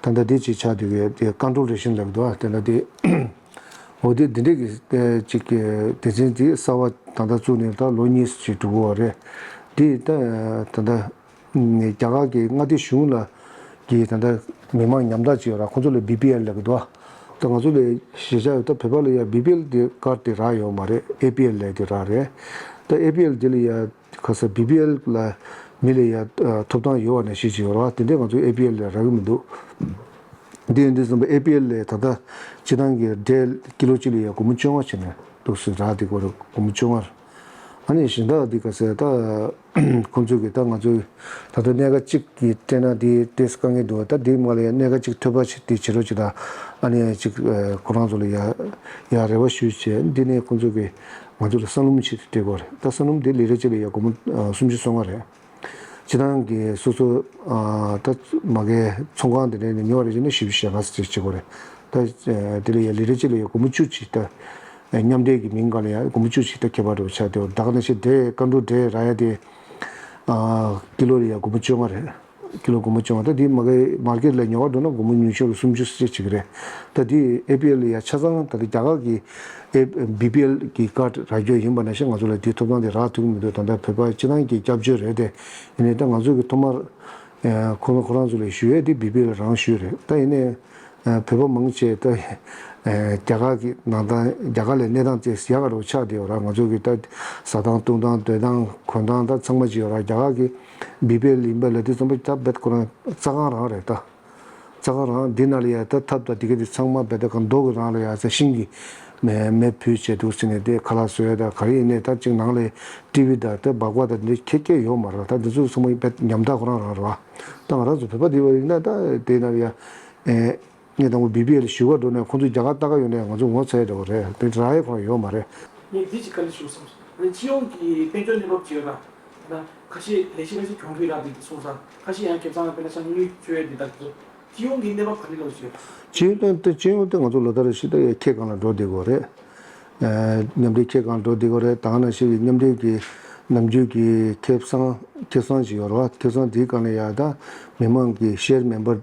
ད་ལྟ་དེ་གཅིག་ཆགས་བསྡད་ཡོད་དེ་ཀོན་ཊོལ་རེ་ཤན་ལབ་འདུག་ཨ། དེ་འདྲ་དེ་འོ་དེ་འདི་འདྲས་ཀྱི་གཅིག་གི་སྡེ་ཚན་དེ་གསར་བ་ད་ལྟ་བཙུགས་ནས་ད་ལོ་གཉིས་ཅིག་འགྲོ་གི་ཡོད་རེད། དེ་ད་ད་ལྟ་རྒྱ་གར་གྱི་མངའ་སྡེ་གཞུང་ལ་གི་ད་ལྟ་མི་མང་ཉམ་ཐག་ཅིག་ཡོད་ར། ཁོང་ཚོ་ལ་བི་པི་ཨེལ་ལབ་ཀྱི་འདུག་ཨ། ད་ང་ཚོ་ལ་གཞིས་ཆགས་ད་བོད་པ་ལ་ཡ་བི་པི་ཨེལ་དེ་ཀར་དེ་རག་ཡོད་མ་རེད། ཨེ་པི་ཨེལ་ལབ་དེ་རག་རེད། ད་ཨེ་པི་ཨེལ་དེ་ལ་ཡ། ཁ་ས་བི་པི་ཨེལ་ལ་མི་ལ་ཡ་ཐོབ་ཐང་ཡོད་པ་ནང་བཞིན་ཅིག་ཡོད་རེད་བ། དེ་འདྲས་ང་ཚོ་ཨེ་པི་ཨེལ་ལ་རག་གི་མི་འདུག་འདི་ཡིན་དུས་ཙམ་པ་ཨེ་པི་ཨེལ་ལ་ད་ལྟ་སྤྱི་བཏང་གི་འབྲས་ཀི་ལོ་གཅིག་ལ་ཡ་སྒོར་མོ་བཅོ་ལྔ་བྱས་ནས་འདུག་སེ་རག་དེ་གོ་རེད། སྒོར་མོ་བཅོ་ལྔ། ཨ་ནི་གཞན་དག་འདི་ག་ཟེར་ད་ཁོང་ཚོས་གི་ད་ང་ཚོའི་ད་ལྟ་གནད་འགག་གཅིག་གི་སྤྲད་ན་དེ་ཏོག་ཙམ་དཀའ་ངལ་འདུག་ད་དེའི་མ་ལ་ཡ་གནད་འགག་གཅིག་ཐོལ་པ་ཞིག་དེ་བྱེད་རོགས་བྱེད་དང་། ཨ་ནི་གཅིག་ཁོ་རང་ཚོ་ལ་ཡ་ཡ་རེ་བ་ཞུས་བྱས་འདི་ནས་ཁོང་ཚོས་གི་ང་ཚོ་ལ་སྲང་ལམ་ཞིག་སྤྲད་དགོས་རེད། ད་སྲང་ལམ་དེ་ལི་ཊར་གཅིག་ལ་ཡ་སྒོར་མོ་ཨ་སུམ་ཅུ་སོ་ལྔ་རེད། སྤྱིར་བཏང་གི་སོ་སོ་ཨ་ད་མ་གའི་ཚོང་ཁང་དེ་འདྲ་ནས་ཉོ་བ་རེད་ཅེ་ན་བཞི་བཅུ་ཞེ་ལྔ་ཙམ་ཅིག་བྱེད་དགོས་རེད། ད་དེ་ལ་ཡ་ལི་ཊར་གཅིག་ལ་ཡ་སྒོར་མོ་བཅུ་ཅིག་ད་མཉམ་འབྲེལ་གྱི་མིང་སྒང་ལ་ཡ་སྒོར་མོ་བཅུ་ཅིག་ད་ཁྱད་པར་འདྲ་བོ་ཆགས་བསྡད་པ། ད་ག་ནང་བཞིན་འབྲས་ཀོན་ཊོལ་འབྲས་རག་ཡ་དེ་ཨ་ཀི་ལོ་ལ་ཡ་སྒོར་མོ་བཅོ་ལྔ་རེད། ཀི་ལོ་སྒོར་མོ་བཅོ་ལྔ། ད་དེ་མ་གའི་མར་ཀེཊ་ལ་ཉོ་བ་འགྲོ་ན་སྒོར་མོ་ཉུང་ཤོས་ལ་སུམ་ཅུ་ཙམ་ཅིག་རེད། ད་དེ་ཨེ་པི་ཨེལ་ལ་ཡ་ཆ་ཚང་ད་ལྟ་རྒྱ་གར་གྱི་ཨེ་བི་པི་ཨེལ་གྱི་ཀར་རག་རྒྱུ་ཡིན་པ་ནང་བཞིན་ང་ཚོ་ལ་དེའི་ཐོབ་ཐང་དེ་རག་ཐུབ་ཀྱི་མི་འདུག་ད་ལྟ་བོད་པ་སྤྱི་བཏང་གི་སྐྱབས་བཅོལ་རེད་དེ། ཡིན་ནའི་ད་ང་ཚོ་གི་ཐོག་མར་ཁོ་ཁོ་རང་ཚོ་ལ་ཞུ་ཡས་དེ་བི་པི་ཨེལ་རང་ཞུས་རེད། ད་ཡིན་ནའི་བོད་པ་མང་ཆེ་ད་རྒྱ་གར་གྱི་ནང་ད་རྒྱ་གར་ལ་གནས་སྟངས་དེ་ཡག་ག་རུ་ཆགས་བསྡད་ཡོད་ར། ང་ཚོ་གི་ད་ཟ་སྟངས་བཏུང་སྟངས་སྡོད་སྟངས་གོན་སྟངས་ད་ཚང་མ་ཅིག་ཡོད་ར། རྒྱ་གར་གྱི་བི་པི་ཨེལ་ཡིན་པ་ལ་དེ་ཚང་མ་ད་རྦད་ཁོ་རང་རྩ་ཁང་རང་རེད་ད། རྩ་ཁང་རང་འདི་ནང་ལ་ཡ་ད་ཐབ་དང་དེ་ག་དེ་ཚང་མ་རྦད་དེ་གང་རྡོ་གི་རང་ལ་ཡ་ས་ཤིང་གི་མེ་མེ་ཕུལ་བྱས་འདུག་ཟེར་ནས་དེ་ཁ་ལག་བཟོ་ཡ་ད་ག་རེ་ཡིན་ནའི་ད་ཅིག་ནང་ལ་ཊི་ཝི་དང་དེ་སྦག་སྦག་དང་འདི་ཁྱད་ཁྱད་ཡོད་མ་རེད། ད་འདི་ཚོ་ཚང་མ་རྦད་ཉམ་ཐག་ཁོ་རང་རང་རེད་བ། ད་ང་རང་ཚོ་བོད་པ་འདི་བ་ཡིན་ན་ད་དེ་ནང་ལ་ཡ་ཨེ་ངས་དང་པོ་བི་པི་ཨེལ་ཞུ་ག་འགྲོ་ནས་ཁོང་ཚོ་རྒྱ་གར་ལྟ་ག་ཡོང་ནས་ང་ཚོ་ངོ་ཚ་ཡ་འདྲ་བོ་རེད། དེ་རག་ཡ་ཁོ་རང་ཡོད་མ་རེད། ངས་འདི་ཅིག་དཀའ་ལས་ཞུ་བསམ་སོང་། ཨ་ནི་སྤྱི་ཡོངས་ཀྱི་དཔལ་འབྱོར་གནས་བབ་ཅིག་ཡོད་ལ། ད་ཁ་ཤས་ལས་གཞི་ཁ་ཤས་གྱོང་གུད་རག་འདུག་གསུངས་སོང་། ཁ་ཤས་ཡང་ཁེ་བཟང་དཔེར་ན་ཤ་དངུལ་བཅོལ་ཡ་འདི་དག་ཚོ་སྤྱི་ཡོངས་ཀྱི་གནས་བབ་ག་རེ་ལབ་ཞུ། སྤྱི་ཡོངས་དེ་སྤྱི་ཡོངས་དེ་ང་ཚོ་ལོ་ལྟར་རེ་བཞིན་དུ་ཡ་ཁེ་གང་ལ་འགྲོ་བསྡད་ཀྱི་ཡོད་རེད། ཨ་མཉམ་འབྲེལ་ཁེ་གང་འགྲོ་བསྡད་ཀྱི་ཡོད་རེད། ད་ག་ནང་བཞིན་གྱི་མཉམ་འབྲེལ་གྱི་ནམ་རྒྱུན་གྱི་ཁེ་བཟང་ཁེ་བཟང་ཅིག་ཡོད་རེད་བ། ཁེ་བཟང་དེའི་སྒང་ལ་ཡ་ད་མི་མང་གི་ཤེར་མེམ་བར་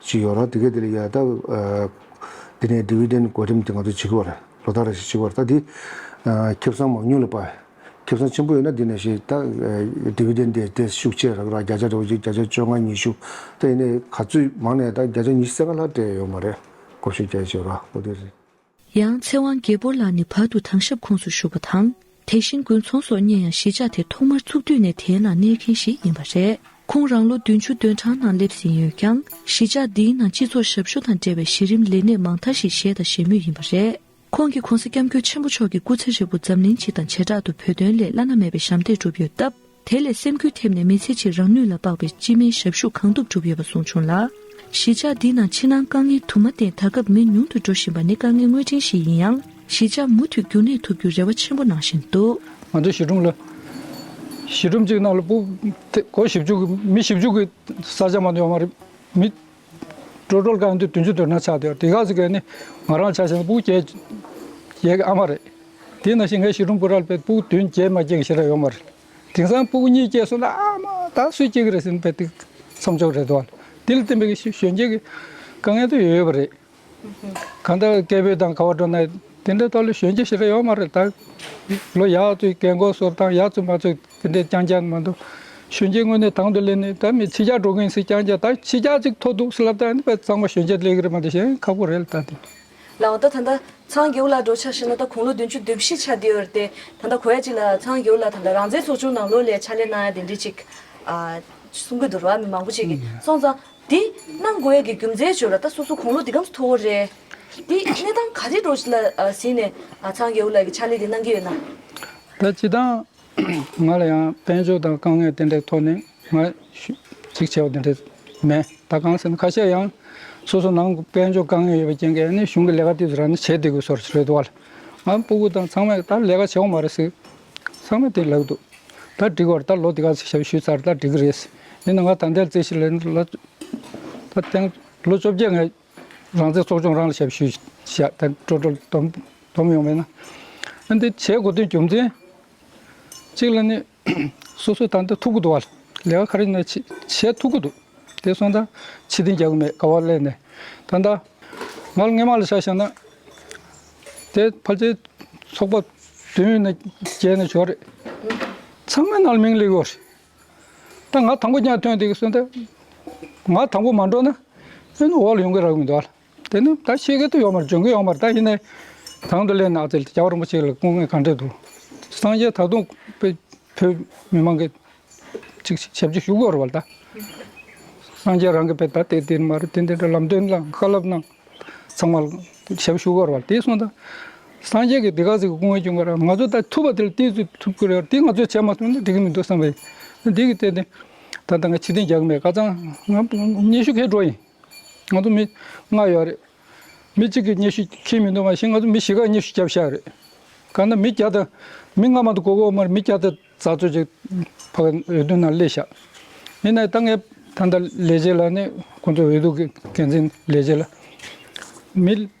ཅིག་ཡོད་ར། དེ་ག་དེ་ལ་ཡ་ད་ཨ་དེ་ནས་ཌི་བི་ཌེན་བགོ་འགྲེམས་དེ་ང་ཚོ་བྱེད་ཀྱི་ཡོད་རེད། ལོ་ལྟར་རེ་བཞིན་བྱེད་ཀྱི་ཡོད་རེད། ད་དེ་ཨ་ཁེ་བཟང་མང་ཉུང་ལ་དཔག་ཁེ་བཟང་ཆེན་པོ་ཡོད་ན་དེ་ནས་ཞེས་ད་ཨ་ཌི་བི་ཌེན་དེ་དེ་ཤུགས་ཆེ་རག་ར། བརྒྱ་ཆ་འདྲ་བོ་ཅིག་བརྒྱ་ཆ་བཅོ་ལྔ་ཉི་ཤུ། ད་ཡིན་ནའི་ག་ཚོད་མང་ནས་ད་བརྒྱ་ཆ་ཉི་ཤུ་རྩ་ག་ལྷག་སྤྲད་ཡོད་མ་རེད། བཀོད་ཤུགས་རྒྱ་ཆེ་ར་པོ་དེ་རེད། ཡང་ཚེ་དབང་རྒྱལ་པོ་ལགས་ནི་བར་དུ་དྭང་ཞབས་ཁོངས་སུ་བཞུགས་པ་དང་། དེ་བཞིན་དགུན་ཚོང་སོགས་གཉེར་ཡང་གཞིས་ཆགས་དེ་ཐོག་མར་ཚུགས་དུས་ནས་དེའི་ནང་གནས་མཁན་ཞིག་ཡིན་པ་རེད། ཁོང་རང་ལོ་བདུན་ཅུ་དོན་གྲངས་ནང་སླེབས་ཟིན་ཡོད་ཀྱང་། གཞིས་ཆགས་འདིའི་ནང་སྤྱི་ཚོགས་ཞབས་ཞུ་དང་འབྲེལ་བའི་གཞི་རིམ་ལས་གནས་མང་དག་ཞིག་བཞེས་དང་བཞེས་མུས་ཡིན་པ་རེད། ཁོང་གིས་༧གོང་ས་༧སྐྱབས་མགོན་ཆེན་པོ་མཆོག་གི་སྐུ་ཚེ་ཧྲིལ་པོ་འཛམ་གླིང་སྤྱི་དང་བྱེ་བྲག་ཏུ་བོད་དོན་སླད་བླ་ན་མེད་པའི་ཞབས་འདེགས་བསྒྲུབས་ཡོད་སྟབས། དེ་ལས་སེམས་འགུལ་ཐེབས་ནས་མི་ཚེ་གཅིག་རང་ནུས་ལ་དཔག་པའི་སྤྱི་སྨན་ཞབས་ཞུ་གང་ཐུབ་བསྒྲུབས་ཡོད་པ་གསུངས་བྱུང་ལ། གཞིས་ཆགས་འདི་ནང་ཕྱི་ནང་དཀའ་ངལ་དུ་མ་བརྟེན་ད་སྐབས་མི་ཉུང་དུ་འགྲོ་བཞིན་པ་ནི་དཀའ་ངལ་དངོས་བདེན་ཞིག་ཡིན་ཡང་། གཞིས་ཆགས་མུ་མཐུད་རྒྱུན་གནས་ཐུབ་རྒྱུའི་རེ་བ་ཆེན་པོ་གནང་བཞིན་འདུག་ང་ཚོ་གཞིས་གྲོང་ལ། གཞིས་གྲོང་གཅིག་ནང་ལ་སྤུ་གུ་སྒོར་བཞི་བཅུ་གི་མི་བཞི་བཅུ་གི་ས་ཆ་མ་གཏོགས་ཡོད་མ་རེད། མི་ཊོ་ཊལ་གང་དུ་བདུན་ཅུ་དོན་གྲངས་ཆགས་བསྡད་ཡོད། དེ་ག་ཚོད་ག་ནི་ང་རང་ཆ་བཞག་ན་སྤུ་གུ་བརྒྱད་བརྒྱད་ཀྱི་ཨ་མ་རེད། དེ་ནང་བཞིན་ངའི་གཞིས་གྲོང་སྤུ་རལ་པའི་སྤུ་གུ་བདུན་བརྒྱད་མ་སྐྱེས་ཀྱི་ཞེ་དྲག་ཡོད་མ་རེད། དེང་སང་སྤུ་གུ་གཉིས་སྐྱེས་སོང་ན་ཨ་མ་ད་སུས་སྐྱེ་གི་རེད་ཟེར་ནས་དཔེ་དེ་མཚམས་འཇོག་རེད་དོ། དེ་ལ་བརྟེན་པའི་གཞོན་སྐྱེས་ཀྱི་དཀའ་ངལ་དུ་ཡོད་ཡོད་པ་རེད། གང་ལྟར་སྐད་འབོད་དང་ག་བ་འགྲོ་ན་དེ་འདྲའི་ཐོག་ལ་གཞོན་སྐྱེས་ཞེ་དྲག་ཡོད་མ་རེད་ད། ལོ་ཡག་ཚོས་རྒན་གོག་གསོ་སྟངས་ཡག་ཚོས་མ་ཚོས་དེ་འདྲའི་རྐྱང་རྐྱང་མ་གཏོགས། གཞོན་སྐྱེས་དངོས་གནས་དང་དུ་ལེན་ནས་ད་མི་ཕྱི་རྒྱལ་འགྲོ་མཁན་ཞིག་རྐྱང་རྐྱང་ད་ཕྱི་རྒྱལ་ཅིག་ཐོབ་འདུག་ཟེར་ལབ་ད་ནི་དཔེ་གཙང་མ་གཞོན་སྐྱེས་སླེབས་ཀྱི་རེད་མ་གཏོགས་གཞན་ཁག་པོ་རེད་ལ་ད་དེ། ལགས་འོ། ད་ད་ལྟ་ཚང་རྒྱལ་པོ་ལགས་འགྲོ་ཆ་བཞག་ན་ད་དགུང་ལོ་བདུན་ཅུ་དོན་བཞི་ཆགས་བསྡད་ཡོད་རེད་དེ། ད་ལྟ་གོ་ཡ་གཅིག་ལ་ཚང་རྒྱལ་པོ་ལགས་ད་ལྟ་རང་བཙན་ཚོགས་ཆུང་ནང་ལོགས་ལ་ཕྱག་ལས་གནང་ཡ་དེ་འདྲ་ཅིག་ཨ་གསུང་གི་འདུག་ར། མི་མང་པོ་ཅིག་གིས་སོང་ཙང་དེ་གནང་དགོས་ཡ་གི་རྒྱུ་མཚན་བརྗོད་ར། ད་སོ་སོ་དགུང་ལོ་འདི་གམ་མཐོ་བོ་རེད། དེ་གནས་སྟངས་ག་རེ་འགྲོ་ལ་ཨ་གཟིགས་ནས་ཨ་ཚང་རྒྱལ་པོ་ལགས་ཀྱིས་ཕྱག་ལས་དེ་གནང་གི་ཡོད་ན། ད་སྤྱིར་བཏང་ང་ལ་ཡང་དཔལ་འབྱོར་དང་དཀའ་ངལ་དེ་འདྲའི་ཐོག་ནས་ང་ཞུ་ཅིག་བྱས་པ་དེ་འདྲ་མེད། ད་གང་ཟེར་ན་ཁ་ཤས་ཡང་སོ་སོ་ནང་དཔལ་འབྱོར་དཀའ་ངལ་ཡོད་པའི་རྐྱེན་གྱིས་ནི་གཞུང་གི་ལས་ཀ་དེ་ཚོ་རང་ནས་བྱས་བསྡད་དགོས་སོགས་རེད་འདུག་བ། ང་སྤུ་གུ་དང་ཚང་མས་ད་ལས་ཀ་བྱེད་འོང་མ་རེད་ཟེར། ཚང་མས་དེ་ལབ་འདུག་ད་འགྲིག་གི་རེད། ད་ལོ་འདི་ག་ཚོད་ཞབས་ཞུས་ཚར། ད་འགྲིག་གི་རེད། ཡིན་ན་ང་ད་ལྟའི་རྩིས་གཞི་ལ་ལོ་ད་ཐེངས་ལོ་བཅོ་བརྒྱད་ངས་རང་བཙན་ཚོགས་ཆུང་རང་ལ་ཞབས་ཞུས་བྱས། ད་ཊོ་ཊལ་བསྡོམས་བསྡོམས་ཡོང་བས་ན། ཨ་འདི་བྱེད་དགོས་དོན་རྒྱུ་མཚན་གཅིག་ལ་ནི་སོ་སོས་ད་ལྟ་ཐུག་གི་འདུག་བ། ལས་ཀ་ག་རེ་ཡིན་ན་བྱེད་བྱེད་ཐུབ་ཀྱི་འདུག་དེ་སོང་ཙང་ཕྱི་འཐེན་རྒྱག་གི་མེད། ག་བ་སླེབས་ནས་ད་ལྟ་ང་ལ་སྔས་མ་ལ་ཆ་བཞག་ན་དེ་ཕལ་ཆེར་ཚོགས་པ་བདུན་ནས་བརྒྱད་ནས་བྱོས་རེད། ཚང་མའི་ནང་ལ་མིང་སླེབས་ཡོད་རེད། ད་ང་དང་པོ་ཉག་ཐོན་དེ་གི་སོང་ད་ང་དང་པོ་མ་འགྲོ་ན་ཨེ་ནི་འོག་ལ་ཡོང་གི་རག་གི་མི་འདུག་ཨ། དེ་ནི་ད་ཤེས་ཀྱི་ད་ཡོད་མ་རེད། འཇོན་གྱི་ཡོད་མ་རེད། ད་ཡིན་ནའི་དང་དུ་སླེབས་ན་ཨ་ཙི་རྒྱལ་བ་རིན་པོ་ཆེ་ལ་སྐུ་ངལ་ག་འདྲས་འདུག་སངས་རྒྱས་ད་དུང་བོད་མི་མང་གི་ཅིག་ཞབས་ཕྱི་ཞུ་དགོས་རེད་བ་ད། སངས་རྒྱས་རང་གི་བོད་ད་དེ་དེ་མ་རེད། དེ་འདི་འདྲ་ལམ་སྟོན་ལ་བཀའ་སློབ་གནང་། ཚང་མར་ཞབས་ཞུ་དགོས་རེད་བ། དེ་སོང་ཙང་སངས་རྒྱས་ཀྱི་དེ་ག་ཟིག་གི་སྐུ་ངལ་བྱུང་བ་རེད། ང་ཚོ་ད་ཐུབ་པ་དེ་ལ་དེ་ཚོ་ཐུབ་ཀྱི་རེད། དེ་ང་ཚོས་བྱས་མ་ཐུབ་ན་འགྲིག་གི་མི་འདུག་བསམ་པས་འདི་གི་སྟེང་ནས་ད་ལྟ་ང་ཕྱི་འཐེན་རྒྱག་གི་མེད། ཁ་སང་ང་སྙན་ཞུ་ཁྱེར་འགྲོ་ཡིན། ང་ཚོ་མི་ལྔ་ཡོད་རེད། མི་གཅིག་གིས་སྙན་ཞུ་འཁྱེར་མི་འདུག་མ་གཞི་ང་ཚོ་མི་བཞི་ཀ་སྙན་ཞུ་བརྒྱབ་བཞག་རེད། གང་ལྟར་མི་བརྒྱ་དང་མི་ལྔ་མ་གཏོགས་གོ་གོ་མ་རེད། མི་བརྒྱ་དང་རྩ་གཙོ་ཅིག་ཕ་གི་འོས་བསྡུ་ནང་སླེབས་ཤག་ཡིན་ནའི་ད་ངས་ད་ལྟ་ལས་བྱེད་ལ་ནི་ཁོང་ཚོ་འོས་བསྡུ་གི་འགན་འཛིན་ལས་བྱེད་ལ་མི་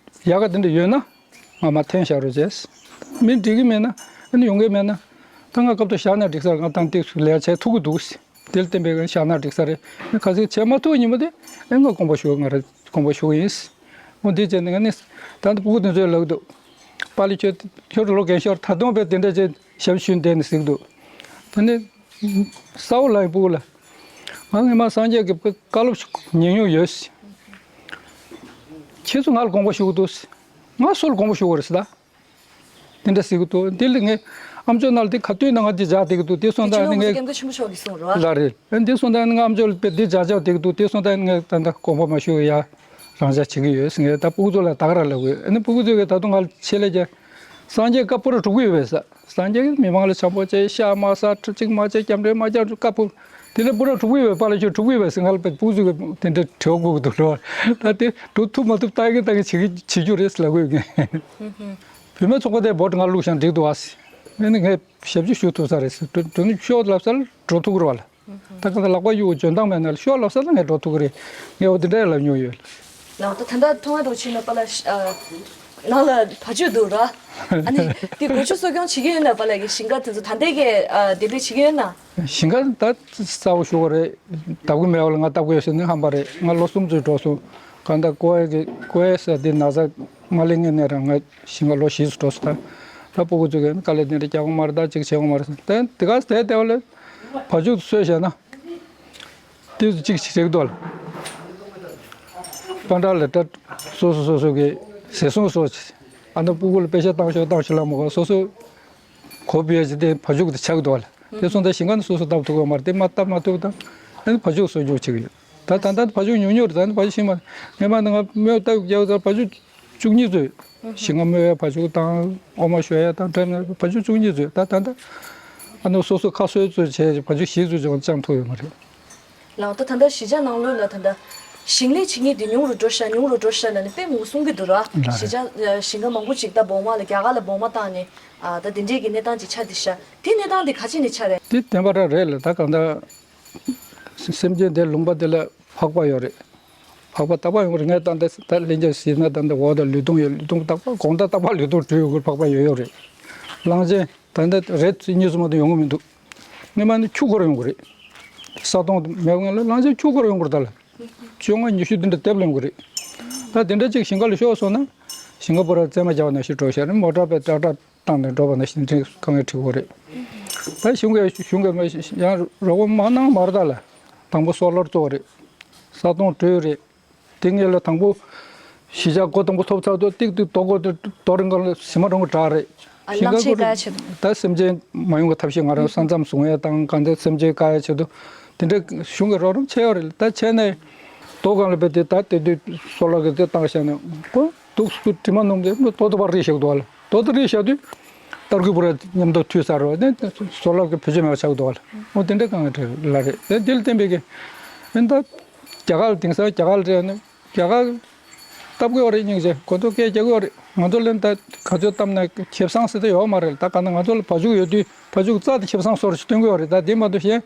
ཡག་ག་དེ་འདྲ་ཡོད་ན་ང་མ་འཐེན་བཞག་རོགས་བྱས། མི་འགྲིག་གི་མེད་ན་ཨ་ནི་ཡོང་གི་མེད་ན་ད་ང་སྐབས་ཐོག་བཞག་ན་འགྲིག་ས་རེད། ང་ཏང་ཏིག་སུ་ལས་བྱེད་ཐུབ་ཀྱི་འདུག་དེ་ལ་བརྟེན་པའི་བཞག་ན་འགྲིག་ས་རེད། ཁ་སང་བྱེད་མ་ཐུབ་ཉིན་མོ་དེ་ཨེ་ང་དགོངས་པ་ཞུ། ང་རང་དགོངས་པ་ཞུ་གི་ཡིན། འོ་འདི་བྱས་ནས་ང་ནི་ད་ལྟ་སྤུ་གུ་དེ་ཚོས་ལབ་འདུག་པཱ་ལགས་ཁྱོད་ཁྱོད་ལོ་རྒན་ཤོས་ད་དུང་དཔེ་དེ་འདྲ་བྱས་ཞབས་ཞུ་བསྡད་ནས་ཟེར་གི་འདུག་ད་ནི་གསལ་བོ་ལབ་ཡིན། སྤུ་གུ་ལ་ང་སྔོན་མ་སངས་རྒྱས་ཀྱི་བཀའ་སློབ་ཉན་མྱོང་ཡོད། ཁྱེད་ཚོ་ང་ལ་དགོངས་པ་ཞུ་གི་འདུག་ང་སུ་ལ་དགོངས་པ་ཞུ་དགོས་རེད་ཟེར་ད། དེ་འདྲ་ཟེར་གི་འདུག་དེ་ལ་ངས་ཨ་མཆོག་ནང་ལ་དེ་ག་དུས་ན་ང་དེ་བཞག་བསྡད་ཀྱི་འདུག་དེ་སོང་ཙང་ནི་ངས་སྐྱབས་མགོན་ཆེན་པོ་མཆོག་གིས་གསུངས་རོགས། ལགས་རེད། ཨ་འདི་སོང་ཙང་ནི་ང་ཨ་མཆོག་ལ་དཔེ་འདི་བཞག་བཞག་བསྡད་ཀྱི་འདུག་དེ་སོང་ཙང་ནི་ངས་ད་ལྟ་དགོངས་པ་མ་ཞུ་བའི་ཡ་རང་བཞག་བྱེད་ཀྱི་ཡོད་ཟེར། ངས་ད་སྤུ་གུ་ཚོ་ལ་ད་ག་རང་ལབ་དགོས། ཨ་ནི་སྤུ་གུ་ཚོས་ཀྱིས་ད་དུང་ང་ལ་ཆེད་ལས་ཀྱི་སངས་རྒྱས་བཀའ་པོ་ར་དྲུག་པོ་ཡོད་པས་ཟེར། སངས་རྒྱས་ཀྱིས་མི་མང་ལ་བྱམས་པོ་བྱས། ཤ་མ་ཟ། གཅིག་མ་བྱས། སྐྱབས་འགྲོ་མ་རྒྱག་བཀའ་པོ། དེ་ལས་པུ་ར་དྲུག་པོ་ཡོད་པས། པཱ་ལགས་ཁྱོད་དྲུག་པོ་ཡོད་པས་ཟེར། ང་ལ་དཔེ་སྤུ་གུ་ཚོས་ཀྱིས་དེ་འདྲ་དྲི་བ་བཀོད་ཀྱི་འདུག་ལོ། ད་དེ་འགྲོ་ཐུབ་མ་ཐུབ་ལྟ་གི་ལྟ་གི་བྱེད་ཀྱི་བྱེད་རྒྱུ་རེད་ཟེར་ལབ་དགོས་ཀྱི། བུད་མེད་ཚོགས་པ་དེ་བོ་ཊི་ང་བླུགས་ཤིང་འགྲིག་འདུག་ཨ་ཟེར། ཨ་ནི་ངས་ཞབས་ཕྱི་ཞུ་ཐུབ་ས་རེད་ཟེར། དོ་དོ་ནི་ཤོག་ལབ་ས་ལ་འགྲོ་ཐུབ་ཀྱི་རེད་བ་ལ། ད་ག་ད་ལག་པ་གཡུག་འཇོན་ཐང་མེད་ན་ལ་ཤོག་ལབ་ས་ལ་ངས་འགྲོ་ཐུབ་ཀྱི་རེད། ངས་འོ་དེ་འདྲ་ལབ་མྱོང་ཡོད། ལགས་འོ། ད་ད་ལྟ་མཐོང་བ་འདྲ་ཕྱིན་ན་པཱ་ལགས་ཨ་ནང་ལ་བ་ཕྱུགས་འདུག་ར། ཨ་ནི་དེ་སྒོ་ཕྱུགས་གསོ་སྐྱོང་བྱེད་ཀྱི་ཡོད་ན། པཱ་ལགས་ཀྱིས་ཞིང་ཁ་དེ་ཚོ་ད་ལྟའི་གི་ཨ་དེ་འདྲས་བྱེད་ཀྱི་ཡོད་ན། ཞིང་ཁ་ད་གསལ་པོ་ཞུ་དགོས་རེད། བདག་པོ་མེད་པ་ལ་ང་བདག་པོ་ཡོད་ཟེར་ནས་ཧམ་པ་རེད། ང་ལོ་གསུམ་ཙམ་འགྲོ་སོང་། གང་ལྟར་ཀོ་ཨེ་གི་ཀོ་ཨེ་ཟེར་དེ་ན་ཚ་མ་སླེབས་སྔོན་ནས་རང་ང་ཞིང་ཁ་ལོ་བཞི་ཙམ་འགྲོ་སོང་། ད་ད་སྤུ་གུ་ཚོ་གིས་དཀའ་ལས་དེ་འདྲ་རྒྱག་གི་མ་རེད། ད་ཅིག་བྱེད་དགོས་མ་རེད་ཟེར། ད་དེ་ག་དེ་ལྟ་བ་ལ་བ་ཕྱུགས་གསོས་བྱས་ན་དེ་ཚོ་ཅིག་བྱེད་ཀྱི་འདུག་ལ། པ་འདྲ་ལ་ད་ སོ་སོ་སོ་སོ་གི་ཟས་སྲུང་སོགས་ཨ་ནི་སྤུ་གུ་ལ་པེ་ཤ་བཏང་ཤོག་བཏང་ཤོག་ལ་མོ་ག་སོ་སོ་གོ་བ་ཡོད་ཅི་དེ་བ་ཕྱུགས་དེ་ཆགས་འདུག་བ་ལ། དེ་སོང་ཙང་ཞིང་ཁ་ནས་སོ་སོ་བཏབ་ཐུབ་ཀྱི་མ་རེད། དེ་མ་བཏབ་མ་ཐུབ་དང་ཨ་ནི་བ་ཕྱུགས་སོ་སྐྱོང་བྱེད་ཀྱི་ཡོད། ད་ད་ལྟ་བ་ཕྱུགས་ཉུང་ཉུང་རེད། ད་ནི་བ་ཕྱུགས་ཤིང་མ་ངས་མ་ནི་ང་སྨོས་བཏབ་རྒྱག་ཙང་བ་ཕྱུགས་བཅུ་གཉིས་ཙམ་ཡོད། ཞིང་ཁ་སྨོས་ཡ་བ་ཕྱུགས་དང་འོ་མ་བཞོ་ཡ་དང་འདྲ་ནི་བ་ཕྱུགས་བཅུ་གཉིས་ཙམ་ཡོད། ད་ད་ལྟ་ཨ་ནི་སོ་སོ་ཁ་གསོ་ཙམ་བྱས་བ་ཕྱུགས་བཞི་ཙམ་ཅང་བཅང་ཐུབ་ཡོད་མ་རེད། ལགས། ད་ད་ལྟ་གཞིས་ཆགས་ནང་ལོགས་ལ་ད་ལྟ་ཞིང་ལས་བྱེད་མཁན་དེ་ཉུང་རུ་འགྲོ་ཤག་ཉུང་རུ་འགྲོ་ཤག་ལབ་ནས་དཔེ་མང་པོ་གསུང་གི་འདུག་ར། རེད། གཞིས་ཆགས་ཞིང་ཁ་མང་པོ་ཅིག་ད་སྦོང་མ་ལ་རྒྱ་གར་ལ་སྦོང་མ་བཏང་ནས་ད་དེ་འདྲས་ཀྱི་གནས་སྟངས་ཅིག་ཆགས་བསྡད་ཤག་དེ་གནས་སྟངས་དེ་ག་ཅི་ནས་ཆགས་རེད། དེ་བདེན་པ་རང་རེད་ལ། ད་གང་ལྟར་སེམས་ཅན་དེ་ལུང་པ་དེ་ལ་འཕགས་པ་ཡོད་རེད། འཕགས་པ་རྟག་པར་ཡོང་གི་རེད། ངས་ད་ལྟ་ད་ལྷན་རྒྱས་ཟེར་ན་ད་ལྟ་འོག་ད་ལུས་སྟོང་ཡོད། ལུས་སྟོང་རྟག་པར་དགོང་དག་རྟག་པར་ལུས་སྟོང་བྲོས་ཡོང་གི་འཕགས་པ་ཡོད་ཡོད་རེད། གླང་ཆེན་ད་ལྟ་རེད་གཉིས་གསུམ་མ་གཏོགས་ཡོང་གི་མི་འདུག་སྔོན་མ་ནི་ཆུ་འཁོར་ཡོང་གི་རེད། ས་དོང་མེད་པ་ལ་གླང་ཆེན་ཆུ་འཁོར་ཡོང་གི་རེད། ད་ལ་བཅོ་ལྔ་ཉི་ཤུ་དེ་འདྲ་སྡེབ་ལ་ཡོང་གི་རེད། ད་དེ་འདྲ་ཅིག་ཞིང་ཁ་ལ་ཤོར་སོང་ན་ཞིང་ཁ་པུ་ར་རྩེད་མོ་རྒྱག་པ་ནང་བཞིན་འགྲོ་ཤག་རེད། མོ་ཊ་པས་ཏྲག་ཏྲག་བཏང་ནས་འགྲོ་བ་ནང་བཞིན་དེ་དཀའ་ངལ་འཕྲད་ཀྱི་རེད། ད་གཞུང་གིས་གཞུང་གིས་ཡང་རོགས་པ་མ་གནང་མ་རེད། ད་ལ་དང་པོ་སོ་ལར་གཙོ་བོ་རེད། ས་དོང་བྲོས་རེད། དེ་སྔོན་ལ་དང་པོ་གཞིས་ཆགས་སྒོ་དང་པོ་ཐོབ་ཚར་དུས་ཏིག་ཏིག་རྡོ་སྒོ་དེ་རྡོ་རིང་ག་ལ་ཟི་མ་རོང་གི་བྲག་རེད། ཨ། ཞིང་ཁ་གླང་ཆེན་བཀག་ཡ་ཆེད་དུ། ད་སེམས་ཅན་མ་ཡོང་གི་ཐབས་ཤེས་ང་རང་ས་མཚམས་བཟུང་ཡ་དང་གང་ལྟར་སེམས་ཅན་བཀག་ཡ་ཆེད་དུ་དེ་འདྲ་གཞུང་གི་རོགས་རམ་བྱས་ཡོད་རེད། ད་བྱས་ནས་རྡོ་སྒང་ལ་བས་དེ་ད་དེ་དུས་སོ་ལར་གི་དེ་བཏང་བཞག་ནས་ཁོ་འདུག་སུ་དྲི་མ་སྣོམ་དེ་རྡོ་རྡོ་བར་རེད་བཞག་འདུག་ལ། རྡོ་དེ་རེད་བཞག་དུས་རྟ་རྒོད་པུ་ར་མཉམ་དུ་ཐུག་ཚར་རོ། དེ་སོ་ལར་གི་བེད་སྤྱོད་མེད་པ་ཆགས་འདུག་ལ། འོ་དེ་འདྲ་དཀའ་ངལ་འཕྲད་ལ་རེད། དེ་དེ་ལ་བརྟེན་པའི་གི་ཨེ་ད་རྒྱ་གར་ལ་དེང་སང་རྒྱ་གར་ལ་རེད་ནི། རྒྱ་གར་སྟབས་ཀྱི་ཡོད་རེད། སྙིང་རྗེ། ཁོ་ཚོ་སྐད་རྒྱག་གི་ཡོད་རེད། ང་ཚོ་ལན་ད་ག་ཚོད་བཏབ་ན་ཁེ་བཟང་ཟེར་ཏེ་ཡོད་མ་རེད། ད་ག་ན་ང་ཚོ་ལ་བ་ཕྱུགས་ཡོད་དུས་བ་ཕྱུགས་རྩ་དེ་ཁེ་བཟང་སོར་ཞིག་སྟོན་གི་ཡོད་རེད། ད་དེ་མ་གཏོགས་གཞན་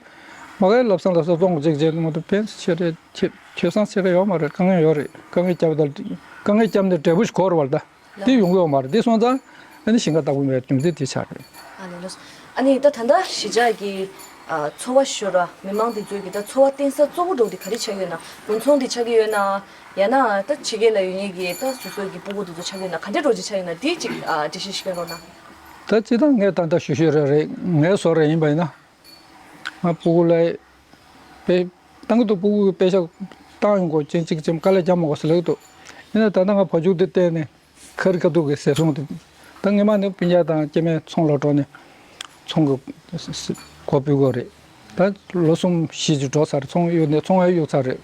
མ་གའི་ལབ་སང་ལབ་སང་བཙོང་གཅིག་བྱས་མ་གཏོགས་ཕན་ཆེ་རེད། ཁེ་ཁེ་བཟང་ཆེ་རེད་ཡོད་མ་རེད། དཀའ་ངལ་ཡོད་རེད། དཀའ་ངལ་བརྒྱབ་ད་དཀའ་ངལ་བརྒྱབ་ནས་འབྲས་བུ་ཞིག་འཁོར་བ་ལ་ད་དེ་ཡོང་གི་ཡོད་མ་རེད། དེ་སོང་ཙང་ཨ་ནི་ཞིང་ཁ་བདག་པོ་མེད་རྒྱུ་མཚན་དེ་ཆགས་རེད། ཨ་ནི་ལགས་སོ། ཨ་ནི་ད་ད་ལྟ་གཞིས་ཆགས་ཀྱི་ཨ་འཚོ་བ་ཞུ་ར་མི་མང་དེ་ཚོའི་གི་ད་འཚོ་བ་བརྟེན་ས་གཙོ་བོ་འདྲ་བོ་དེ་ག་རེ་ཆགས་ཡོད་ན། དགུན་ཚོང་དེ་ཆགས་ཀྱི་ཡོད་ན། ཡང་ན་ད་ཕྱི་རྒྱལ་ལ་ཡོད་མཁན་གྱི་ད་སོ་སོའི་གི་སྤུ་གུ་དེ་ཚོ་ཆགས་ཀྱི་ཡོད་ན། ག་འདྲ་འདྲ་བོ་ཅིག་ཆགས་ཡོད་ན་དེ་ཅིག་ཨ་འགྲེལ་བཤད་ཞུ་གི་རོགས་གནང་། ད་ཅི་ད་ངས་ད་ལྟ་ཞུ་ཞུ་རེ་རེད། ངའི་བཟོ་རེ་ཡིན་པ་ཡིན་ན། ང་སྤུ་གུ་ལ་དཔེ་བཏང་གི་འདུག་སྤུ་གུ་གི་དཔེ་ཤག་བཏང་ཡོང་གོ་ཅན་གཅིག་ཅམ་དཀའ་ལས་རྒྱག་མ་དགོས་ཟེར་ལབ་ཀྱི་འདུག་ཡིན་ན་ད་ལྟ་ང་བ་ཕྱུགས་དེ་བལྟས་ནས་ཁ་རི་ཁ་ཐུག་གི་ཟས་སྲུང་དེ་ད་ངེས་མ་ནི་སྤུན་ཀྱག་དང་སྐྱེ་དམན་ཚོང་ལ་འགྲོ་ནས་ཚོང་གི་སྒོ་ཕྱེ་དགོས་རེད། ད་ལོ་གསུམ་བཞི་ཅིག་འགྲོ་ཚར། ཚོང་གཡུག་ནས་ཚོང་ཡང་གཡུག་ཚར་རེད།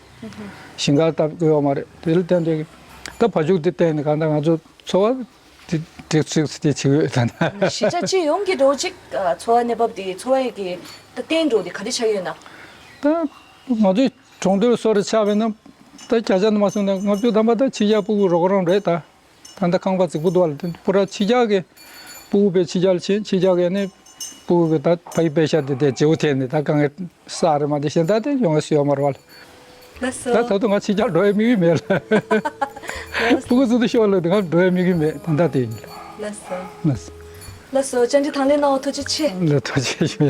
ཞིང་ཁ་བཏབ་དགོས་ཡོད་མ་རེད། དེ་ལ་བརྟེན་ཏེ་ད་བ་ཕྱུགས་དེ་བལྟས་ནས་གང་ལྟར་ང་ཚོ་འཚོ་བ་དེ་སྒྲིག་སྒྲིག་སྟེ་བྱེད་ཀྱི་ཡོད་ད་ན། གཞིས་ཆགས་སྤྱི་ཡོངས་ཀྱི་འགྲོ་གཅིག་འཚོ་བ་གནས་བབ་དེ་འཚོ་བ་ཡི་གི་ད་བརྟེན་འགྲོ་དེ་ག་རེ་ཆགས་ཡོད་ན། ད་ང་ཚོའི་གྲོང་སྡེ་སོ་རེ་ཆགས་པས་ན་ད་བརྒྱ་ཆ་ནས་མ་སོང་ན་ལྔ་བཅུ་ཐམ་པ་ད་ཕྱི་རྒྱལ་སྤུ་གུ་རོགས་རམ་རེད་ད། ད་ལྟ་ཁང་པ་རྫིག་པོ་འདུག་བ་ལ་དེ་པུ་ར་ཕྱི་རྒྱལ་གྱི་སྤུ་གུ་པའི་ཕྱི་རྒྱལ་ཕྱིན། ཕྱི་རྒྱལ་གྱི་ནི་སྤུ་གུ་གི་ད་ཕ་ཡི་པེ་ཤ་དེ་དེ་བརྗེ་བོ་ཐེབས་ནས་ད་དཀའ་ངལ་ས་རེད་མ་དེ་གཞན་ད་དེ་ཡོང་ཡ་སུ་ཡོད་མ་རེད་བ་ལ། ལགས་སོ། ད་ད་དུང་ང་ཕྱི་རྒྱལ་འགྲོ་ཡ་དམིགས་ཡུལ་མེད་ལ། སྤུ་གུ་ཚོ་དེ་ཤོར་ལ་དེ་ང་འགྲོ་ཡ་དམིགས་ཡུལ་མེད་ད་ལྟ་དེ་ཡིན་ལ། ལགས་སོ། ལགས་སོ། ལགས་སོ། བཅར་འདྲི་དང་ལེན་གནང་བ་ཐུགས་རྗེ་ཆེ། ལ་ཐུགས་རྗེ་ཆེ།